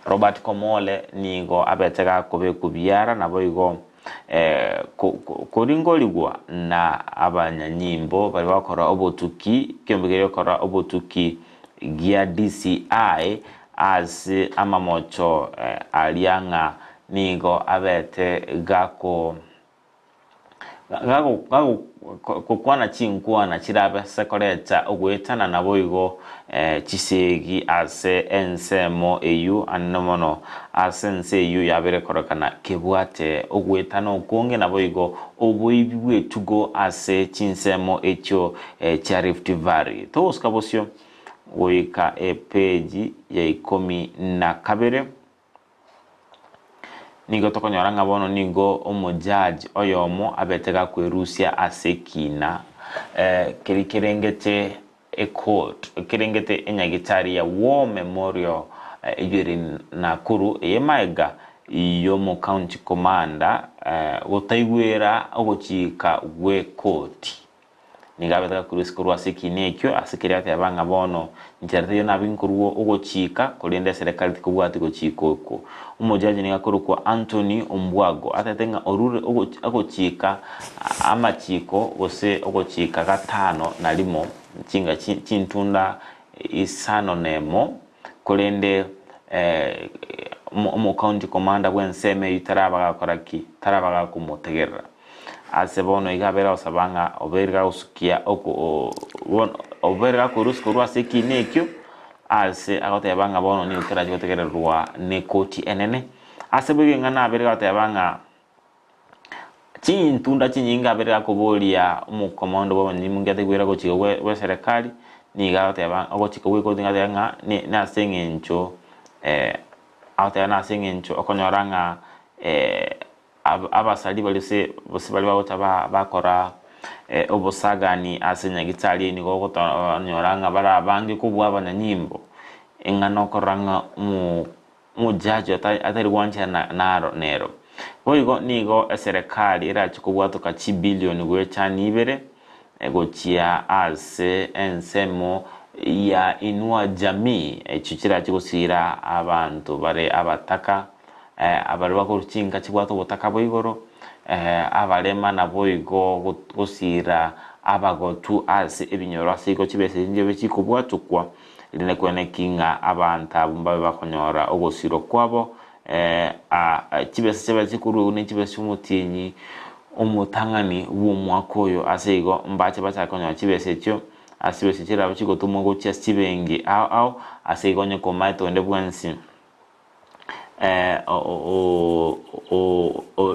Robert Komole nigo abete gakobekwa biara naboigo koringorigwa na abanyanyimbo baria bagokora obotuki, ekiombe keria gegokora obotuki gia DCI Ase amamocho aria ng'a nigo abete gako gokwana chinkwana chirabe ase koreta ogoetana naboigo chisegi ase ensemo eyio anene mono ase ense eyio yabere kororekana kebwate ogoetana okonge naboigo oboibi bw'etugo ase chinsemo echio chia Rift Valley. Togosuka bosio. Goika epeji ya ikomi na kabere, nigo tokonyora ng'a bono nigo omojaji oyomo abete gakwerusia ase ekina keria kerengete ecourt, kerengete enyagitari ya War Memorial eyio ere Nakuru, eye magega y'omocounty commander gotaigwera ogochika gw'ekoti. Nigo abete gakorwa korwa ase ekiina ekio, ase keria ateba ng'a bono inchera teiyo nabe nkorua ogochika, korende eserekari tikobwati gochika okwo. Omojaji nigo akorokwa Anthony Ombwago atebete ng'a orure ogochika amachiko gose ogochika gatano na rimo chinga chintunda isano na emo, korende omocounty commander bw'ensemo eyio taraba gakora ki? Taraba gakomotegerera. Ase bono iga abeire agosaba ng'a obeire gagosukia oko bono obeire gakorusia korwa ase ekiina ekio, ase agoteba ng'a bono nigo kerache gotegererwa nekoti enene. Ase boigo eng'ana abeire gagoteba ng'a chintunda chinyinge abeire gakoboria omokomondo bw'abanyanyimbo nki ataigwere ogochika gwe gweserekari, nigo agoteba ogochika gwe ekoti nigo agoteba ng'a ne nase eng'encho agoteba nase eng'encho okonyora ng'a Abasari baria gose gose baria bagocha bakora obosagani ase nyagetari eye nigo ogotonyora ng'a bare abange kobua abanyanyimbo, eng'ana okorora ng'a omojaji atari gwancherana naro nero. Boigo nigo eserekari erache kobwatoka chibilioni goetania ibere gochia ase ensemo ya Inua Jamii echio chirache gosiira abanto bare abataka. Abaria bakorwa chinka chibwate obotaka bwa igoro, abarema naboigo gosiira abagotu ase ebinyoro ase igo chibesa echi nchibe chikobwatokwa, erinde kweneki ng'a abanto abwo mbabe bakonyora ogosirwa kwabo. Chibesa chiabe chikorwegwa ne chibesa chi'omotienyi omotang'ani bw'omwaka oyo, ase igo mbache bachake konyora chibesa echio ase chibesa chirabe chigotomwa gochia ase chibenki ao ao, ase igo onye komaete onde bwensi.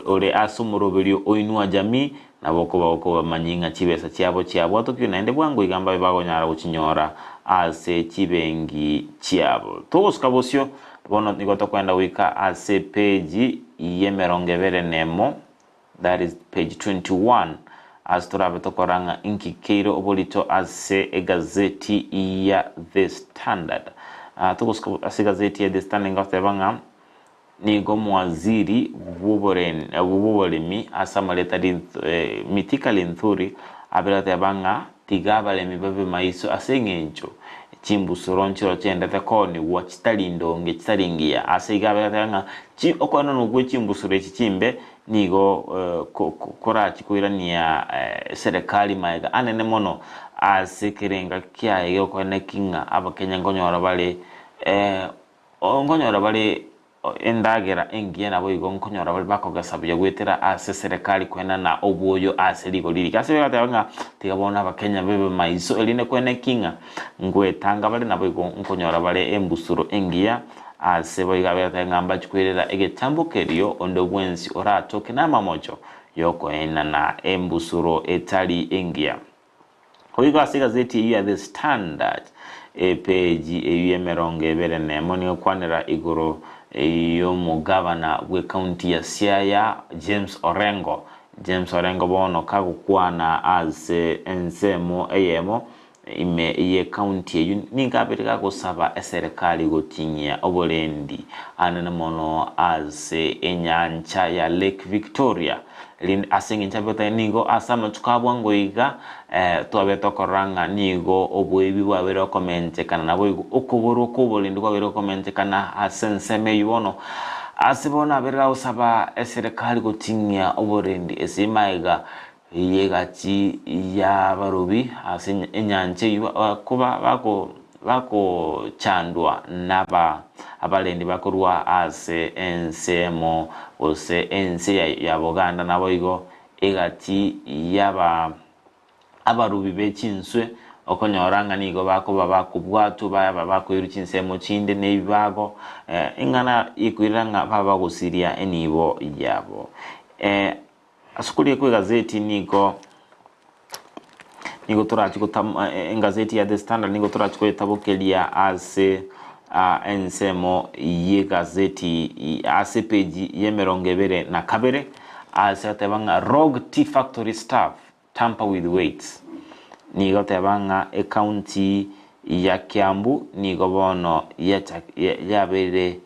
ore ase omoroberio oinua jamii, nabo okoba okobamanyia ng'a chibesa chiabo chiabwatokire naende bwango iga mbabe bagonyara gochinyora ase chibenki chiabo. Togosuka bosio, bono nigo tokoenda goika ase epeji y'emerongo ebere nemo, that is page 21. Ase torabe tokora ng'a inki keire oborito ase egazeti ya The Standard. Togosuka ase egazeti ya The Standard ngoteba ng'a nigo omowaziri bw'oboremi ase amareta Mithika Linturi abere goteba ng'a tiga abaremi babe maiso ase eng'encho chimbusuro nchiro chiendete koonigwa chitari ndonge chitari ngiya. Ase igo abere goteba ng'a okoenanwa gwe chimbusuro echi chimbe Nigo korachie koirania eserekari magega anene mono ase ekerenga kiaye gekoeneki ng'a Abakenya nkonyora bare nkonyora bare endagera engiya naboigo nkonyora bare bakogesa buya goetera ase eserekari koenana obwoyo ase rigori rike. Ase igo ng'a tiga bono Abakenya babe maiso erinde koeneki ng'a ngoetanga bare naboigo nkonyora bare embusuro engiya Ase boigo aberete ng'a mbachie koirera egetambo kerio onde bwensi oratoke namamocho y'okoenana embusuro etari engiya. Boigo ase egazeti eyio ya The Standard, epeji eyio y'emerongo ebere nemo nigo ekwanera igoro y'omogavana bw'ecounty ya Siaya James Orengo. James Orengo bono kagokwana ase ensemo eyemo Ime y'ecounty eyio nigo abere gagosaba eserekari gotinyia oborendi anene mono ase enyancha ya Lake Victoria erinde ase engencho abete nigo ase amatuko a bwango iga twabe tokorora ng'a nigo oboibi bwabeire okomentekana naboigo okoborwa kw'oborendi kwabeire okomentekana ase ensemo eyio bono ase bono abere gagosaba eserekari gotinyia oborendi ase magega Y'egati y'abarobi ase enyancha eyio bakoba bagochandwa naba abarendi bakorwa ase ensemo gose ense ya Boganda naboigo egati y'aba abarubi be chinswe okonyora ng'a nigo bakoba bakobwatwa baba bakoirwa chinsemo chinde na ebibago eng'ana ekoirera ng'a baba bagosiria enibo yabo. Ase okoria kw'egazeti nigo nigo torachi gotam engazeti ya The Standard nigo torachi koyetabokeria ase ensemo y'egazeti ase epeji y'emerongo ebere na kabere ase ateba ng'a Rogue Tea Factory Staff Tamper with weights. Nigo oteba ng'a ecounty ya Kiambu nigo bono yacha yabeire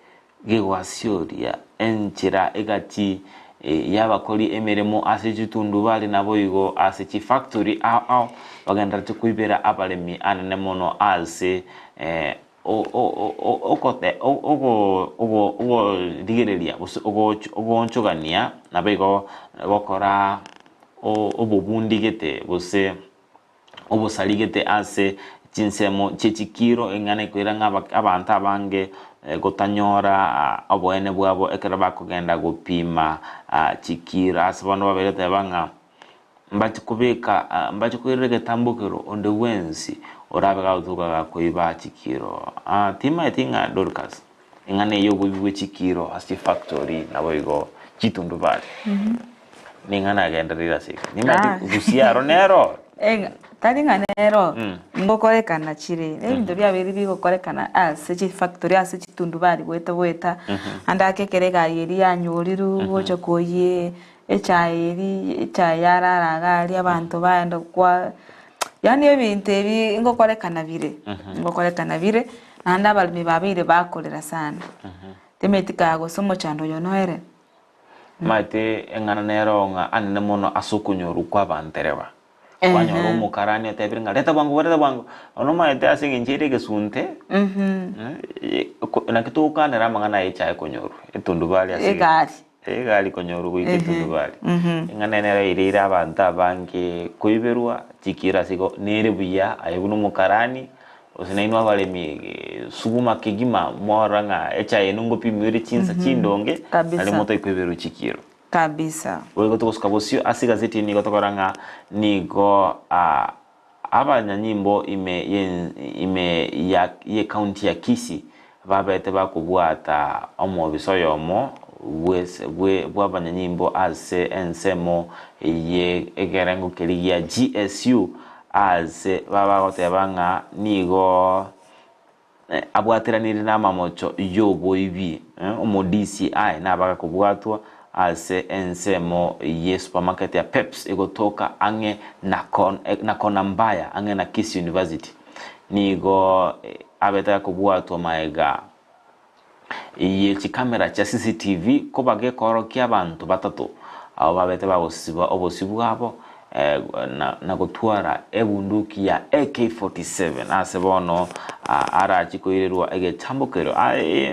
Gegwasioria enchera egati y'abakori emeremo ase chitundubari naboigo ase chifactori ao ao bagendererete koibera abaremi anene mono ase ogorigereria gose ogoonchogania naboigo gokora obobundi gete gose obosarigete ase chinsemo chie chikiiro, eng'ana ekoira ng'a abanto abange gotanyora oboene bwabo ekero bakogenda gopima chikiiro. Ase bono babeire goteba ng'a mbache kobeka mbache koirera egetambokero onde bwensi orabe gagotuka gakoiba chikiiro. Timaeti ng'a Dorcas, eng'ana eye oboibi bwe chikiiro ase chifactory naboigo chitundubari. Ning'ana agendereire ase iga. Nimanyete Ah. gusii aro nero. Eng'a tari ng'a nero, Mm. ngokorekana chire, na ebinto biabeire bigokorekana ase chifactory ase chitundubari goeta goeta, ande ake ekero egari eria yanyorirwe gocha koyie echae eria, echae yarara iga aria abanto baenda kwa yaani ebinto ebi ngokorekana bire, ngokorekana bire, naende abaremi babeire bakorera sana, timanyeti kaa gose omochando oyo noere. Omanyete eng'ana nero ng'a anene mono ase okonyorwa kw'abantereba. Kwanyora Ehe. omokarani otebire ng'a reta bwango reta bwango. Bono omanyete ase eng'encho ere egesunte, eh, oko naki togokanera amang'ana aya echae konyorwa, etundubari ase Egari. egari konyorwa goika Ehe. etundubari. Eng'ana eye nero eirire abanto abange koiberwa, chikiro ase igo nere buya aye buna omokarani, Gose nainwe abaremi, suguma kegima mwarora ng'a echae eno ngopimwa ere chinsa chindonge, Kabisa. nario motaikoiberwe chikiro. Kabisa. Boigo togosuka bosio ase egazeti eye nigo tokora ng'a nigo abanyanyimbo ime ye ime ya y'ecounty ya Kisii babete bakobwata omobisa oyomo bw'es bwe bw'abanyanyimbo ase ensemo ye ekerengo keria gia GSU Aase babagoteba ng'a nigo abwateranire namamocho y'oboibi, omo DCI nabagakobwatwa ase ensemo ye supermarket ya Peps egotoka ang'e na Kona Mbaya ang'e na Kisii University. Nigo abete gakobwatwa magega ye chikamera chia CCTV koba gekoorokia abanto batato abwo babete bagosiba obosio bwabo na gotwara ebunduki ya AK-47 ase bono arachie koirerwa egetambokero.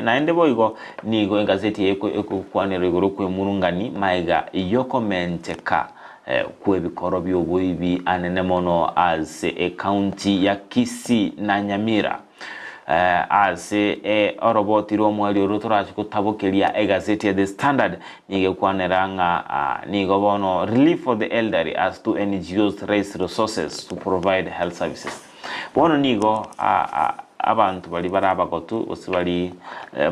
Naende boigo nigo egazeti eye egokwanera igoro kw'emurungani magega y'okomenteka kw'ebikoro bi'oboibi anene mono ase ecounty ya Kisii na Nyamira. Ase oroboti rw'omweri oro torache gotabokeria egazeti ya The Standard nigo ekwanera ng'a nigo bono relief for the elderly as two NGOs raise resources to provide health services. Bono nigo abanto baria bare abagotu gose baria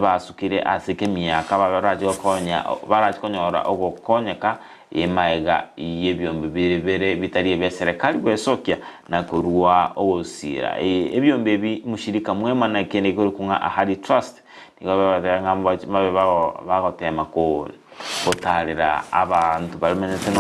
basukire ase kemiaka barache gokonya barache konyora ogokonyeka Emaega y'ebiombe bire bitari ebia serekari gwesokia na korua ogosiira. Ebiombe ebi Mushirika Mwema na ekende gekorokwa ng'a Ahadi Trust nigo babatebia ng'a babe bagotema gotaarera abanto bamenyete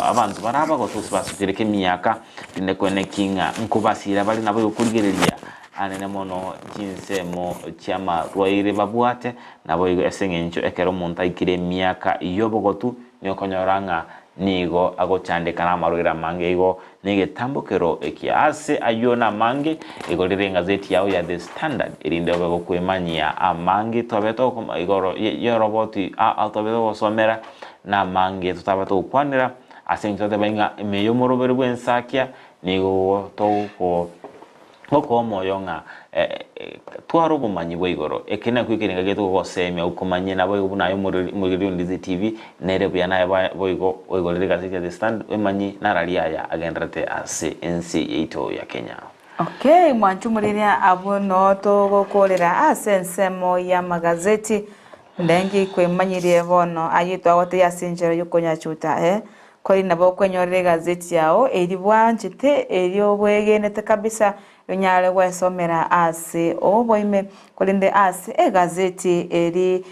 abanto bare abagotu gose basukire kemiaka rinde koeneki ng'a nkobasiira bare naboigo korigereria anene mono chinsemo chi'amarwaire babwate Naboigo ase engencho ekero omonto aikire emiaka y'obogotu, nigo okonyora ng'a nigo agochandeka namarwaire amange. Igo negetambokero ekiya. Ase ayio namange, igo rire engazeti yao ya The Standard, erinde obe gokwemanyia amange twabete togokoma igoro y'oroboti aa twabete togosomera, namange totabete gokwanera, ase engencho toteba ng'a ime y'omoroberi bw'ensakia nigo togoko. Gokoa omoyo ng'a tware obomanyi bwa igoro. Eke nakio ekerenga giaito gogosemia okomanyia naboigo buna aye omorigereria o Ndizi TV nere buya naye boigo oigorere egazeti ya The Standard oemanyie narari aya agendererete ase ense yaito ya Kenya. Okay, mwanche omorigereria abwo noo togokorera ase ensemo y'amagazeti. Ndengi kwemanyirie bono ayio twagotebia ase enchera yokonyachuta eh. Kori nabo okwenyorera egazeti yao eria bwanchete, eria obwegenete kabisa, onyare gwesomera ase oboime. Korende ase egazeti eri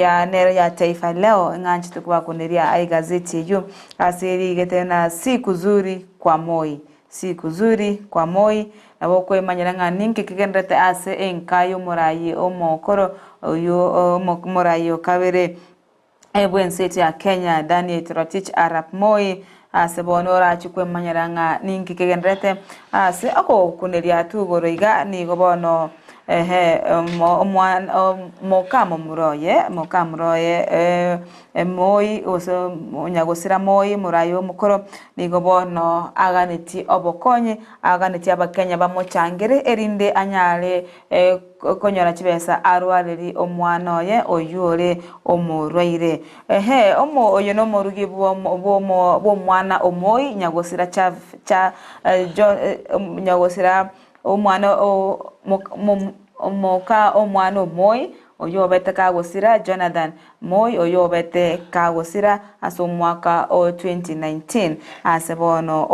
ya nero ya Taifa Leo, ng'anchete kobakuneria egazeti eyio ase erigete na Siku Zuri kwa Moi, Siku Zuri kwa Moi, nabo okwemanyera ng'a ninki kegendererete ase enka y'omoraai omokoro oyio omoraai o kabere. Bw'ense ya Kenya, Daniel Toroitich arap Moi, ase bono orache kwemanyera ng'a ninki kegendererete ase ogokuneria tugoro iga nigo bono ehe mokamomura oye mokamura oye Moi gose onyagosira Moi morayi omokoro nigo bono aganetie obokonyi aganetie abakenya bamochangere erinde anyare Okonyora chibesa arwarerie omwana oye oyio ore omorwaire. Ehe, omo oyo nomorugi bw'omwana omoi nyagosira cha cha jo nyagosira omwana o moka omwana omoi oyio obete kagosira Jonathan Moi oyio obete kagosira ase omwaka o 2019 ase bono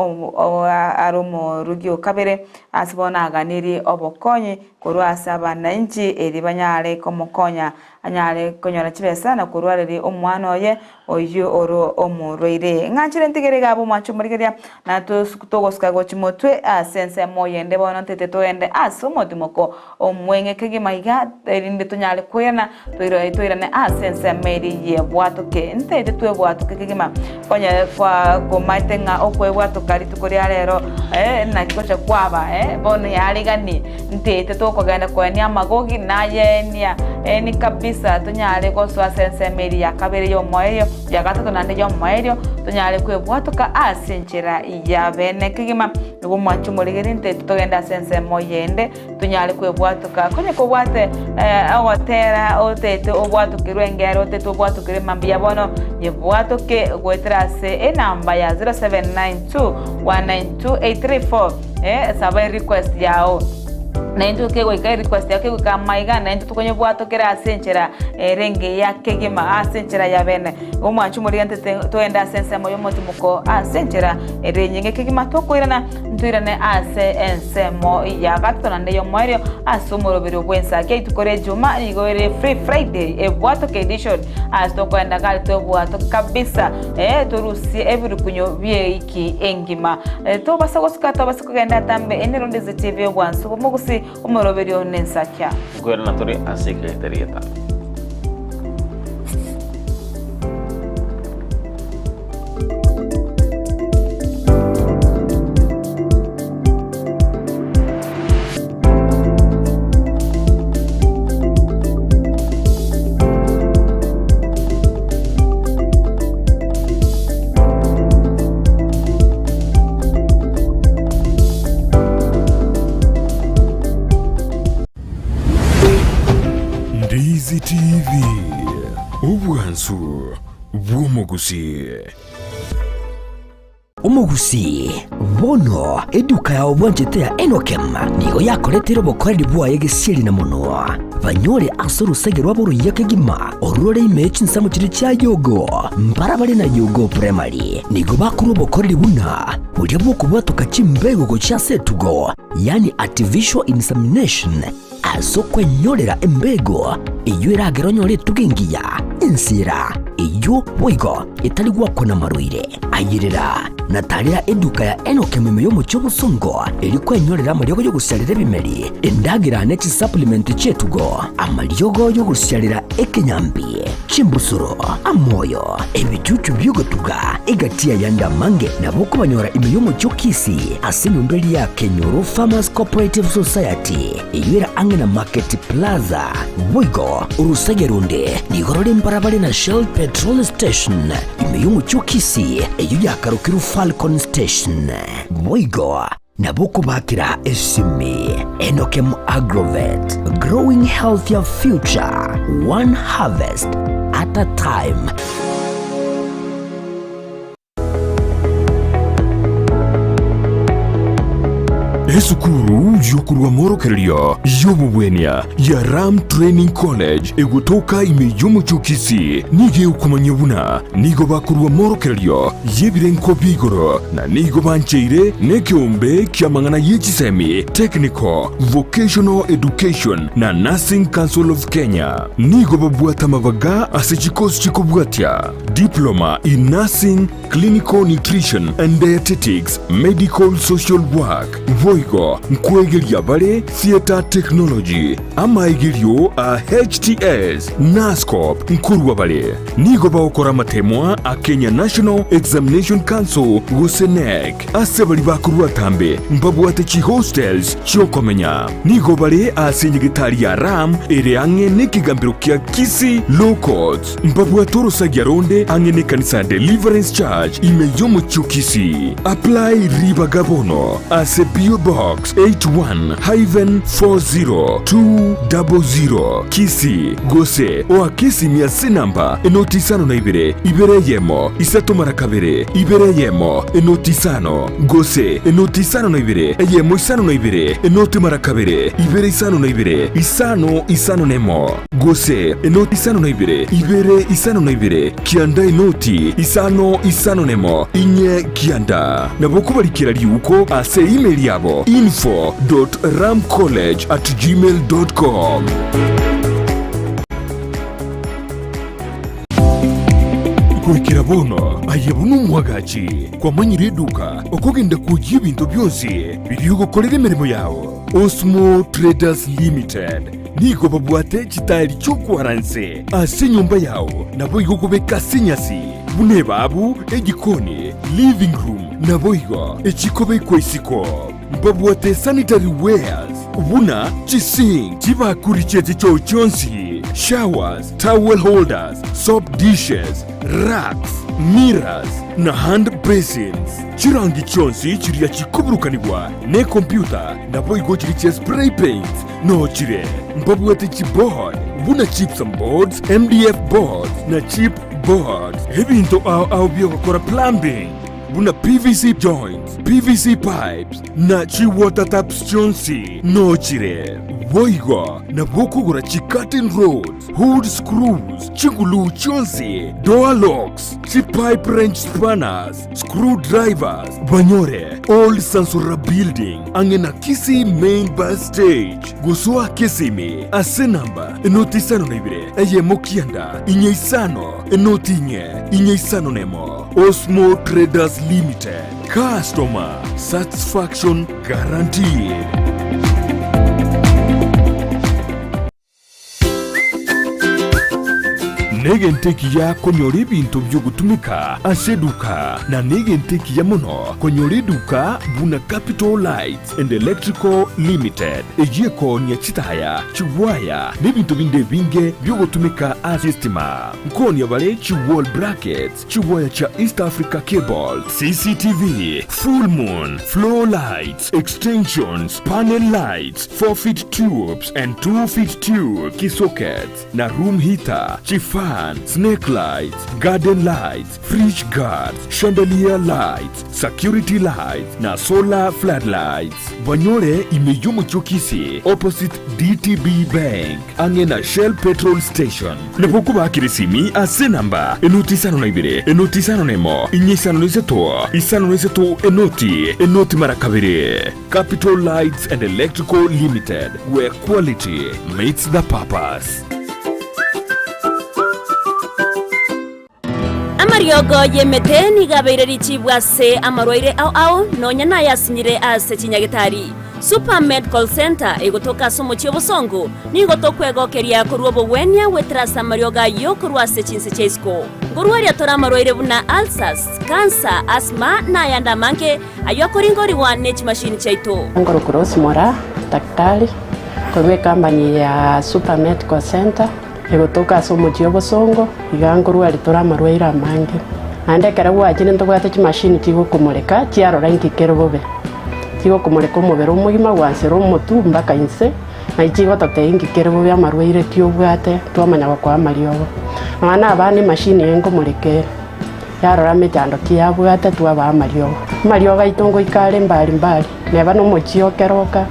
are omorugi o kabere ase bono aganirie obokonyi korwa ase abanainchi erio banyare komokonya anyare konyora chibesa na korwareria omwana oye oyio ore omorwaire. Ng'anchire ntigere iga abwo mwanche omorigereria na togosuka gochia motwe ase ensemo eyende bono ntete togende ase omotimoko Omweng'e kegima iga, erinde tonyare koirana, toirane toirane ase ensemo eria y'ebwatoke. Ntaete twebwatoke kegima, onye kwa komaete ng'a okwebwatoka rituko ria rero eh, naki gocha kwaba eh, bono yariganie, ntaete tokogenda koenia amagogi nayeenia eni kabisa tonyare gosoa ase ensemo eria ya kabere y'omoerio, ya gatato naende y'omoerio, tonyare kwebwatoka ase enchera ya bene kegima. Nigo omwanche omorigereria ntaete togende ase ensemo yende. Tonyare kwebwatoka. Konya kobwate ogotera otete obwatokerwe engero otete obwatokerwe mambia bono nyebwatoke goetera ase enamba ya 0792192834 eh, saba erequest yao. Naintwe kegoika erequest yao kegoika amaiga, naintwe tokonyebwatokera ase enchera ere engiya kegima, ase enchera ya bene. Igo omwanchi omorigia ntete togende ase ensemo y'omotimoko ase enchera ere enyinge kegima tokoirana, ntoirane ase ensemo ya gatato naende y'omoerio ase omoroberio bw'ensaki rituko ria ejuma nigo ere free Friday ebwatoke edition ase tokoenda gari twebwatoke kabisa eh, torusie ebirukunyo bi'eiki engima. Tobasa gosuka tobasa Kogenda atambe enero ndeze TV obwansu bw'omogusi omoroberio nensakia. Nkoirana tore ase ekeretari getano. Ndizi TV, obwansu bw'omogusii. Omogusii, bono eduka yao bwanchete ya Enokem nigo yakoretire obokoreri bwaye gesieri na monwa. Banyore ase orosege rwabo oruya kegima, orure ime ye chinsemo chiria chia Yogo, mbarabare na Yogo Primary. Nigo bakorwa obokoreri buna boria bw'okobwatoka chimbego gochia ase etugo, yaani artificial insemination, Ase okwenyorera embego eyio eragere onyore etugo engiya, ensira eyio boigo etari gwakwa namarwaire. Ayerera na tarera eduka ya Enock ime y'omochie obosongo erio kwenyorera amariogo y'ogosiarera ebimeri, endagera ne chisupplement chi'etugo, amariogo y'ogosiarera ekenyambi, chimbusuro, amoyo, ebichuchu bi'ogotuga, egati y'ayande amange nabo okobanyora ime y'omochie o Kisii ase enyomba eria ya Kenyoro Farmers Cooperative Society eyio ere ang'e na Market Plaza. Boigo orosege ronde nigo rore mbarabare na Shell Petrol Station ime y'omochie o Kisii eyio yakarokirwe Falcon Station. Boigo Nabo okobakera esimi. Enokem Agrovet, growing healthier future, one harvest at a time. Esukuru y'okorwa morokererio y'obobwenia ya Ram Training College egotoka ime y'omochie o Kisii nigo egokomanyia buna nigo bakorwa morokererio y'ebirengo bia igoro na nigo bancheire nekeombe ki'amang'ana ye chisemi, Technical, Vocational Education na Nursing Council of Kenya. Nigo babwate amabaga ase chikosi chikobwatia, Diploma in Nursing, Clinical Nutrition and Dietetics, Medical Social Work. Boigo nkwegeria bare Theatre Technology, amaegerio a HTS, Nuscop nkorwa bare. Nigo bagokora amatemwa a Kenya National Examination Council gose KNEC. Ase baria bakorwa atambe mbabwate chihostels chi'okomenya. Nigo bare ase enyegetari ya Ram ere ang'e nekegambero kia Kisii Law Courts. Mbabwate orosagia ronde ang'e nekanisa ya Deliverance Church ime y'omochie o Kisii. Apply ribaga bono ase PO Box 81-40200 Kisii gose oake esimi ase enamba enoti isano na ibere, ibere eyemo, isato mara kabere, ibere eyemo, enoti isano, gose enoti isano na ibere, eyemo isano na ibere, enoti mara kabere, ibere isano na ibere, isano isano nemo, gose enoti isano na ibere, ibere isano na ibere, kianda enoti isano isano nemo, inye kianda. Nabo okobarikera riuko ase email yabo info dot ramcollege at gmail dot com. Goikera bono aye buna omwagachi kwamanyire eduka okogenda kwoyia ebinto bionsi biria ogokorera emeremo yao. Osmo Traders Limited nigo babwate chitairi chi'okwara nse ase enyomba yao naboigo okobeka ase enyasi buna ebabu, ejikoni, living room naboigo echikobekwa isiko. Mbabwate sanitary wares buna chisink, chibakuri chie chichoo chionsi, showers, towel holders, soap dishes, racks, mirrors, na hand basins. Chirangi chionsi chiria chikoburukanigwa nekompyuta naboigo chiria chia spray paints noo chire. Mbabwate chiboard buna gypsum boards, MDF boards na chip boards. Ebinto ao ao biogokora plumbing. buna PVC joints, PVC pipes na chi water taps chionsi nochire. Boigo nabo okogora chi curtain rods, hood screws, chiguluu chionsi, door locks, chi pipe wrench spanners, screw drivers, banyore Old Sansora Building ang'e na Kisii Main Bus Stage. Gosoa Kisimi ase namba enoti 52 eyemo kianda inye isano enoti inye inye isano nemo. Osmo Traders Limited, customer satisfaction guaranteed. Negento ekiya konyora ebinto bi'ogotumeka ase eduka, na negento ekiya mono konyora eduka buna Capital Lights and Electrical Limited, eyio ekoonia chitaya, chigwaya, na ebinto binde ebinge bi'ogotumeka ase estima. Nkoonia bare chi-wall brackets, chigwaya chia East Africa Cable, CCTV, full moon, floor lights, extensions, panel lights, 4 feet tubes and 2 feet tube, key sockets, na room heater, chifan, snake lights, garden lights, fridge guards, chandelier lights, security lights na solar floodlights. Banyore ime y'omochie o Kisii opposite DTB Bank ang'e na Shell petrol station. Nabo okobakera esimi ase enamba enoti 52 enoti 51 inye 53 53 enoti enoti mara kabere. Capital Lights and Electrical Limited, where quality meets the purpose. Amariogo y'emete nigo abeire richibu ase amarwaire ao ao, nonya nayasinyire ase chinyagetari. Super Medical Centre egotoka ase omochie obosongo, nigo tokwegokeria korwa obogwenia goetera ase amariogo ayio korwa ase chinse chia isiko. Nkorwaria tore amarwaire buna ulcers, cancer, asthma na ayande amange ayio akoringorigwa ne chimashini chiaito. Nkorokwa Rose Moraa, daktari, korwa ecompany ya Super Medical Centre. Egotoka ase omochie obosongo, iga nkorwaria tore amarwaire amange. Naende ekero gwachire ntobwate chimashini chigokomoreka chiarora inki kere bobe. Chigokomoreka omobere omogima gwansera omotwe mpaka inse, naye chigototebia inki kere bobe amarwaire ki obwate twamanya gokoa amariogo. Nonya na abana emashini eye nkomoreka ere, yarora emechando ki yabwate twabaa amariogo. Amariogo aito ngoika are mbari mbari. Neba nomochie o keroka,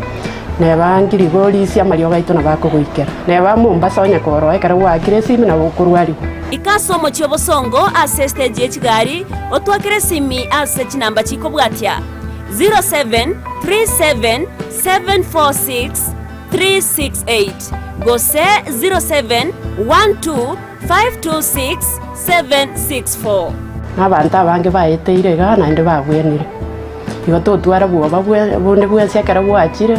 neba ngirigorisia amariogo aito nabo akogoikera. Neba Mombasa onye koroa ekero gwaakire esimi nabo okorwarigwa. Ika ase omochie obosongo ase estage ye chigari, otwakere esimi ase chinamba chikobwatia, 0737746368 gose 0712526764. Na abanto abange baeteire igaa naende babwenire. Igo totware bwoba bonde bwensi ekero gwachire,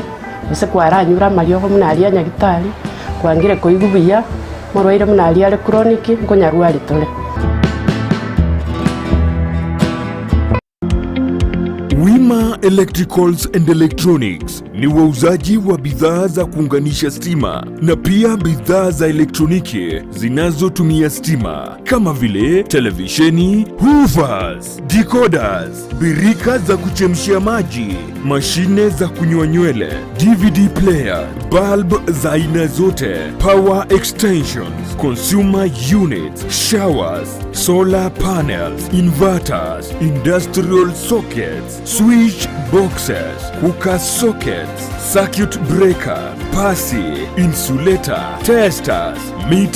gose kwaranyure amariogo buna aria a nyagitari, kwangire koigwa buya, morwaire buna aria are chronic, nkonyarwari tore. Wima Electricals and Electronics ni wauzaji wa bidhaa za kuunganisha stima na pia bidhaa za elektroniki zinazotumia stima kama vile televisheni, hoovers, decoders, birika za kuchemshia maji, mashine za kunyoa nywele, DVD player, bulb za aina zote, power extensions, consumer units, showers, solar panels, inverters, industrial sockets, switch boxes, cooker sockets, circuit breaker, pasi, insulator, testers, meter.